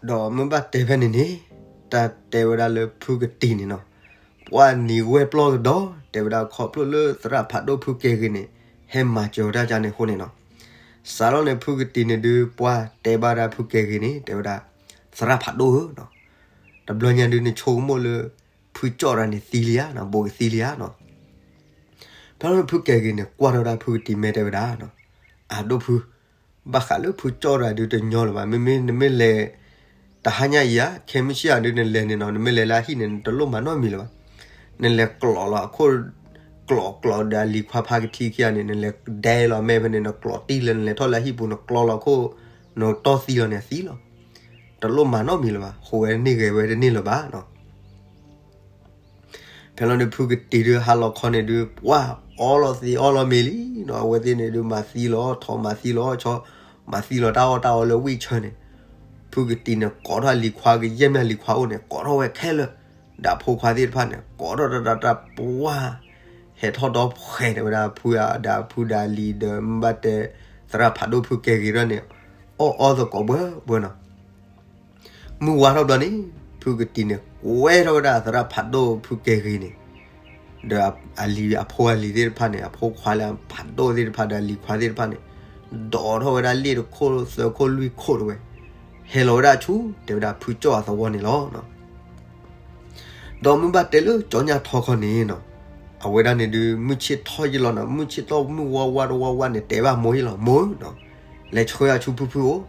ဒီးမ့ၢ်ဘၣ်တဲဖဲန့ၣ်န့ၣ် တၢ်တဲဝဲဒၣ်လၢဖုကတံၤန့ၣ်နီၤ, ပှၢ်နံၤဝဲပျီၢ်ကဒီး တဲဝဲဒၣ်ခီဖျိလၢသရၣ်ဖးဒိၣ်ဖုကဲဂ့ၤန့ၣ် ဟဲမၤစၢၤဝဲဒၣ်ကန့ၣ်အဃိန့ၣ်နီၤ. စးထီၣ်န့ၣ် ဖုကတံၤန့ၣ်ဒုး ပှၢ်တဲဘၣ်ဒၣ်ဖုကဲဂ့ၤန့ၣ် တဲဝဲဒၣ် သရၣ်ဖးဒိၣ်ဧၢနီၤ, တဘျီညါဒုးနဆိကမိၣ်လၢ ဖုကၠီတဂၤန့ၣ်သံလံဧါ, ဘူးကသံလံဧါနီၤ. ဖဲလီၤန့ၣ်ဖုကဲဂ့ၤန့ၣ် ကွၢ်ထီၣ်ဝဲဒၣ်ဖုကတံၤမဲာ်တဲဝဲဒၣ်, အဒိၣ်ဖု, ဘၣ်ဃးလၢဖုကၠီတဂၤဒုးတညီလၢၤဘၣ်. မ့မ့ၢ်နမ့ၢ်လဲၤ တဟါညါအံၤဧါ, ခဲမုၢ်ဆ့ၣ်ဧါဒုးနလဲၤန့ၣ်နီၤ, နမ့ၢ်လဲၤလၢအဟံၣ်န့ၣ် နတလိၣ်မၤနီတမံၤလၢၤဘၣ်. နလဲၤကျိးလီၤအခိၣ်, ကျိးကျိးဒီးအလံၤခွါဖါကထံခံဂၤန့ၣ် နလဲၤဒဲလီၤမဲာ်ဖဲန့ၣ် နကျိးတံၢ်လၢနလဲၤထီၣ်လၢအဟံၣ်ပူၤ နကျိးလီၤအခိၣ်, နတီၢ်သံလီၤန့ၣ်သံလီၤ. တလိၣ်မၤနီတမံၤလၢၤဘၣ်, ဃိးဝဲန့ၢ်ဂဲၤဝဲတန့ၢ်လၢၤဘၣ်နီၤ. ဖဲလီၤန့ၣ်ဖုကတံၤဒုးဟါလီၤခီန့ၣ်ဒုး ပှၢ်အီလီၤသံအီလီၤမ့ၤလံနီၤ, အဝဲသ့ၣ်န့ၣ်ဒုးမၤသံလီၤထီ မၤသံလီၤဆီ, မၤသံလီၤတၢ်အီၣ်တၢ်အီလၢဝံၣ်ဆၢန့ၣ်, ဖုကတံၤန့ၣ် ကိးထီၣ်အလံၤခွါကယဲၢ်မ့ၢ်အလံၤခွါအိၣ်န့ၣ် ကိးထီၣ်ဝဲခဲလၢာ်, ဒီးအဖိခွါသ့ၣ်တဖၣ်န့ၣ် ကိးထီၣ်တၢ်တၢ်တၢ်ပှၢ်, ဟဲထီၣ်ဒီဖှဲးန့ၣ်ဝဲဒၣ်ဖုဒီးဖုဒီးလံၤဒီးမ့ၢ်ဘၣ်တဲ သရၣ်ဖးဒိၣ်ဖုကဲဂ့ၤထီၣ်န့ၣ်, အီၣ်အီသကိးဘှၢဘှၢနီၤ. မုၢ်ဝါထီၣ်ဘျီန့ၣ် ဖုကတံၤန့ၣ် ကွဲထီၣ်ဝဲဒၣ်သရၣ်ဖးဒိၣ်ဖုကဲဂ့ၤန့ၣ်, ဒီးအလံၤအဖိအလံၤသ့ၣ်တဖၣ်န့ၣ် အဖိခွါလၢဖးဒိၣ်သ့ၣ်တဖၣ်ဒီးအလံၤခွါသ့ၣ်တဖၣ်န့ၣ်, ဒိးထီၣ်ဝဲဒၣ်လ့ၣ်တခိၣ်သၢခိၣ်လွံၢ်ခိၣ်တဝဲ, ဟဲလီၤဝဲဒၣ်ဆူ တဲဝဲဒၣ်ဖုကၠီအသဝီန့ၣ်လီၤ. ဒီးမ့ၢ်ဘၣ်တဲလၢကၠီညၣ်ထီခီန့ၣ်နီၤ, အဝဲဒၣ်န့ၣ်ဒုး မုၢ်ဆ့ၣ်ထီၣ်ယံလီၤနီၤ, မုၢ်ဆ့ၣ်ထီၣ်မုၢ်ဝါဝါတဝါဝါန့ၣ် တဲဘၣ်မိၢ်ယံလီၤ, မိၢ်နီၤ, လဲၤဆှၢယၤဆူဖုဖုအိၣ်,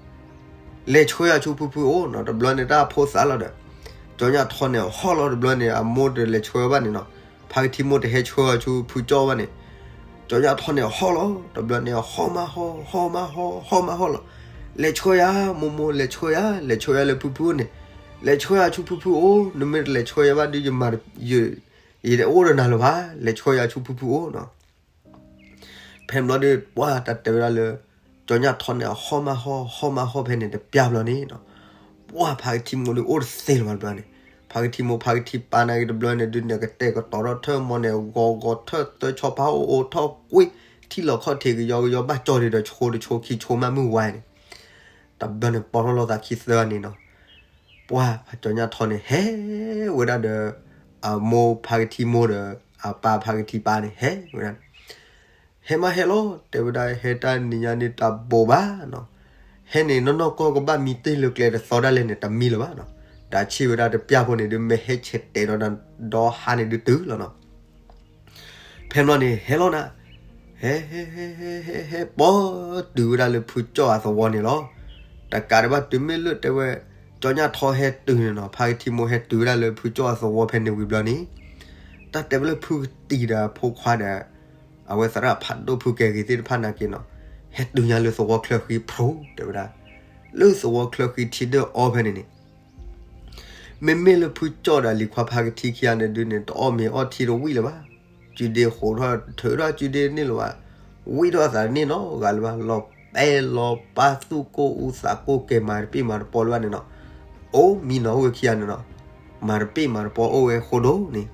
လဲၤဆှၢယၤဆူဖုဖုအိၣ်နီၤ. တဘျီန့ၣ်တၢ်ဖိသးလီၤဒီး ကၠီညၣ်ထီန့ၣ်ဟီၣ်လီၤ, တဘျီန့ၣ် အမိၢ်တလဲၤဆှၢဘၣ်န့ၣ်နီၤ, ဖါကထံမိၢ်တဟဲဆှၢအီၤဆူဖုကၠီဘၣ်န့ၣ်, ကၠီညၣ်ထီန့ၣ်ဟီၣ်လီၤ, တဘျီန့ၣ် ဟီၣ်မးဟီၣ် ဟီၣ်မးဟီၣ် ဟီၣ်မးဟီၣ်လီၤ. လဲၤဆှၢယၤ မိၢ်မိၢ် လဲၤဆှၢယၤ, လဲၤဆှၢယၤလၢဖုဖုအိၣ်န့ၣ်, လဲၤဆှၢယၤဆူဖုဖုအိၣ်, နမ့ၢ်တလဲၤဆှၢယၤဘၣ်ဒီး ယမၤ ယ ယတအိၣ်ဒီးနၤလၢၤဘၣ်, လဲၤဆှၢယၤဆူဖုဖုအိၣ်နီၤ. ဖဲန့ၣ်ဘျီဒီး ပှၢ်တၢ်တဲဝဲဒၣ်လၢ ကၠီညၣ်ထီန့ၣ် အဟီၣ်မးဟီၣ် ဟီၣ်မးဟီၣ်ဖဲန့ၣ်တပျၢ်ဘျီန့ၣ်နီၤ, ပှၢ်ဖါကထံမိၢ်ဒုးအိၣ်တသ့လၢၤဘၣ်တဘျီန့ၣ်, ဖါကထံမိၢ်ဖါကထံပၢ်နာ်က့တဘျီန့ၣ်ဒုးန့ၣ် ကတဲာ်ကတီၤထီၣ်ထၢမီန့ၣ် ဂီၤဂီၤထၢသၢဆီဖါအိၣ်အိၣ်ထီၣ်ကွ့ၢ်, ထံၣ်လီၤခီၣ်ထံးကယီကယီ ဘၣ်ကၠီၣ်ဒံးဒီးဆိတဆိခံဆိမးမုၢ်ဝါန့ၣ်, တဘျီန့ၣ်ပီထီၣ်လိာ်သးခံသၢန့ၣ်နီၤ. ပှၢ်ဖါကၠီညၣ်ထီန့ၣ် ဟဲဝဲဒၣ်ဒီး အမိၢ်ဖါကထံမိၢ်ဒီး အပၢ်ဖါကထံပၢ်န့ၣ် ဟဲဝဲဒၣ်, ဟဲမးဟဲလီၤ, တဲဝဲဒၣ် ဟဲတၢ်နံၤညါန့ၣ်တၢ်ဘိးဘၣ်နီၤ, ဟဲန့ၣ်နီၢ်နီၢ်ကီၢ်ကဘၣ်မံတ့ၢ်လၢကျဲတသီဒၣ်လဲာ်န့ၣ် တမံလၢၤဘၣ်နီၤ, ဒီးဆ့ၣ်ဝဲဒၣ်တပျၢ်ဖိန့ၣ်ဒုး မ့ၢ်ဟဲဆဲးတဲာ်ဒီး ဒီဟါန့ၣ်ဒုးတုၤလီၤနီၤ. ဖဲန့ၣ်ဘျီန့ၣ် ဟဲလီၤနၤ, ဟဲ ဟဲ ဟဲ ဟဲ ဟဲ ပီတုၤဝဲဒၣ်လၢဖုကၠီၣ်အသဝီန့ၣ်လီၤ. တကးဒံးဘၣ်တုၤမ့ၢ်လၢတဲဝဲ ကၠီညၣ်ထီဟဲတုၤန့ၣ်နီၤ, ဖါကထံမိၢ်ဟဲတုၤဝဲဒၣ်လၢဖုကၠီၣ်အသဝီဖဲန့ၣ်ဝံၤဘျီန့ၣ်, တၢ်တဲဝဲလၢဖုကတံၤဒီးအဖိခွါဒီး အဝဲသရၣ်ဖးဒိၣ်ဖုကဲဂ့ၤသ့ၣ်တဖၣ်နာ်က့နီၤ, ဟဲတုၤညါလၢသဝီချၢဃံဖျိတဲဝဲဒၣ်, လၢသဝီချၢဃံထံဒၢၣ်အီဖဲန့ၣ်န့ၣ် မ့မ့ၢ်လၢဖုကၠီၣ်ဒီးလံၤခွါဖါကထံခံဂၤန့ၣ်ဒုးန့ၣ် တအီၣ်မ့ၤအီထံတဝံၣ်လၢၤဘၣ်, စုဒ့ဃိးထီၣ်ထုးထီၣ်စုဒ့န့ၣ်လၢၤဘၣ်, ဝံၣ်ထီၣ်သးန့ၣ်နီတဂၤလၢၤဘၣ်, လီၤ ပဲလီၤပၢ်သူၣ်ကိၢ်အူသးကိၢ် ကဲမၤတပ့ၢ်မၤတပီလၢၤဘၣ်န့ၣ်နီၤ, အိၣ်မံနီၤအိၣ်ဝဲခံဂၤန့ၣ်နီၤ, မၤတပ့ၢ်မၤတပီအိၣ်ဝဲဃိဒိၣ်န့ၣ်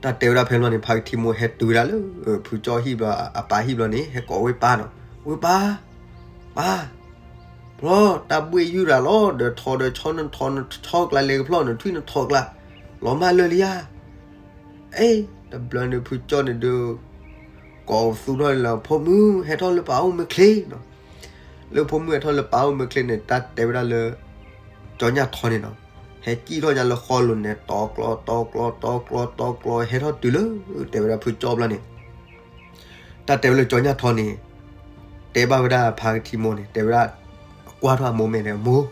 တၢ်တဲဝဲဒၣ်ဖဲန့ၣ် ဖါကထံမိၢ်ဟဲတုၤဝဲဒၣ်လၢ ဖုကၠီဟံၣ်ဘျီ အပၢ်ဟံၣ်ဘျီန့ၣ် ဟဲကိးဝဲပၢ်နီၤ, ဝဲပၢ်, ပၢ်, ဘျီတၢ်ဘှ့ၣ်ယုၢ်ရၤလီၤ ဒီးထီဒီးဆီ နထီနဆီကျါ လဲၤကဖျီၣ်နထွံၣ်နထီကျါ, လီၤမၢ်လၢာ်လံဧါ. အ့ တဘျီန့ၣ် ဖုကၠီန့ၣ်ဒီး ကိးသူၣ်ထီၣ်လၢ ဖိမုၣ် ဟဲထီၣ်လၢပၢ်အိၣ်မ့ၢ်ချ့နီၤ. လၢဖိမုၣ်ဟဲထီၣ်လၢပၢ်အိၣ်မ့ၢ်ချ့န့ၣ် တၢ်တဲဝဲဒၣ်လၢ ကၠီညၣ်ထီန့ၣ်နီၤ, ဟဲကံၣ်ထီၣ်ညါလၢဃီလိၤန့ၣ် တီကျီ တီကျီ တီကျီ တီကျီ ဟဲထီၣ်တုၤလၢ တဲဝဲဒၣ်ဖုကၠီဘျီန့ၣ် တၢ်တဲဝဲလၢကၠီညၣ်ထီန့ၣ် တဲဘၣ်ဝဲဒၣ်ဖါကထံမိၢ်န့ၣ် တဲဝဲဒၣ် ကွၢ်ထီၣ်အမိၢ်မဲာ်ဒီး မိၢ်,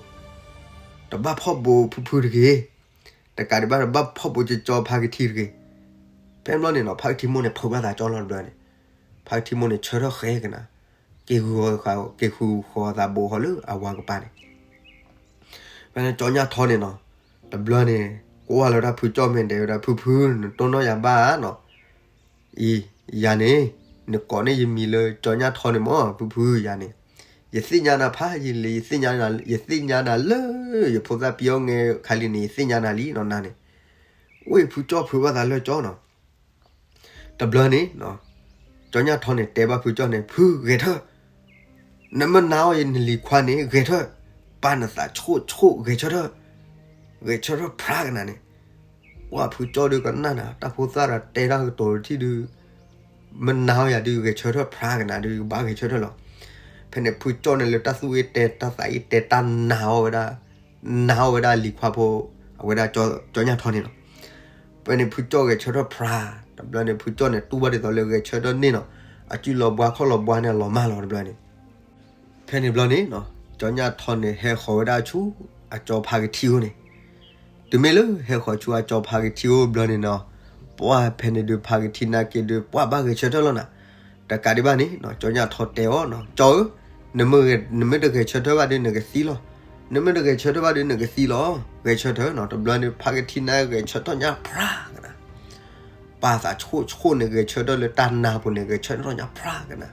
တဘၣ်ဖီၣ်ဘိးဖုဖုတဂ့ၤ, တကးဒံးဘၣ် တဘၣ်ဖီၣ်ဘိးကၠီဖါကထံတဂ့ၤ. ဖဲဘျီန့ၣ်နီၤ ဖါကထံမိၢ်န့ၣ် ဖုးဘၣ်သးကၠီလီၤတဘျီန့ၣ်, ဖါကထံမိၢ်န့ၣ် ဆၢထၢၣ်ဃဲကနၤ, က့ၤဃုဃီၤသးဘိးဃီၤလၢအဝၤကပၤန့ၣ် ဖဲန့ၣ်ကၠီညၣ်ထီန့ၣ်နီၤ, တဘျီန့ၣ် ကွၢ်လီၤဝဲဒၣ်ဖုကၠီမဲာ်တဲဝဲဒၣ် ဖုဖု နတိၢ်နီၣ်ယၤဘၣ်ဧါနီၤ, အံၤ ယၤန့ၣ် နကိးန့ၢ်ယမံၤလၢကၠီညၣ်ထီန့ၣ်မ့ၢ် ဖုဖု ယၤန့ၣ်, ယသ့ၣ်ညါနၤဖးယံာ်လံ ယသ့ၣ်ညါနၤလၢ ယဖိသၣ်ပံအီၤငဲခါလံန့ၣ် ယသ့ၣ်ညါနၤလံနီၤ နၤန့ၣ်, ဝဲဖုကၠီဖုးဘၣ်သးလၢကၠီနီၤ တဘျီန့ၣ် ကၠီညၣ်ထီန့ၣ် တဲဘၣ်ဖုကၠီန့ၣ် ဖုဂဲၤထၢၣ်, နမ့ၢ်နာ်အီၤယနလံၤခွါန့ၣ် ဂဲၤထၢၣ်, ပာ်နသးဆိၣ်ဆိၣ်ဂဲၤဆၢထၢၣ်, ဂဲၤဆၢထၢၣ်ဖြါကနၤန့ၣ်, ပှၢ်ဖုကၠီဒီးကနၣ်နၤ တၢ်ဖိသၣ်ဒီးတဲတၢ်ကတိၤတထံၣ်ဒုး မ့ၢ်နာ်အီၤယၤဒုး ဂဲၤဆၢထၢၣ်ဖြါကနၤဒုး ဘၣ်ဂဲၤဆၢထၢၣ်လီၤ. ဖဲန့ၣ်ဖုကၠီန့ၣ်လၢတၢ်သူၣ်အ့တဲ တၢ်သးအ့တဲ တၢ်နာ်အီၤဝဲဒၣ်, နာ်အီၤဝဲဒၣ်လံၤခွါဖိ, အဝဲဒၣ်ကၠီညၣ်ထီန့ၣ်လီၤ. ဖဲန့ၣ်ဖုကၠီဂဲၤဆၢထၢၣ်ဖြါ, တဘျီန့ၣ် ဖုကၠီန့ၣ် တူၢ်ဘၣ်ဒ်သိးလၢဂဲၤဆၢထၢၣ်န့ၣ်နီၤ, အစုလီၤဘှါခီၣ်လီၤဘှါန့ၣ် လီၤမၢ်လီၤတဘျီန့ၣ် ဖဲန့ၣ်ဘျီန့ၣ်နီၤ, ကၠီညၣ်ထီန့ၣ် ဟဲဃီၤဝဲဒၣ်ဆူ အကၠီဖါကထံအိၣ်န့ၣ်, တုၤမ့ၢ်လၢဟဲဃီၤဆူအကၠီဖါကထံအိၣ်ဘျီန့ၣ်နီၤ, ပှၢ်ဖဲန့ၣ်ဒုး ဖါကထံနာ်က့ၤဒုး ပှၢ်ဘၣ်ဂဲၤဆၢထၢၣ်လီၤနၤ, တကးဒံးဘၣ်န့ၣ်နီၤ ကၠီညၣ်ထီတဲအီၤနီၤ, ကၠီဧၢ, နမ့ၢ်တဂဲၤဆၢထၢၣ်ဘၣ်ဒုးနကသံလီၤ, နမ့ၢ်တဂဲၤဆၢထၢၣ်ဘၣ်ဒုးနကသံလီၤ, ဂဲၤဆၢထၢၣ်နီၤ, တဘျီန့ၣ် ဖါကထံနာ်ဂဲၤဆၢထၢၣ်ညါဖြါကနၤ ပာ်သးဆိၣ်ဆိၣ်န့ၣ် ဂဲၤဆၢထၢၣ်လၢတၢ်နါပူၤန့ၣ် ဂဲၤဆၢထၢၣ်ညါဖြါကနၤ,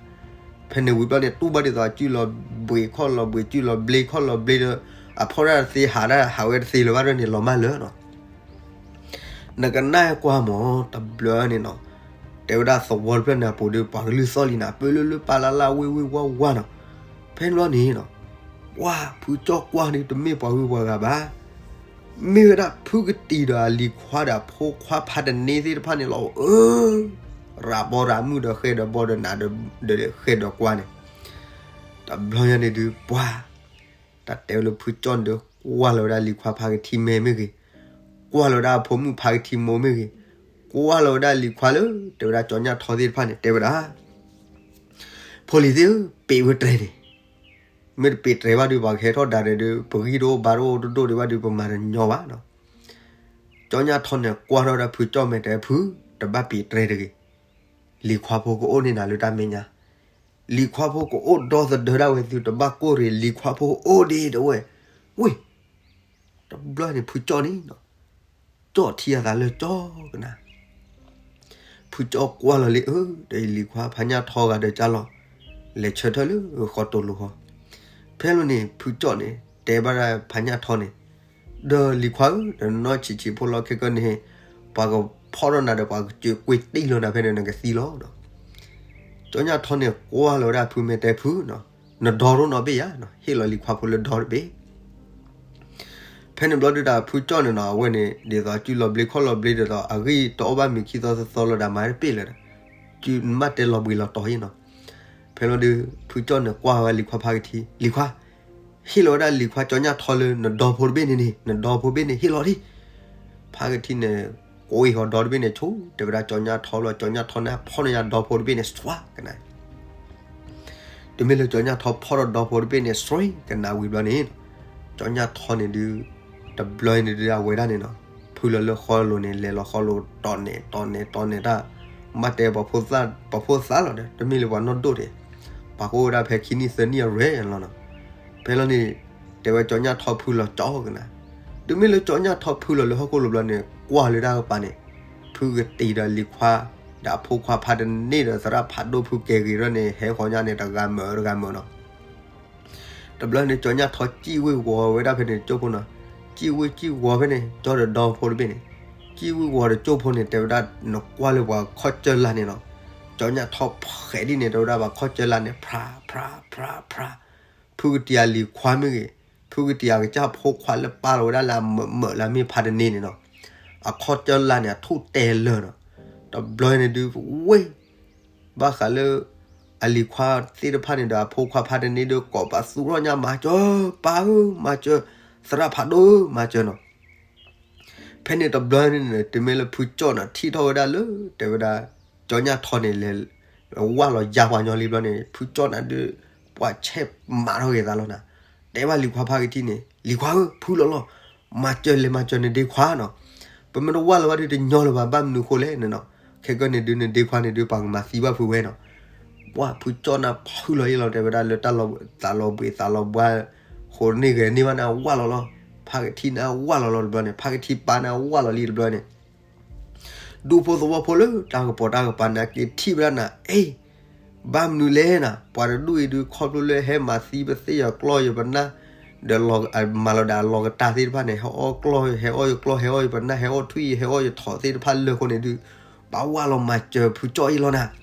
ဖဲန့ၣ်ဝံၤဘျီန့ၣ် တူၢ်ဘၣ်ဒ်သိးအစုလီၤဘှံးခီၣ်လီၤဘှံး စုလီၤဘျ့ခီၣ်လီၤဘျ့ဒီး အဖီၣ်တၢ်တသ့ဟးတၢ်ဟးဝဲတသ့လၢၤဘၣ်ဒ်န့ၣ် လီၤမၢ်လၢာ်နီၤ နကနၣ်ကွၢ်မး တဘျီန့ၣ်နီၤ, တဲဝဲဒၣ်သဝီတဖျၢၣ်န့ၣ်အပူၤဒီး ပှၤကလုၢ်သီၣ်လံနၤ ပၢလၢလၢပၢ်လၢ်လၢ်ဝ့ၢ်ဝ့ၢ်ဝါဝါနီၤ, ဖဲန့ၣ်ဘျီန့ၣ်နီၤ, ကွၢ်ဖုကၠီကွၢ်ဒုးတမ့ၢ်ပှၤဂုၤပှၤဂၤဘၣ် မ့ၢ်ဝဲဒၣ်ဖုကတံၤဒီးအလံၤခွါဒီးအဖိခွါဖးတန့ၢ်သ့ၣ်တဖၣ်န့ၣ်လီၤ. အၢ ရၤဘီရၤမုၣ်ဒီးဃဲဒီးဘီဒီးနးဒီး ဒီးဃဲဒီးကွၢ်န့ၣ်, တဘျီညါန့ၣ်ဒုးပှၢ်, တၢ်တဲဝဲလၢဖုကၠီန့ၣ်ဒီး ကွၢ်လီၤဝဲဒၣ်လံၤခွါဖါကထံမဲာ်မ့ၢ်ဂ့ၤ, ကွၢ်လီၤဝဲဒၣ်အဖိမုၣ်ဖါကထံမိၢ်မ့ၢ်ဂ့ၤ, ကွၢ်လီၤဝဲဒၣ်လံၤခွါလၢ တဲဝဲဒၣ်ကၠီညၣ်ထီသ့ၣ်တဖၣ်န့ၣ် တဲဝဲဒၣ် ဖိလံၤသ့ၣ်ဧၢ, ပ့းဝဲတြဲၤန့ၣ်, မ့ၢ်တပ့းတြဲၤဘၣ်ဒုး ပှၤကဟဲထီၣ်ဒၣ်န့ၣ်ဒီး ပဂံၢ်တအိၣ်ဘါတအိၣ်တဒိၣ်ဒံးဘၣ်ဒုး ပမၤတညီဘၣ်နီၤ. ကၠီညၣ်ထီန့ၣ် ကွၢ်ထီၣ်ဝဲဒၣ်ဖုကၠီမဲာ်တဲဖု, တဘၣ်ပ့းတြဲၤတဂ့ၤ, လံၤခွါဖိကအိၣ်န့ၢ်နၤလၢတၢ်မဲာ်ညါ, လံၤခွါဖိကအိၣ်ဒီသဒၢဒၣ်ဝဲ သုတဘၣ်ကိၢ်ရ့ၤ လံၤခွါဖိအိၣ်ဒ့ဒဝဲ, ဝ့ၢ် တဘျီန့ၣ်ဖုကၠီန့ၣ်နီၤ, ကၠီထံအသးလၢကၠီကနၤ ဖုကၠီကွၢ်လီၤလံ အၢ ဒီးအလံၤခွါဖါညၣ်ထီဂၤဒီးကၢ်လီၤ, လဲၤဆၢထၢၣ်လၢဃီတိၤလိၤဃီ, ဖဲလီၤန့ၣ် ဖုကၠီန့ၣ် တဲဘၣ်ဒၣ်ဖါညၣ်ထီန့ၣ်, ဒီးလံၤခွါဧၢ, ဒီးနီၢ်ဆံးဆံးဖိလီၤခဲကနံၣ်, ပှၤကဖီၣ်ထီၣ်နၤဒီးပှၤကစၢၤကွ့တံၢ်လီၤနၤဖဲန့ၣ် နကသံလီၤဒီး ကၠီညၣ်ထီန့ၣ် ကွၢ်လီၤဝဲဒၣ်ဖုမဲာ်တဲဖုနီၤ, နဒီရိနီၤဘ့ၣ်ယါ, ဟ့ၣ်လီၤလံၤခွါဖိလၢဒီတဘ့ၣ် ဖဲန့ၣ်ဘျီဒုးဒီးဖုကၠီန့ၣ်နီၤ အဝဲန့ၣ် ဒ်သိးအစုလီၤဘျ့ခီၣ်လီၤဘျ့ဒ်သိး အဂံၢ်တအိၣ်ဘၣ်မံၤခံသီသၢသီလၢၤဒီး မၤတပ့ၢ်လၢၤဒီး စုမ့ၢ်တဲလီၤဘှံးလီၤတီၤအံၤနီၤ. ဖဲလီၤဒုး ဖုကၠီန့ၣ်ကွၢ်ဝဲလံၤခွါဖါကထံ, လံၤခွါ, ဟ့ၣ်လီၤဝဲဒၣ်လံၤခွါကၠီညၣ်ထီလၢနဒီဖိတဘ့ၣ်န့ၣ်န့ၣ် နဒီဖိတဘ့ၣ်န့ၣ် ဟ့ၣ်လီၤဒံး. ဖါကထံန့ၣ် ကိးအံၤဟီဒီတဘ့ၣ်န့ၣ်ဆိ, တဲဝဲဒၣ်ကၠီညၣ်ထီလီၤ, ကၠီညၣ်ထီန့ၣ် ဖီၣ်န့ၢ်ယၤဒီဖိတဘ့ၣ်န့ၣ် စွါကနၤ တုၤမ့ၢ်လၢကၠီညၣ်ထီဖီၣ်ဒီးဒီဖိတဘ့ၣ်န့ၣ် စွ့ကနၤဝံၤဘျီန့ၣ်, ကၠီညၣ်ထီန့ၣ်ဒုး တဘျီအံၤန့ၣ်ဒုးအဝဲဒၣ်န့ၣ်နီၤ, ဖုလီၤလၢဃီလိၤန့ၣ် လဲၤလီၤဃီလိၤ တီၢ်န့ၣ် တီၢ်န့ၣ် တီၢ်န့ၣ်တၢ်, မ့ၢ်တဲ ပှၤဖိသၣ်လီၤဒီး တမ့ၢ်လၢပှၤနီၢ်ဒိၣ်တ့ၢ်, ပှၤကအိၣ်ဝဲဒၣ်ဖဲခံနံၣ်သၢနံၣ်အရွဲၣ်လီၤနီၤ. ဖဲလီၤန့ၣ် တဲဝဲကၠီညၣ်ထီဖုလီၤကၠီကနၤ, တုၤမ့ၢ်လၢကၠီညၣ်ထီဖုလီၤလၢဟီၣ်ခိၣ်လိၤဘျီန့ၣ် ကွၢ်လၢတၢ်ကပၤန့ၣ်, ဖုကတံၤဒီးလံၤခွါ ဒီးအဖိခွါဖးတန့ၢ်ဒီးသရၣ်ဖးဒိၣ်ဖုကဲဂ့ၤထီၣ်န့ၣ် ဟဲဃီညါန့ၣ် တဂၤမၢတဂၤမၢနီၤ. တဘျီန့ၣ် ကၠီညၣ်ထီကံၣ်ဝ့ၢ်ဝီၤဝဲဒၣ်ဖဲန့ၣ် ကၠိဖိနီၤ, ကံၣ်ဝ့ၢ်ကံၣ်ဝီၤဖဲန့ၣ် ကၠီဒီးဒီဖိတဘ့ၣ်န့ၣ်, ကံၣ်ဝ့ၢ်ဝီၤဒီးကၠိဖိန့ၣ် တဲဝဲဒၣ် နကွၢ်လၢပှၤခီၣ်ကၠၢ်လၢ်န့ၣ်နီၤ, ကၠီညၣ်ထီဖဲဒ်န့ၣ် တဲဝဲဒၣ်ပှၤခီၣ်ကၠၢ်လၢ်န့ၣ် ဖြး ဖြး ဖြး ဖြး, ဖုကတံၤအလံၤခွါမ့ၢ်ဂ့ၤ, ဖုကတံၤအကစၢ်ဖိခွါလၢပာ်လီၤဝဲဒၣ်လၢအမၢးမၢးလၢအမ့ၢ်ဖးတန့ၢ်န့ၣ်နီၤ, အခီၣ်ကၠၢ်လၢ်န့ၣ် အထူၣ်တဲလၢာ်နီၤ. တဘျီန့ၣ်ဒုး ဝ့ၢ် ဘၣ်ဃးလၢ အလံၤခွါသ့ၣ်တဖၣ်န့ၣ်ဒီး အဖိခွါဖးတန့ၢ်ဒီး ကိးပသူထီၣ်ညါ မၤစၢၤ, ပၢ်ဧၢ မၤစၢၤ, သရၣ်ဖးဒိၣ်ဧၢ မၤစၢၤနီၤ. ဖဲန့ၣ်တဘျီန့ၣ် တမ့ၢ်လၢဖုကၠီၣ်န့ၣ် ထံၣ်ထီၣ်ဝဲဒၣ်လၢ တဲဝဲဒၣ် ကၠီညၣ်ထီန့ၣ် လဲၤဝၢ်လီၤယါပှၤညီလံဘျီန့ၣ် ဖုကၠီၣ်န့ၣ်ဒုး ပှၤဆဲးမၤထီၣ်က့ၤသးလီၤနၤ. တဲဘၣ်လံၤခွါဖးကထံၣ်န့ၣ် လံၤခွါဧၢ ဖုလီၤလီၤ, မၤစၢၤလဲၤမၤစၢၤနဒ့ခွါနီၤ. ပမ့ၢ်တဝၢ်လီၤဘၣ်ဒုးတညီလၢၤဘၣ် ဘၣ်မနုၤဃိလဲၣ်န့ၣ်နီၤ. ခဲကနံၣ်ဒုးနဒ့ခွါန့ၣ်ဒုး ပှၤကမၤသံဘၣ်ဖုဝဲနီၤ. ပှၤဖုကၠီၣ်န့ၣ်ဖုလီၤယံလီၤ တဲဝဲဒၣ်လၢတၢ်လီၤဘှံးသးလီၤဘှါ ဃိးန့ၢ်ဂဲၤန့ၢ်ဘၣ်န့ၣ် အဝၢ်လီၤလီၤ, ဖးကထံၣ်န့ၣ် အဝၢ်လီၤလီၤတဘျီန့ၣ် ဖးကထံၣ်ပၢ်န့ၣ် အဝၢ်လီၤလံတဘျီန့ၣ် ဒူဖိသဝီဖိလၢတၢ်ကပီၤတၢ်ကပၤန့ၣ် က့ၤထံၣ်ဝဲဒၣ်နၤ အ့ ဘၣ်မနုၤလဲၣ်နၤ ပှၤတဒူၣ်အံၤဒုး ခီဖျိလၢဟဲမၤသံပသ့ၣ်ယီၤကျီၢ်ယပနၢ် ဒီးမၤလီၤဒၣ်အလီၤကတၢ်သ့ၣ်တဖၣ်န့ၣ် ဟဲအီၣ်ကျီၢ် ဟဲအီၣ်ယကျီၢ် ဟဲအီၣ်ယပနၢ် ဟဲအီၣ်ထွံၣ် ဟဲအီၣ်ယထိးသ့ၣ်တဖၣ်လၢာ်အဃိန့ၣ်ဒုး ဘၣ်ဝၢ်လီၤမၤစၢၤဖုကၠီၣ်အံၤလီၤနၤ.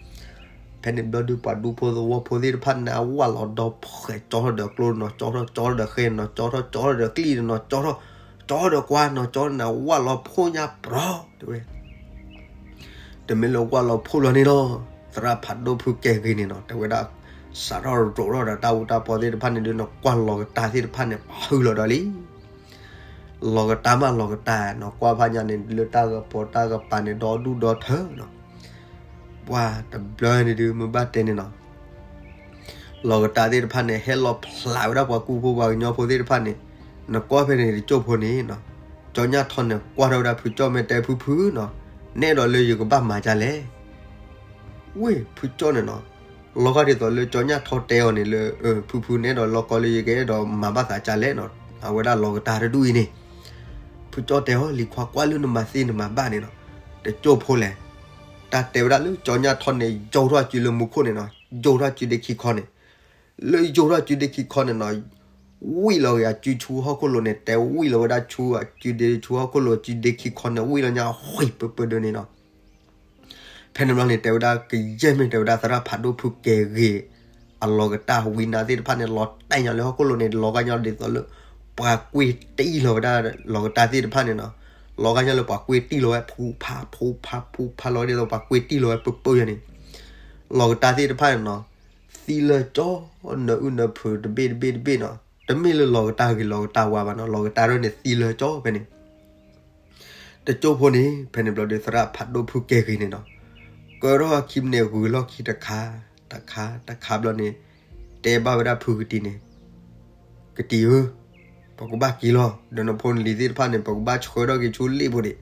ဖဲန့ၣ်ဘျီဒုး ပှၤဒူဖိသဝီဖိသ့ၣ်တဖၣ်န့ၣ် အဝၢ်လီၤဒီဖှဲး ကၠီထီၣ်ဒီးကျိနီၤ ကၠီထီၣ် ကၠီထီၣ်ဒီးဃဲနီၤ ကၠီထီၣ် ကၠီထီၣ်ဒီးကျံၣ်နီၤ ကၠီထီၣ် ကၠီထီၣ်ဒီးကွၢ်နီၤ ကၠီထီၣ်န့ၣ် ဝၢ်လီၤဖှိၣ်ညါပြီၤ တဲဝဲ တမ့ၢ်လၢဝၢ်လီၤဖှိၣ်လီၤန့ၣ်လီၤ. သရၣ်ဖးဒိၣ်ဖုကဲဂ့ၤန့ၣ်နီၤ တဲဝဲဒၣ် စးထီၣ်ရိးထီၣ်ဒီးတၢ်အူတၢ်ပီသ့ၣ်တဖၣ်န့ၣ်ဒုး နကွၢ်လီၤကတၢ်သ့ၣ်တဖၣ်န့ၣ် ဖုလီၤဒီးလံ လီၤကတၢ်မးလီၤကတၢ် နကွၢ်ဖးညါန့ၣ် လၢတၢ်ကပီၤတၢ်ကပၤန့ၣ် ဒီဒူၣ်ဒီထၢနီၤ. ပှၤတဘျီန့ၣ်ဒုး မ့ၢ်ဘၣ်တဲန့ၣ်နီၤ လီၤကတၢ်သ့ၣ်တဖၣ်န့ၣ် ဟဲလီၤဖျးဝဲဒၣ်ပှၤကူဖိပှၤကညီဖိသ့ၣ်တဖၣ်န့ၣ် နကွၢ်ဖဲန့ၣ် တကၠိၢ်ဖိန့ၣ်နီၤ ကၠီညၣ်ထီန့ၣ် ကွၢ်ထီၣ်ဝဲဒၣ်ဖုကၠီၣ် မ့ၢ်တဲဖုဖုနီၤ နဲဒိးလၢယကဘၣ်မၤဒ်လဲၣ် ဝ့ၢ်ဖုကၠီၣ်န့ၣ်နီၤ လီၤဂာ်ဒ်သိးလၢကၠီညၣ်ထီတဲအီၤန့ၣ်လၢ ဖုဖုနဲဒိးလီၤကီလၢယကအဲၣ်ဒိးမၤဘၣ်သးဒ်လဲၣ်နီၤ အဝဲဒၣ်လီၤကတၢ်တဒူၣ်အံၤန့ၣ် ဖုကၠီၣ်တဲအီၤ လံၤခွါကွၢ်လၢနမၤသ့နမၤဘၣ်န့ၣ်နီၤ တကၠိၢ်ဖိလဲၣ် တၢ်တဲဝဲဒၣ်လၢကၠီညၣ်ထီန့ၣ် ယိးထီၣ်အစုလၢမူခိၣ်န့ၣ်နီၤ ယိးထီၣ်အစုဒ့ခံခီန့ၣ် လၢယိးထီၣ်အစုဒ့ခံခီန့ၣ်နီၤ ဝံၣ်လီၤက့ၤအစုဆူဟီၣ်ခိၣ်လိၤန့ၣ် တဲဝံၣ်လီၤဝဲဒၣ်ဆူအစုဒ့ဆူဟီၣ်ခိၣ်လိၤ အစုဒ့ခံခီန့ၣ် ဝံၣ်လီၤညါ ဃံးပၢၢ်ပၢၢ်ဒၢန့ၣ်နီၤ ဖဲန့ၣ်ဘျီန့ၣ် တဲဝဲဒၣ်ကယဲၢ်မ့ၢ်တဲဝဲဒၣ်သရၣ်ဖးဒိၣ်ဖုကဲဂ့ၤ အလီၤကတၢ်ဝံနါသ့ၣ်တဖၣ်န့ၣ် လီၤတဲာ်ညါလၢဟီၣ်ခိၣ်လိၤန့ၣ် လီၤဂာ်ညါဒ်သိးလၢ ပှၤကွ့တံၢ်လီၤဝဲဒၣ်လီၤကတၢ်သ့ၣ်တဖၣ်န့ၣ်နီၤ လီၤဂာ်ညါလၢပှၤကွ့တံၢ်လီၤဝဲ ဖူဖးဖူဖးဖူဖးလီၤ ဒ်သိးပှၤကွ့တံၢ်လီၤဝဲပၢၢ်ပၢၢ်ယၤန့ၣ် လီၤကတၢ်သ့ၣ်တဖၣ်န့ၣ်နီၤ သံလၢာ်ကၠီ နၢအုၣ်နၢဖုးတဘ့ၣ်တဘ့ၣ်တဘ့ၣ်နီၤ တမ့ၢ်လၢလီၤကတၢ်ဂ့ၤလီၤကတၢ်ဝါဘၣ်နီၤ လီၤကတၢ်ဒၣ်န့ၣ်သံလၢာ်ကၠီဖဲန့ၣ် တကၠိၢ်ဖိန့ၣ် ဖဲန့ၣ်ဘျီဒီးသရၣ်ဖးဒိၣ်ဖုကဲဂ့ၤန့ၣ်နီၤ ကၢထီၣ်ခံမံးနံးဂုၤလီၢ်ခံတခါ တခါတခါဘျီန့ၣ် တဲဘၣ်ဝဲဒၣ်ဖုကတံၤန့ၣ် ကတံၤဧၢ ပကဘၣ်က့ၤလီၤ ဒီးနဖိနလံၤသ့ၣ်တဖၣ်န့ၣ် ပကဘၣ်ဆှၢထီၣ်က့ၤဆူလ့ၣ်ပူၤန့ၣ်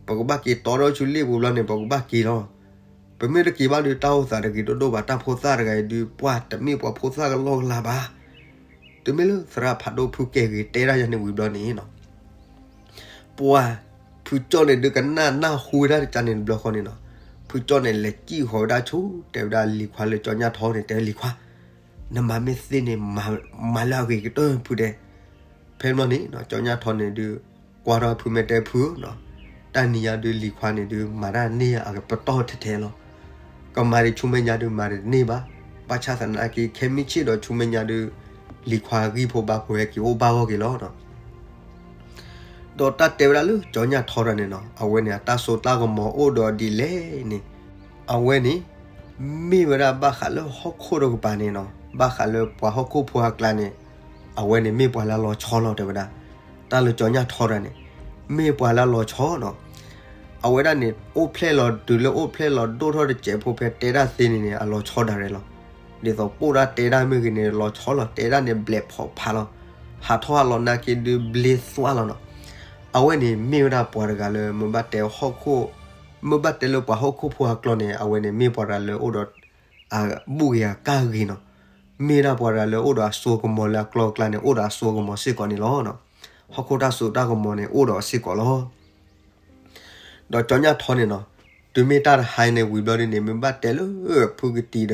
ပကဘၣ်က့ၤတီထီၣ်ဆူလ့ၣ်ပူၤဘျီန့ၣ် ပကဘၣ်က့ၤလီၤ ပမ့ၢ်တက့ၤဘၣ်ဒီး တၢ်အိၣ်သးတဂ့ၤဒိၣ်ဒိၣ်ဘၣ် တၢ်ဖိသၣ်တဂၤအံၤဒုး ပှၤတမ့ၢ်ပှၤဖိသၣ်ကလီကလီဘၣ် တမ့ၢ်လၢသရၣ်ဖးဒိၣ်ဖုကဲဂ့ၤတဲဒၣ်ယၤန့ၣ်ဝံၤဘျီန့ၣ်နီၤ ပှၤ ဖုကၠီၣ်န့ၣ်ဒုးကနၣ်နၢ်ဟူဝဲဒၣ်တကးန့ၣ်တဘျီဃီန့ၣ်နီၤ ဖုကၠီၣ်န့ၣ်လဲၤစံၣ်ဃီၤဝဲဒၣ်ဆူ တဲဝဲဒၣ်လံၤခွါလၢကၠီညၣ်ထီန့ၣ် တဲလံၤခွါ နမၤမ့ၢ်သ့န့ၣ် မၤလၢအဂ့ၤကတၢၢ်ဖုတဲ ဖဲဘျီန့ၣ် ကၠီညၣ်ထီန့ၣ်ဒုး ကွၢ်ထီၣ်ဖုမဲာ်တဲဖုနီၤ တၢ်နံၤညါဒုးလံၤခွါန့ၣ်ဒုး မၤတၢ်န့ၢ်အကပတီၢ်ထဲထဲလီၤ ကမၤဒံးဆူမဲာ်ညါဒုးမၤတန့ၢ်ဘၣ် ဘၣ်ဆၣ်သနာ်က့ ခဲမုၢ်ဆ့ၣ်ဒီးဆူမဲာ်ညါဒုး လံၤခွါဂံၢ်ဖိဘါဖိဟဲက့ၤအိၣ်ဘၣ်ဂီၢ်က့ၤလီၤ ဒီးတၢ်တဲဝဲဒၣ်လၢကၠီညၣ်ထီတၢ်န့ၣ်နီၤ အဝဲန့ၣ် အတၢ်စိတၢ်ကမီၤအိၣ်ဒီးဒ်လဲၣ်န့ၣ် အဝဲန့ၣ် မ့ၢ်ဝဲဒၣ်ဘၣ်ဃးလၢဟီၣ်ခိၣ်တကပၤန့ၣ်နီၤ ဘၣ်ဃးလၢပှၤဟီၣ်ခိၣ်ဖိအကျါန့ၣ် အဝဲန့ၣ်မ့ၢ်ပှၤလၢအလီၤဆီလီၤတဲဝဲဒၣ် တၢ်လၢကၠီညၣ်ထီတၢ်န့ၣ် မ့ၢ်ပှၤလၢအလီၤဆီနီၤ အဝဲဒၣ်န့ၣ် အိၣ်ဖျဲၣ်လီၤတုၤလၢအိၣ်ဖျဲၣ်လီၤဒိၣ်ထီၣ်တစဲးဖိဖဲတဲတၢ်သ့န့ၣ်န့ၣ် အလီၤဆီဒၣ်ရဲၣ်လီၤ ဒ်သိးပိၢ်တၢ်တဲတၢ်မ့ၢ်ဂ့ၤန့ၣ် လီၤဆီလီၤ တဲတၢ်န့ၣ်ဘျဲးဖီးဖးလီၤ ဟးထီၣ်ဟးလီၤနာ်က့ဒုးဘျ့သွါလီၤနီၤ အဝဲန့ၣ်မ့ၢ်ဝဲဒၣ်ပှၤတဂၤလၢမ့ၢ်ဘၣ်တဲဟီၣ်ခိၣ် မ့ၢ်ဘၣ်တဲလၢပှၤဟီၣ်ခိၣ်ဖိအကျါန့ၣ် အဝဲန့ၣ်မ့ၢ်ပှၤတဂၤလၢအိၣ်ဒီး အဘူၣ်ဂ့ၤအကၢ်ဂ့ၤနီၤ မ့ၢ်ဒၣ်ပှၤတဂၤလၢအိၣ်ဒီးအစိကမီၤလၢအကျါအကျါန့ၣ် အိၣ်ဒီးအစိကမီၤစ့ၢ်ကီးန့ၣ်လီၤ. ဟီၣ်ခိၣ်တၢ်စိတၢ်ကမီၤန့ၣ် အိၣ်ဒီးအစ့ၢ်ကီးလီၤ. ဒီးကၠီညၣ်ထီန့ၣ်နီၤ တုၤမ့ၢ်တၢ်တဟါန့ၣ်ဝံၤဘျီဒ်န့ၣ် မ့ၢ်ဘၣ်တဲလၢဖုကတံၤဒီး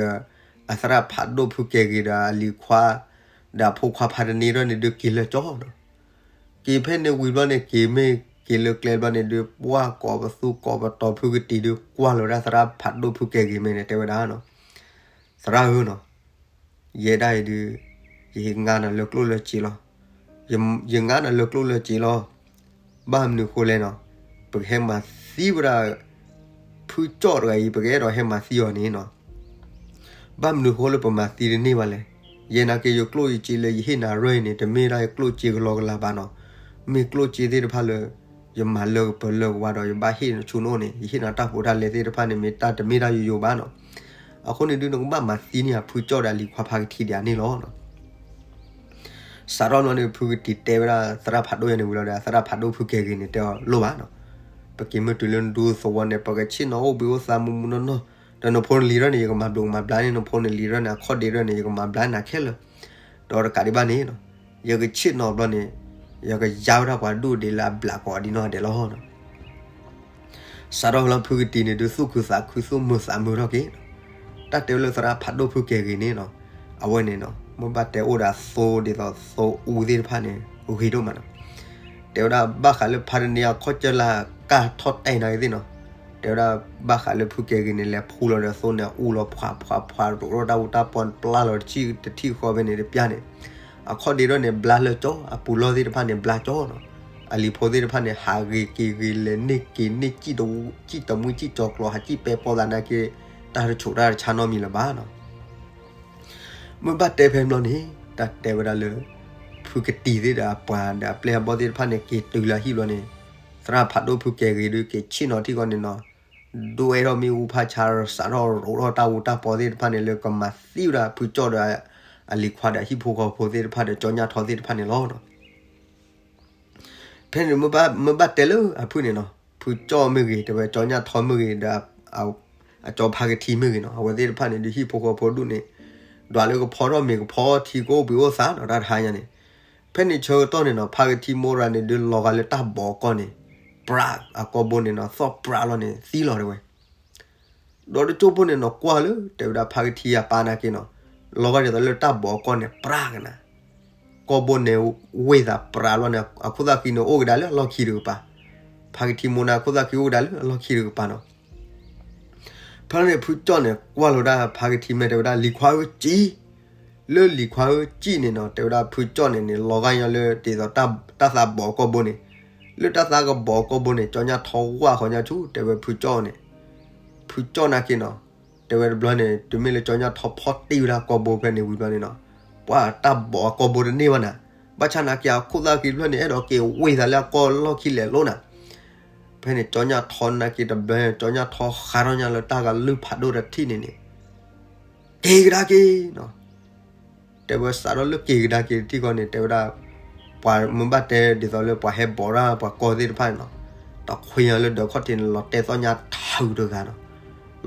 အသရၣ်ဖးဒိၣ်ဖုကဲဂ့ၤဒီးအလံၤခွါ ဒီးအဖိခွါဖးတနံၤဒီးန့ၣ် ဒုးက့ၤလၢကၠီနီၤ. က့ၤဖဲန့ၣ်ဝံၤဘျီန့ၣ် က့ၤမ့ၢ်က့ၤလၢကျဲဘျီန့ၣ် ဒုးပှၢ်ကိးပသူကိးပတီၤဖုကတံၤ ဒုးကွၢ်လီၤဝဲဒၣ်သရၣ်ဖးဒိၣ်ဖုကဲဂ့ၤမ့ၢ်န့ၣ် တဲဝဲဒၣ်နီၤ, သရၣ်ဧၢနီၤ, ယဲဒၣ်အံၤဒုး ယဟ့ၣ်ငါနၤလၢကျိၣ်လၢစ့လီၤ. ယ ယငါနၤလၢကျိၣ်လၢစ့လီၤ. ဘၣ်မနုၤဃိလဲၣ်နီၤ, ပကဟဲမၤသံဝဲဒၣ် ဖုကၠီၣ်တဂၤအံၤ ပကအဲၣ်ဒိးဟဲမၤသံအီၤန့ၣ်နီၤ. ဘၣ်မနုၤဃိလၢပမၤသံတန့ၢ်ဘၣ်လဲၣ်. ယဲနာ်က့ ယကျိၣ်ယစ့လၢယဟ့ၣ်နၤရၢၢ်အံၤန့ၣ် တမ့ၢ်ဒၣ်ယကျိၣ်စ့ကလီကလီဘၣ်နီၤ. မ့ၢ်ကျိၣ်စ့သ့ၣ်တဖၣ်လၢ ယမၤလၢပၢၤလၢကဝါဒီး ယဘၣ်ဟ့ၣ်နၤဆူနအိၣ်န့ၣ် ယဟ့ၣ်နၤတၢ်ဖိတၢ်လံၤသ့ၣ်တဖၣ်န့ၣ် မ့ၢ်တၢ်တမ့ၢ်တၢ်ယိယိဘၣ်နီၤ. အဃိန့ၣ်ဒုး နကဘၣ်မၤသံန့ၢ်အဖုကၠီၣ်ဒီးအလံၤခွါဖးကထံဒံးန့ၣ်လီၤနီၤ. စးထီၣ်ဘျီန့ၣ် ဖုကတံၤတဲဝဲဒၣ်သရၣ်ဖးဒိၣ်ယဲန့ၣ်ဝံၤလီၤဒီး သရၣ်ဖးဒိၣ်ဖုကဲဂ့ၤန့ၣ် တဲအီၤလိၣ်ဘၣ်နီၤ. ပက့ၤမ့ၢ်တုၤလၢနဒူသဝီန့ၣ် ပကဆ့ၣ်နီၤအိၣ်ဘှံးအိၣ်သါမူမူနီၢ်နီၢ်, ဒီးနဖိနလံၤရၢၢ်န့ၣ် ယကမၤဘျိးကမၤဘျါန့ၢ်နဖိနလံၤရၢၢ်န့ၣ် အခီၣ်ဒ့ရၢၢ်န့ၣ် ယကမၤဘျါနၤခဲလၢာ်. ဒီးတကးဒံးဘၣ်န့ၣ် ယကဆ့ၣ်နီၤဘျီန့ၣ် ယကယါဝဲဒၣ်ပှၤဒူၣ်ဒ့လၢအဘျးကိးဒံးနီၢ်ဒဲးလီၤနီၤ. စးထီၣ်လၢဖုကတံၤန့ၣ် ဒုးသူၣ်ခုသးခုသူၣ်မုာ်သးမုာ်ထီၣ်က့ၤနီၤ. တၢ်တဲဝဲလၢသရၣ်ဖးဒိၣ်ဖုကဲဂ့ၤန့ၣ်နီၤ, အဝဲန့ၣ်နီၤ မ့ၢ်ဘၣ်တဲအိၣ်ဒီးသိဒ်သိးသိအူသ့ၣ်တဖၣ်န့ၣ် ဂ့ၤဒိၣ်မးနီၤ. တဲဝဲဒၣ်ဘၣ်ဃးလၢဖးတနံၤအခီၣ်ကၢၢ်လၢကၢ်ထီၣ်တဲာ်နာ်က့ၤသ့ၣ်နီၤ, တဲဝဲဒၣ်ဘၣ်ဃးလၢဖုကဲဂ့ၤန့ၣ် လဲၤဖှူလီၤဒီးသိန့ၣ် အူလီၤဖှးဖှးဖှး ရိးထီၣ်တၢ်အူတၢ်ပီန့ၣ် ပျၢ်လီၤတထံၣ်တထံၣ်ဃီဖဲန့ၣ်တပျၢ်န့ၣ်, အခီၣ်ဒ့ထီၣ်န့ၣ် ဘျါလၢကၠီ, အပူၤလီၢ်သ့ၣ်တဖၣ်န့ၣ် ဘျါကၠီနီၤ. အလံၤဖိသ့ၣ်တဖၣ်န့ၣ် ဟးဂ့ၤက့ၤဂ့ၤ လဲၤန့ၢ်က့ၤန့ၢ် စံၣ်တမူစံၣ်ကၠီၤကျိၤ ဟးစံၣ်ပဲပီသးနာ်က့ၤ တၢ်တဆိးတၢ်တဆါနီတမံၤလၢၤဘၣ်နီၤ. မ့ၢ်ဘၣ်တဲဖဲဘျီန့ၣ် တၢ်တဲဝဲဒၣ်လၢ ဖုကတံၤသ့ၣ်ဒီးအပှၤဒီးအပျဲၢ်အဘီၣ်သ့ၣ်တဖၣ်န့ၣ် က့ၤတုၤလၢအဟံၣ်ဘျီန့ၣ်, သရၣ်ဖးဒိၣ်ဖုကဲဂ့ၤဒုးက့ၤဆ့ၣ်နီၤထံၣ်ဃီန့ၣ်နီၤ, ဒိးအဲၣ်ထီၣ်မ့ၣ်အူဖးဆါ စးထီၣ်ရိးထီၣ်တၢ်အူတၢ်ပီသ့ၣ်တဖၣ်န့ၣ် လၢကမၤသံဝဲဒၣ်ဖုကၠီၣ်ဒီး အလံၤခွါဒီးဟံၣ်ဖိဃီဖိသ့ၣ်တဖၣ်ဒီးကၠီညၣ်ထီသ့ၣ်တဖၣ်န့ၣ်လီၤ. ဖဲန့ၣ်မ့ၢ်ဘၣ်တဲလၢအဖုန့ၣ်နီၤ, ဖုကၠီၣ်မ့ၢ်ဂ့ၤ တဲဝဲကၠီညၣ်ထီမ့ၢ်ဂ့ၤဒီး အကၠီဖးကထံမ့ၢ်ဂ့ၤနီၤ, အဝဲသ့ၣ်တဖၣ်န့ၣ် ဒုးဟံၣ်ဖိဃီဖိဒူၣ်န့ၣ် ဒွးလၢကဖီထီၣ်မ့ၤကဖီထံကအိၣ်ဘှံးအိၣ်သါနီၤ တၢ်တဟါညါန့ၣ်. ဖဲန့ၣ်ဆၢကတီၢ်န့ၣ်နီၤ ဖးကထံမိၢ်ရၤန့ၣ် ဒုးလီၤဂာ်လၢတၢ်ဘီးအကီၢ်န့ၣ်, ပြးအကီၢ်ဘိန့ၣ်နီၤ သီၣ်ပြးလီၤန့ၣ် သံလီၤတဲဝဲ ဒီးတကၠိဖိန့ၣ်နီၤ ကွၢ်လၢ တဲဝဲဒၣ်ဖးကထံအပၢ်နာ်က့နီၤ, လီၤဂာ်ဒ်သိးလၢတၢ်ဘီးအကီၢ်န့ၣ် ပြးကနၤ, ကီၢ်ဘိန့ၣ် ဝ့ၢ်သးပြးလီၤန့ၣ် အခိၣ်သၣ်ဃံန့ၣ် အိၣ်ကဒါလၢအလီၢ်ခံတကပၤ, ဖးကထံမိၢ်န့ၣ် အခိၣ်သၣ်ဃံအိၣ်ကဒါလၢအလီၢ်ခံတကပၤနီၤ. ဖဲန့ၣ်ဖုကၠီၣ်န့ၣ် ကွၢ်လီၤဒၣ်ဖးကထံမဲာ်တဲဝဲဒၣ် လံၤခွါဧၢကံ, လၢလံၤခွါဧၢကံန့ၣ်နီၤ တဲဝဲဒၣ်ဖုကၠီၣ်န့ၣ်န့ၣ် လီၤဂာ်ညီလၢဒ်သိးတၢ်သးဘီးအကီၢ်ဘိန့ၣ်, လၢတၢ်သးကဘီးအကီၢ်ဘိန့ၣ် ကၠီညၣ်ထီဝၣ်ဃီညါဆူ တဲဝဲဖုကၠီၣ်န့ၣ်, ဖုကၠီၣ်နာ်က့နီၤ, တဲဝဲတဘျီန့ၣ် တုၤမ့ၢ်လၢကၠီညၣ်ထီဖီၣ်တ့ၢ်ဝဲဒၣ်ကီၢ်ဘိဖဲန့ၣ်ဝံၤဘျီန့ၣ်နီၤ, ပှၤတၢ်ဘီးအကီၢ်ဘိတန့ၢ်ဘၣ်နၤ, ဘၣ်ဆၣ်နာ်က့အခိၣ်သၣ်ဃံတဖျၢၣ်န့ၣ် အဲၣ်ဒိးက့ၤဝ့ၢ်သးလၢအကီၢ်လီၢ်ခံလဲၤလိၤနၤ. ဖဲန့ၣ်ကၠီညၣ်ထီနာ်က့တဘျီ ကၠီညၣ်ထီဃါထီၣ်ညါလၢတၢ်ဂၤလုၢ်ဖးဒိၣ်တထံၣ်န့ၣ်န့ၣ် က့ၤကဒါက့ၤနီၤ, တဲဝဲစးထီၣ်လၢက့ၤကဒါက့ၤတထံၣ်ဃီန့ၣ် တဲဝဲဒၣ် ပှၤမ့ၢ်ဘၣ်တဲဒ်သိးလၢပှၤဟဲဘီးဒၣ်ပှၤကီၢ်သ့ၣ်တဖၣ်န့ၣ်နီၤ, တခွ့ညါလၢဒၢးခီၣ်ထံးန့ၣ် လီၤတဲာ်သီၣ်ညါထုးတဂၤနီၤ,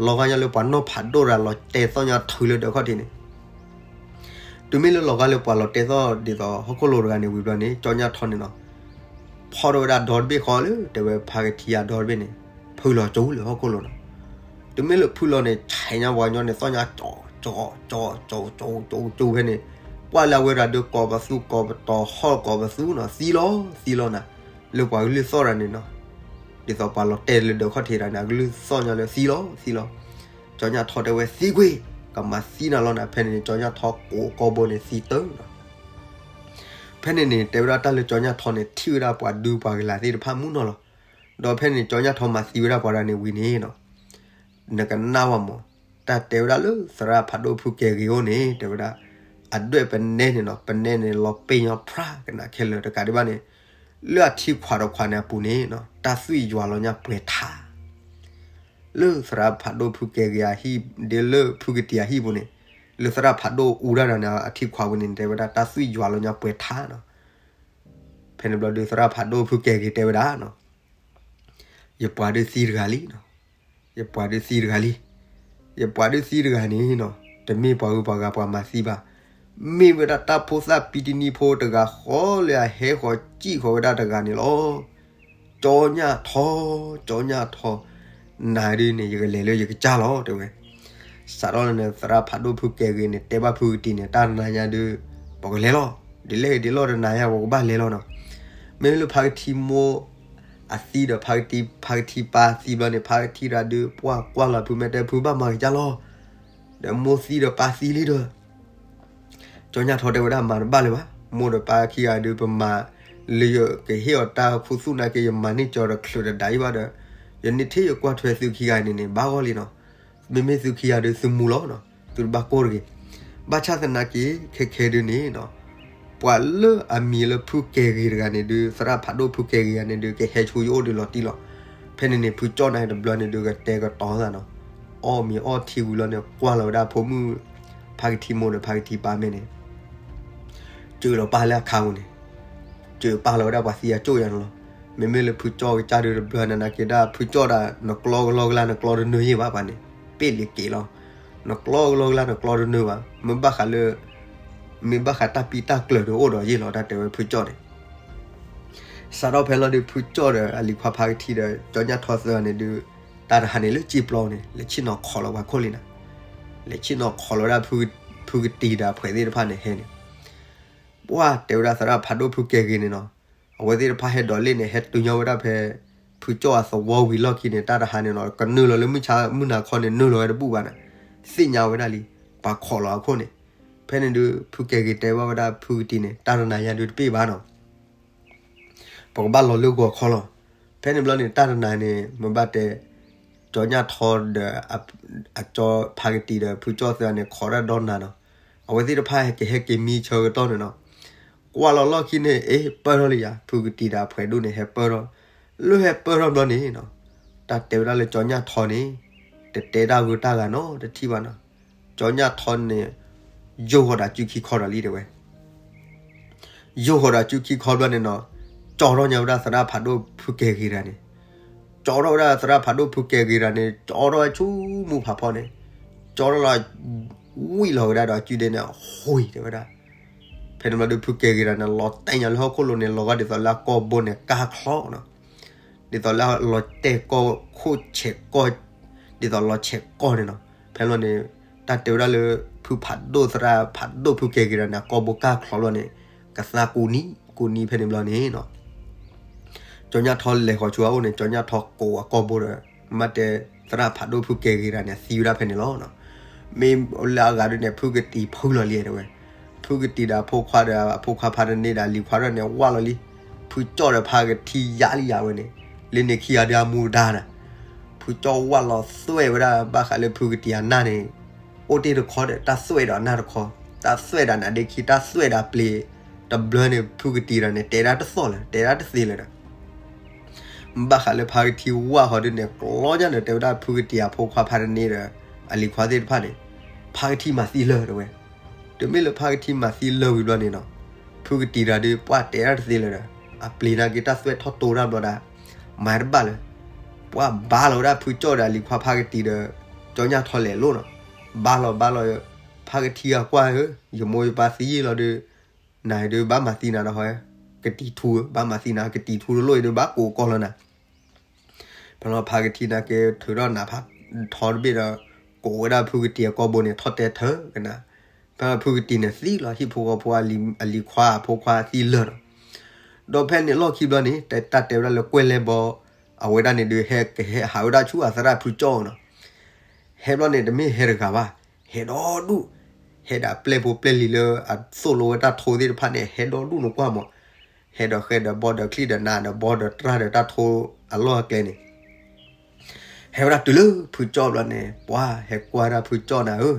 လီၤဂာ်ညါလၢပှၤနီၢ်ဖးဒိၣ်တဂၤ လီၤတဲာ်သီၣ်ညါထုးလၢဒၢးခီၣ်ထံးန့ၣ် တုၤမ့ၢ်လၢလီၤဂာ်လၢပှၤလီၤတဲာ်သီၣ်ဒ်သိးဟီၣ်ခိၣ်လိၤတဂၤန့ၣ်ဝံၤဘျီန့ၣ် ကၠီညၣ်ထီန့ၣ်နီၤ, ဖီၣ်ထီၣ်ဝဲဒၣ်ဒီတဘ့ၣ်ဃီလၢ တဲဝဲဖးကထံအဒီတဘ့ၣ်န့ၣ် ဖုလီၤကၠိလၢဟီၣ်ခိၣ်လိၤနီၤ. တုၤမ့ၢ်လၢဖုလီၤန့ၣ် ဆဲးညါပှၤကညီန့ၣ် သီၣ်ညါကၠီ ကၠီ ကၠီ ကၠီ ကၠီ ကၠီဖဲန့ၣ် ကွၢ်လၢအဝဲဒၣ်ဒီးကိးပသူကိးပတီၤဟီၣ်ကိးပသူနီၤ သံလီၤ သံလီၤနၤ, လၢပှၤကလုၢ်သီၣ်တဂၤန့ၣ်နီၤ, ဒ်သိးပှၤလီၤတဲာ်လၢဒၢးခီၣ်ထံးတဂၤန့ၣ် အကလုၢ်သီၣ်ညါလၢသံလီၤ သံလီၤ. ကၠီညၣ်ထီတဲဝဲသံကွံာ်, ကမၤသံနၤလီၤနၤ ဖဲန့ၣ်န့ၣ် ကၠီညၣ်ထီကိးကီၢ်ဘိန့ၣ်သံတၢ်နီၤ. ဖဲန့ၣ်န့ၣ် တဲဝဲဒၣ်တၢ်လၢကၠီညၣ်ထီန့ၣ် ထံၣ်ဝဲဒၣ်ပှၤဒူပှၤကလာ်သ့ၣ်တဖၣ်မုၢ်နီၤလီၤ. ဒီးဖဲန့ၣ် ကၠီညၣ်ထီမၤသံဝဲဒၣ်ပှၤတဂၤန့ၣ်ဝံၤန့ၣ်နီၤ, နကနၣ်ဝဲမး, တၢ်တဲဝဲဒၣ်လၢသရၣ်ဖးဒိၣ်ဖုကဲဂ့ၤအိၣ်န့ၣ် တဲဝဲဒၣ် အဒွဲၣ်ပနဲန့ၣ်နီၤ, ပနဲန့ၣ်လီၤပ့ၤညီဖြါကနၣ်ခဲလၢာ်တကးဒံးဘၣ်န့ၣ်, လၢအထံခွးတခွးန့ၣ်အပူၤန့ၣ်နီၤ တၢ်သွံၣ်ယွၤလီၤညါပှဲၤထါ လၢသရၣ်ဖးဒိၣ်ဖုကဲဂ့ၤအဟံၣ် ဒ်လၢဖုကတံၤအဟံၣ်ပူၤန့ၣ်, လၢသရၣ်ဖးဒိၣ်အူဒၣ်ဒီးန့ၣ် အထံခွးပူၤန့ၣ် တဲဝဲဒၣ်တၢ်သွံၣ်ယွၤလီၤညါပှဲၤထါနီၤ. ဖဲန့ၣ်ဘျီဒုးသရၣ်ဖးဒိၣ်ဖုကဲဂ့ၤတဲဝဲဒၣ်နီၤ, ယပှၤဒုးသံတဂၤလံနီၤ, ယပှၤဒုးသံတဂၤလံ, ယပှၤဒုးသံတဂၤန့ၣ်နီၤ, တမ့ၢ်ပှၤဂုၤပှၤဂၤပှၤမၤသံဘၣ်, မ့ၢ်ဝဲဒၣ်တၢ်ဖိသၣ်ပံတနံၤဖိတဂၤဃီလၢအဟဲဃီၤစံၣ်ဃီၤဝဲဒၣ်တဂၤန့ၣ်လီၤ. ကၠီညၣ်ထီ, ကၠီညၣ်ထီ, နၤဒုန့ၣ် ယကလဲၤလၢယကစၢ်လီၤ တဲဝဲ. စးထီၣ်လၢန့ၣ် သရၣ်ဖးဒိၣ်ဖုကဲဂ့ၤန့ၣ် တဲဘၣ်ဖုကတံၤန့ၣ် တၢ်တနၤညါဒု ပကလဲၤလီၤ. ဒ်လဲၣ်ဂ့ၤဒ်လဲၣ်တနၤညါ ပကဘၣ်လဲၤလီၤနီၤ. မ့မ့ၢ်လၢဖါကထံမိၢ်အသံဒီး ဖါကထံ ဖါကထံပၢ်သံဘျီန့ၣ် ဖါကထံတဂၤဒု ပှၢ်ကွၢ်လီၤဖုမဲာ်တဲ ဖုဘၣ်မၤကစၢ်လီၤ. ဒီးမိၢ်သံဒီးပၢ်သံလံဒီး ကၠီညၣ်ထီတဲဝဲဒၣ် မၤတဘၣ်လၢၤဘၣ်, မိၢ်ဒီးပၢ်ခံဂၤဒု ပမၤလၢယကဟ့ၣ်အီၤတၢ်ခူသူၣ်နာ်က့ ယမၤန့ၢ်ကၠီတချုးတဒါအံၤဘၣ်ဒီး ယန့ၢ်ထဲယကွၢ်ထွဲသုခံဂၤန့ၣ်န့ၣ် ဘၣ်ဂီၢ်လံနီၤ. မ့မ့ၢ်သုခံဂၤဒု သုမူလီၤနီၤ, သုတဘၣ်ကိၢ်တဂ့ၤ. ဘၣ်ဆၣ်သနာ်က့ ခဲခဲဒုန့ၣ်နီၤ ပှၤလၢအမံၤလၢဖုကဲဂ့ၤတဂၤန့ၣ်ဒု သရၣ်ဖးဒိၣ်ဖုကဲဂ့ၤတဂၤန့ၣ်ဒု ကဟဲဆူယအိၣ်ဒုလီၤတံၢ်လီၤ. ဖဲန့ၣ်န့ၣ် ဖုကၠီၣ်န့ၣ်တဘျီန့ၣ်ဒု ကတဲာ်ကတီၤသးနီၤ, အီၣ်မ့ၤအီထံဝံၤလီၤန့ၣ် ကွၢ်လီၤဝဲဒၣ်ဖိမုၣ် ဖါကထံမိၢ်ဒီးဖါကထံပၢ်မဲာ်န့ၣ် စၢၤလီၤပၢ်လၢအခါပူၤန့ၣ်, စၢၤပၢ်လီၤဝဲဒၣ်ပှၤသံအကၠိၣ်ယၤန့ၣ်လီၤ. မ့မ့ၢ်လၢဖုကၠီၣ်ကစၢ်ဒုတဘျီန့ၣ်နာ်က့ဒၣ် ဖုကၠီၣ်ဒၣ် နကျီကလီကလါ နကျီတနၢၤယ့ၢ်ဘၣ်ပှၤန့ၣ်, ပ့ၣ်လံက့ၤလီၤ. နကျီကလီကလါ နကျီတနၢၤဘၣ်, မ့ၢ်ဘၣ်ဃးလၢ မ့ၢ်ဘၣ်ဃးတၢ်ပံတၢ်ကျၢၤဒီးအိၣ်ဒီးယ့ၢ်လီၤ တၢ်တဲဝဲဖုကၠီၣ်န့ၣ်. စးထီၣ်ဖဲလီၤဒု ဖုကၠီၣ်ဒီးအလံၤခွါဖါကထံဒီး ကၠီညၣ်ထီသၢဂၤန့ၣ်ဒု တၢ်တဟါန့ၣ်လၢစ့ပျီန့ၣ် လဲၤဆ့ၣ်နီၤခိးလီၤပှၤခိၣ်လံနၤ, လဲၤဆ့ၣ်နီၤခိးလီၤဝဲဒၣ် ဖုကတံၤဒီးအဖှဲးသ့ၣ်တဖၣ်န့ၣ်ဟဲန့ၣ် ပှၢ်တဲဝဲဒၣ်သရၣ်ဖးဒိၣ်ဖုကဲဂ့ၤန့ၣ်နီၤ, အဝဲသ့ၣ်တဖၣ်ဟဲဒိးလ့ၣ်န့ၣ် ဟဲတုၤညီဝဲဒၣ်ဖဲ ဖုကၠီၣ်အသဝီဝံၤလီၢ်ခံန့ၣ် တၢ်တဟါန့ၣ်နီၤ ကနုာ်လီၤလၢမုၢ်ဆါမုၢ်နၤခီန့ၣ် နုာ်လီၤဝဲတဘူၣ်ဘၣ်န့ၣ်, သ့ၣ်ညါဝဲဒၣ်လံ ပှၤခိးလီၤအခိၣ်န့ၣ်. ဖဲန့ၣ်ဒု ဖုကဲဂ့ၤတဲဘၣ်ဝဲဒၣ်ဖုကတံၤန့ၣ် တၢ်တနၤညါဒုတပ့ၢ်ဘၣ်နီၤ ပကဘၣ်လီၤလၢဂီၤခီလီၤ. ဖဲန့ၣ်ဘျီန့ၣ် တၢ်တနၤန့ၣ် မ့ၢ်ဘၣ်တဲ ကၠီညၣ်ထီဒီး အကၠီဖါကတံၤဒီး ဖုကၠီၣ်သၢဂၤန့ၣ် ခိးဒၣ်ဒီနၤနီၤ, အဝဲသ့ၣ်တဖၣ်ဟဲက့ၤဟဲက့ၤမံဆၢကတီၢ်န့ၣ်နီၤ, ကွၢ်လီၤလီၢ်ခံန့ၣ် အ့ ပၢၢ်ထီၣ်လံယၤ ဖုကတံၤဒီးအဖှဲးဒိၣ်န့ၣ် ဟဲပၢၢ်ထီၣ်, လၢဟဲပၢၢ်ထီၣ်ဘျီန့ၣ်နီၤ, တၢ်တဲဝဲဒၣ်လၢကၠီညၣ်ထီန့ၣ် တတဲတၢ်ဂုၤတၢ်ဂၤနီတထံၣ်ဘၣ်နီၤ, ကၠီညၣ်ထီန့ၣ် ယိၢ်ဃီၤဒီးစုခံခီဒီးလံတဲဝဲ ယိၢ်ဃီၤဒီးစုခံခီဘျီန့ၣ်နီၤ, ကၠီထီၣ်ညါဝဲဒၣ်သရၣ်ဖးဒိၣ်ဖုကဲဂ့ၤတဂၤန့ၣ်, ကၠီထီၣ်ဝဲဒၣ်သရၣ်ဖးဒိၣ်ဖုကဲဂ့ၤတဂၤန့ၣ် ကၠီထီၣ်ဝဲဆူမူဖးဖီန့ၣ်, ကၠီထီၣ်လီၤ ဝံၣ်လီၤကဒါဒီးအစုဒ့န့ၣ် ဃုတဲဝဲဒၣ်. ဖဲန့ၣ်ဘျီဒုးဖုကဲဂ့ၤတဂၤန့ၣ် လီၤတဲာ်ညါလၢဟီၣ်ခိၣ်လိၤန့ၣ် လီၤဂာ်ဒ်သိးလၢအကီၢ်ဘိန့ၣ် ကၢ်ချီနီၤ, ဒ်သိးလၢလီၤတဲာ်ကီၢ်ခိၣ်ဆဲးကီၢ် ဒ်သိးလီၤဆဲးကီၢ်န့ၣ်နီၤ. ဖဲန့ၣ်ဘျီန့ၣ် တၢ်တဲဝဲဒၣ်လၢ ဖုဖးဒိၣ်သရၣ်ဖးဒိၣ်ဖုကဲဂ့ၤတဂၤန့ၣ် အကီၢ်ဘိကၢ်ချီဘျီန့ၣ် ကသါကူနံ ကူနံဖဲန့ၣ်ဘျီန့ၣ်နီၤ. ကၠီညၣ်ထီလဲၤဃီၤဆူအအိၣ်န့ၣ် ကၠီညၣ်ထီကိးအကီၢ်ဘိဒီး မ့ၢ်တဲသရၣ်ဖးဒိၣ်ဖုကဲဂ့ၤတဂၤန့ၣ် သံဝဲဒၣ်ဖဲန့ၣ်လီၤ. မ့ၢ်လၢအဂၤဒုးန့ၣ် ဖုကတံၤဖုလီၤလံတဲဝဲ, ဖုကတံၤဒီးအဖိခွါဒီးအဖိခွါဖးတန့ၢ်ဒီးအလံၤခွါဒီးန့ၣ် ဝၢ်လီၤလံ. ဖုကၠီၣ်ဒီးဖါကထံယါလံယါဝဲန့ၣ်, လၢန့ၣ်ခံဂၤဒုးအမူဒါနၤ, ဖုကၠီၣ်ဝၢ်လီၤသွဲၣ်ဝဲဒၣ် ဘၣ်ဃးလၢဖုကတံၤအနၢ်န့ၣ် အိၣ်တ့ၢ်တခီဒီး တၢ်သွဲၣ်ဒီးအနၢ်တခီ, တၢ်သွဲၣ်ဒီးနါဒ့ခံ တၢ်သွဲၣ်ဒီးအပျ့ၤတဘျီန့ၣ် ဖုကတံၤဒီးန့ၣ် တဲဒၣ်တသီၣ်လၢၤ တဲဒၣ်တသ့လၢၤဒီး ဘၣ်ဃးလၢဖါကထံဝၢ်ဃီဒုးန့ၣ် ကျီညါဒီးတဲဝဲဒၣ်ဖုကတံၤအဖိခွါဖးတန့ၢ်ဒီး အလံၤခွါသ့ၣ်တဖၣ်န့ၣ် ဖါကထံမၤသံလၢာ်တဲဝဲ. တုၤမ့ၢ်လၢဖါကထံမၤသံလၢာ်ဝံၤဘျီန့ၣ်နီၤ, ဖုကတံၤတဂၤဒုး ပှၢ်တဲဒၣ်တသ့လၢၤဒီး အပျ့ၤနာ်က့တၢ်သွဲၣ်ထီၣ်တိတၢ်ဘျီဒၣ် မၤတဘၣ်လၢၤ, ပှၢ်ဘါလီၤဝဲဒၣ်ဖုကၠီၣ်ဒီးအလံၤခွါဖါကတံၤဒီး ကၠီညၣ်ထီလဲၤလိၤနီၤ, ဘါလီၤဘါလီၤ ဖါကထံအကွၢ်ဧၢ, ယမိၢ်ယပၢ်သံယ့ၢ်လီၤဒီး နၤဒုးဘၣ်မၤသံနၤဒီးဟီ, ကတံၤထူဧၢ, ဘၣ်မၤသံနၤ ကတံၤထူတလိၣ်အံၤဒုးဘၣ်ကိးကီၢ်လီၤနၤ. ဖဲလီၤဖါကထံနာ်က့ထုးထီၣ်နးဖးထီတဘ့ၣ်ဒီး ကိးဝဲဒၣ်ဖုကတံၤအကီၢ်ဘိန့ၣ် ထီၣ်တဲထၢကနၤ. ဖဲလီၤဖုကတံၤန့ၣ်သံလီၤ ဟံၣ်ဖိဃီဖိအလံၤခွါအဖိခွါသံလၢာ်ဒီး ဒီးဖဲန့ၣ်လီၢ်ခံဘျီန့ၣ် တၢ်တဲဝဲဒၣ်လၢကွဲၢ်လဲဘီ အဝဲဒၣ်န့ၣ်ဒုးဟဲကဟဲဟးဝဲဒၣ်ဆူအသရၣ်ဖုကၠီၣ်နီၤ. ဟဲဘျီန့ၣ် တမ့ၢ်ဟဲတဂၤဘၣ်, ဟဲဒီဒူၣ်, ဟဲဒီးပျဲၢ်ဖိပျဲၢ်လံၤလၢအသိၣ်လိဝဲတၢ်ထိသ့ၣ်တဖၣ်န့ၣ် ဟဲဒီဒူၣ်နကွၢ်မး, ဟဲဒီးဃဲဒီးဘီဒီးချံဒီးနးဒီးဘီဒီးတြၢ်ဒီးတၢ်ထိအလီၢ်အကျဲန့ၣ် ဟဲဝဲဒၣ်တုၤလၢဖုကၠီၣ်ဘျီန့ၣ် ပှၤဟဲကွၢ်ဒၣ်ဖုကၠီၣ်နၤဧၢ,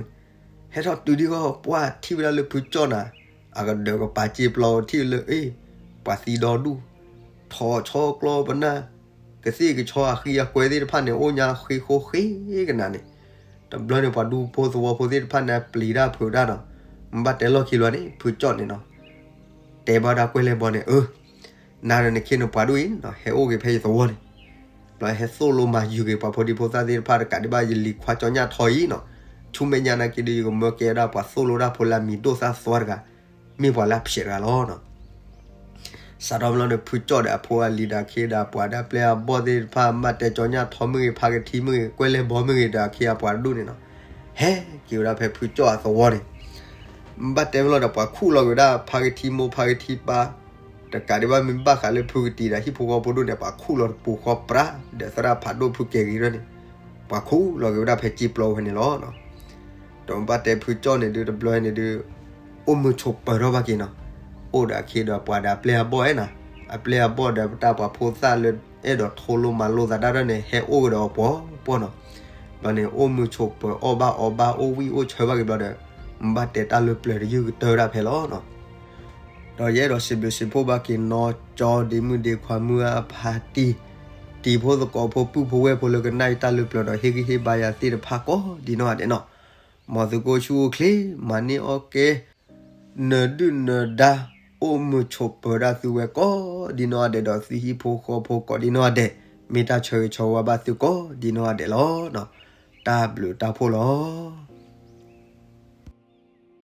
ဟဲထီၣ်တုၤဒံးဃီ ပှၤထံၣ်ဝဲဒၣ်လၢဖုကၠီၣ်နၤ အကဒၢးကပာ်စ့ပျီထံၣ်လၢ အ့ၣ် ပှၤသံဒီဒူၣ်, ထိးဆီကျီပနၢ်, ကသ့ၣ်ကဆီအဃံအကွဲသ့ၣ်တဖၣ်န့ၣ် အိၣ်ညါဃ့ဃိဃ့ကနၤန့ၣ်, တဘျီန့ၣ် ပှၤဒူဖိသဝီဖိသ့ၣ်တဖၣ်န့ၣ် ပျံၤတၢ်ဖုးတၢ်နီၤ, မ့ၢ်ဘၣ်တဲလီၢ်ခံဘျီန့ၣ် ဖုကၠီၣ်န့ၣ်နီၤ တဲဘၣ်ဒၣ်ကွဲၢ်လဲဘီန့ၣ် အၢ နၤဒီးနခ့နပှၤဒိၣ်အံၤနီၤ ဟဲအိၣ်က့ၤဖဲယသဝီန့ၣ်, ဘျီဟဲသိၣ်လိမၤယုၤက့ၤပှၤဖိဒံဖိသၣ်သ့ၣ်တဖၣ်တကးဒံးဘၣ် ယလံၤခွါကၠီညၣ်ထီအံၤနီၤ, ဆူမဲာ်ညါနာ်က့ဒုး ယကမၢကဲဝဲဒၣ်ပှၤသိၣ်လိတၢ်ဖိလၢအမံၤဒိၣ်သၣ်သွါတဂၤ, မ့ၢ်ပှၤလၢအဖျဲးတဂၤလီၤနီၤ. စးထီၣ်မ့ၢ်လီၤဒီး ဖုကၠီၣ်ဒီးအဖိအလံၤဒီးအခ့ဒီးအပှၤဒီးအပျဲၢ်အဘီၣ်သ့ၣ်တဖၣ် ဘၣ်တဲကၠီညၣ်ထီမ့ၢ်ဂ့ၤ ဖါကထံမ့ၢ်ဂ့ၤ ကွဲၢ်လဲၢ်ဘီမ့ၢ်ဂ့ၤဒီးအခ့အပှၤတဒူၣ်န့ၣ်နီၤ, ဟဲက့ၤဝဲဒၣ်ဖဲဖုကၠီၣ်အသဝီန့ၣ်, ဘၣ်တဲမ့ၢ်လီၤဒီး ပှၤခူၣ်လီၤက့ၤဝဲဒၣ်ဖါကထံမိၢ်ဖါကထံပၢ်, တကးဒံးဘၣ် မ့ၢ်ဘၣ်ဃးလၢဖုကတံၤဒီးဟံၣ်ဖိဃီဖိဒိၣ်န့ၣ် ပှၤခူၣ်လီၤတပူၤဃီပြး ဒီးသရၣ်ဖးဒိၣ်ဖုကဲၤဂ့ၤရၢၢ်န့ၣ်, ပှၤခူၣ်လီၤက့ၤဝဲဒၣ်ဖဲကၠံပျီဝဲန့ၣ်လီၤ. ဒီးဘၣ်တဲဖုကၠီၣ်န့ၣ်ဒုး တဘျီန့ၣ်ဒုး အိၣ်မုာ်ဆိးပၢၤထီၣ်ဘၣ်က့ၤနီၤ, အိၣ်ဒီးအခ့ဒီးပှၤဒီးအပျဲၢ်အဘီၣ်အဲၣ်နီၤ, အပျဲၢ်အဘီၣ်ဒီးပတၢ်ပှၤဖိသၣ်လၢအဲၣ်ဒိးထိလိမၤလိသးတၢ်ဒၣ်န့ၣ် ဟဲအိၣ်ကဒီးအီၤပှီၢ်ပှီၢ်နီၤ, ဘျီန့ၣ် အိၣ်မုာ်ဆိးပၢၤအီၣ်ဘၣ်အီဘၣ် အိၣ်ဝံၣ်အိၣ်ဆၢဘၣ်က့ၤဘျီဒီး ဘၣ်တဲတၢ်လၢပျၢၤတယုၢ်ကတၢၢ်ဒၣ်ဖဲလီၤနီၤ. ဒီးယအဲၣ်ဒိးစံးဘျုးစံးဖှိၣ်ဘၣ်က့ၤနီၢ်ကၠီဒ့မုၣ်ဒ့ခွါမုၢ်အါဖးတံၢ်, တံၤဖိသကိးဖိပုၢ်ဖိဝဲၢ်ဖိလၢကနၣ်အံၤတၢ်လၢပျၢၤဒီးဟ့ၣ်ဂံၢ်ဟ့ၣ်ဘါယၤသ့ၣ်တဖၣ်ကိးဒ်နီၢ်ဂၤဒဲးနီၤ, မ်သုကအိၣ်ဆူၣ်အိၣ်ချ့ မၤန့ၢ်အီၣ်ကဲ နၢၤဒုၣ်နၢၤဒါ အိၣ်မုာ်ဆိးပၢၤဒၣ်သုဝဲကိးဒ်နီၢ်ဂၤဒဲးဒီးသုဟံၣ်ဖိဃီဖိကိးဒ်နီၢ်ဂၤဒဲး, မ့ၢ်တၢ်ဆၢဂ့ၤဆၢဝါဘၣ်သုကိးဒ်နီၢ်ဂၤဒဲးလီၤ. တၢ်ဘျုးတၢ်ဖှိၣ်လီၤ.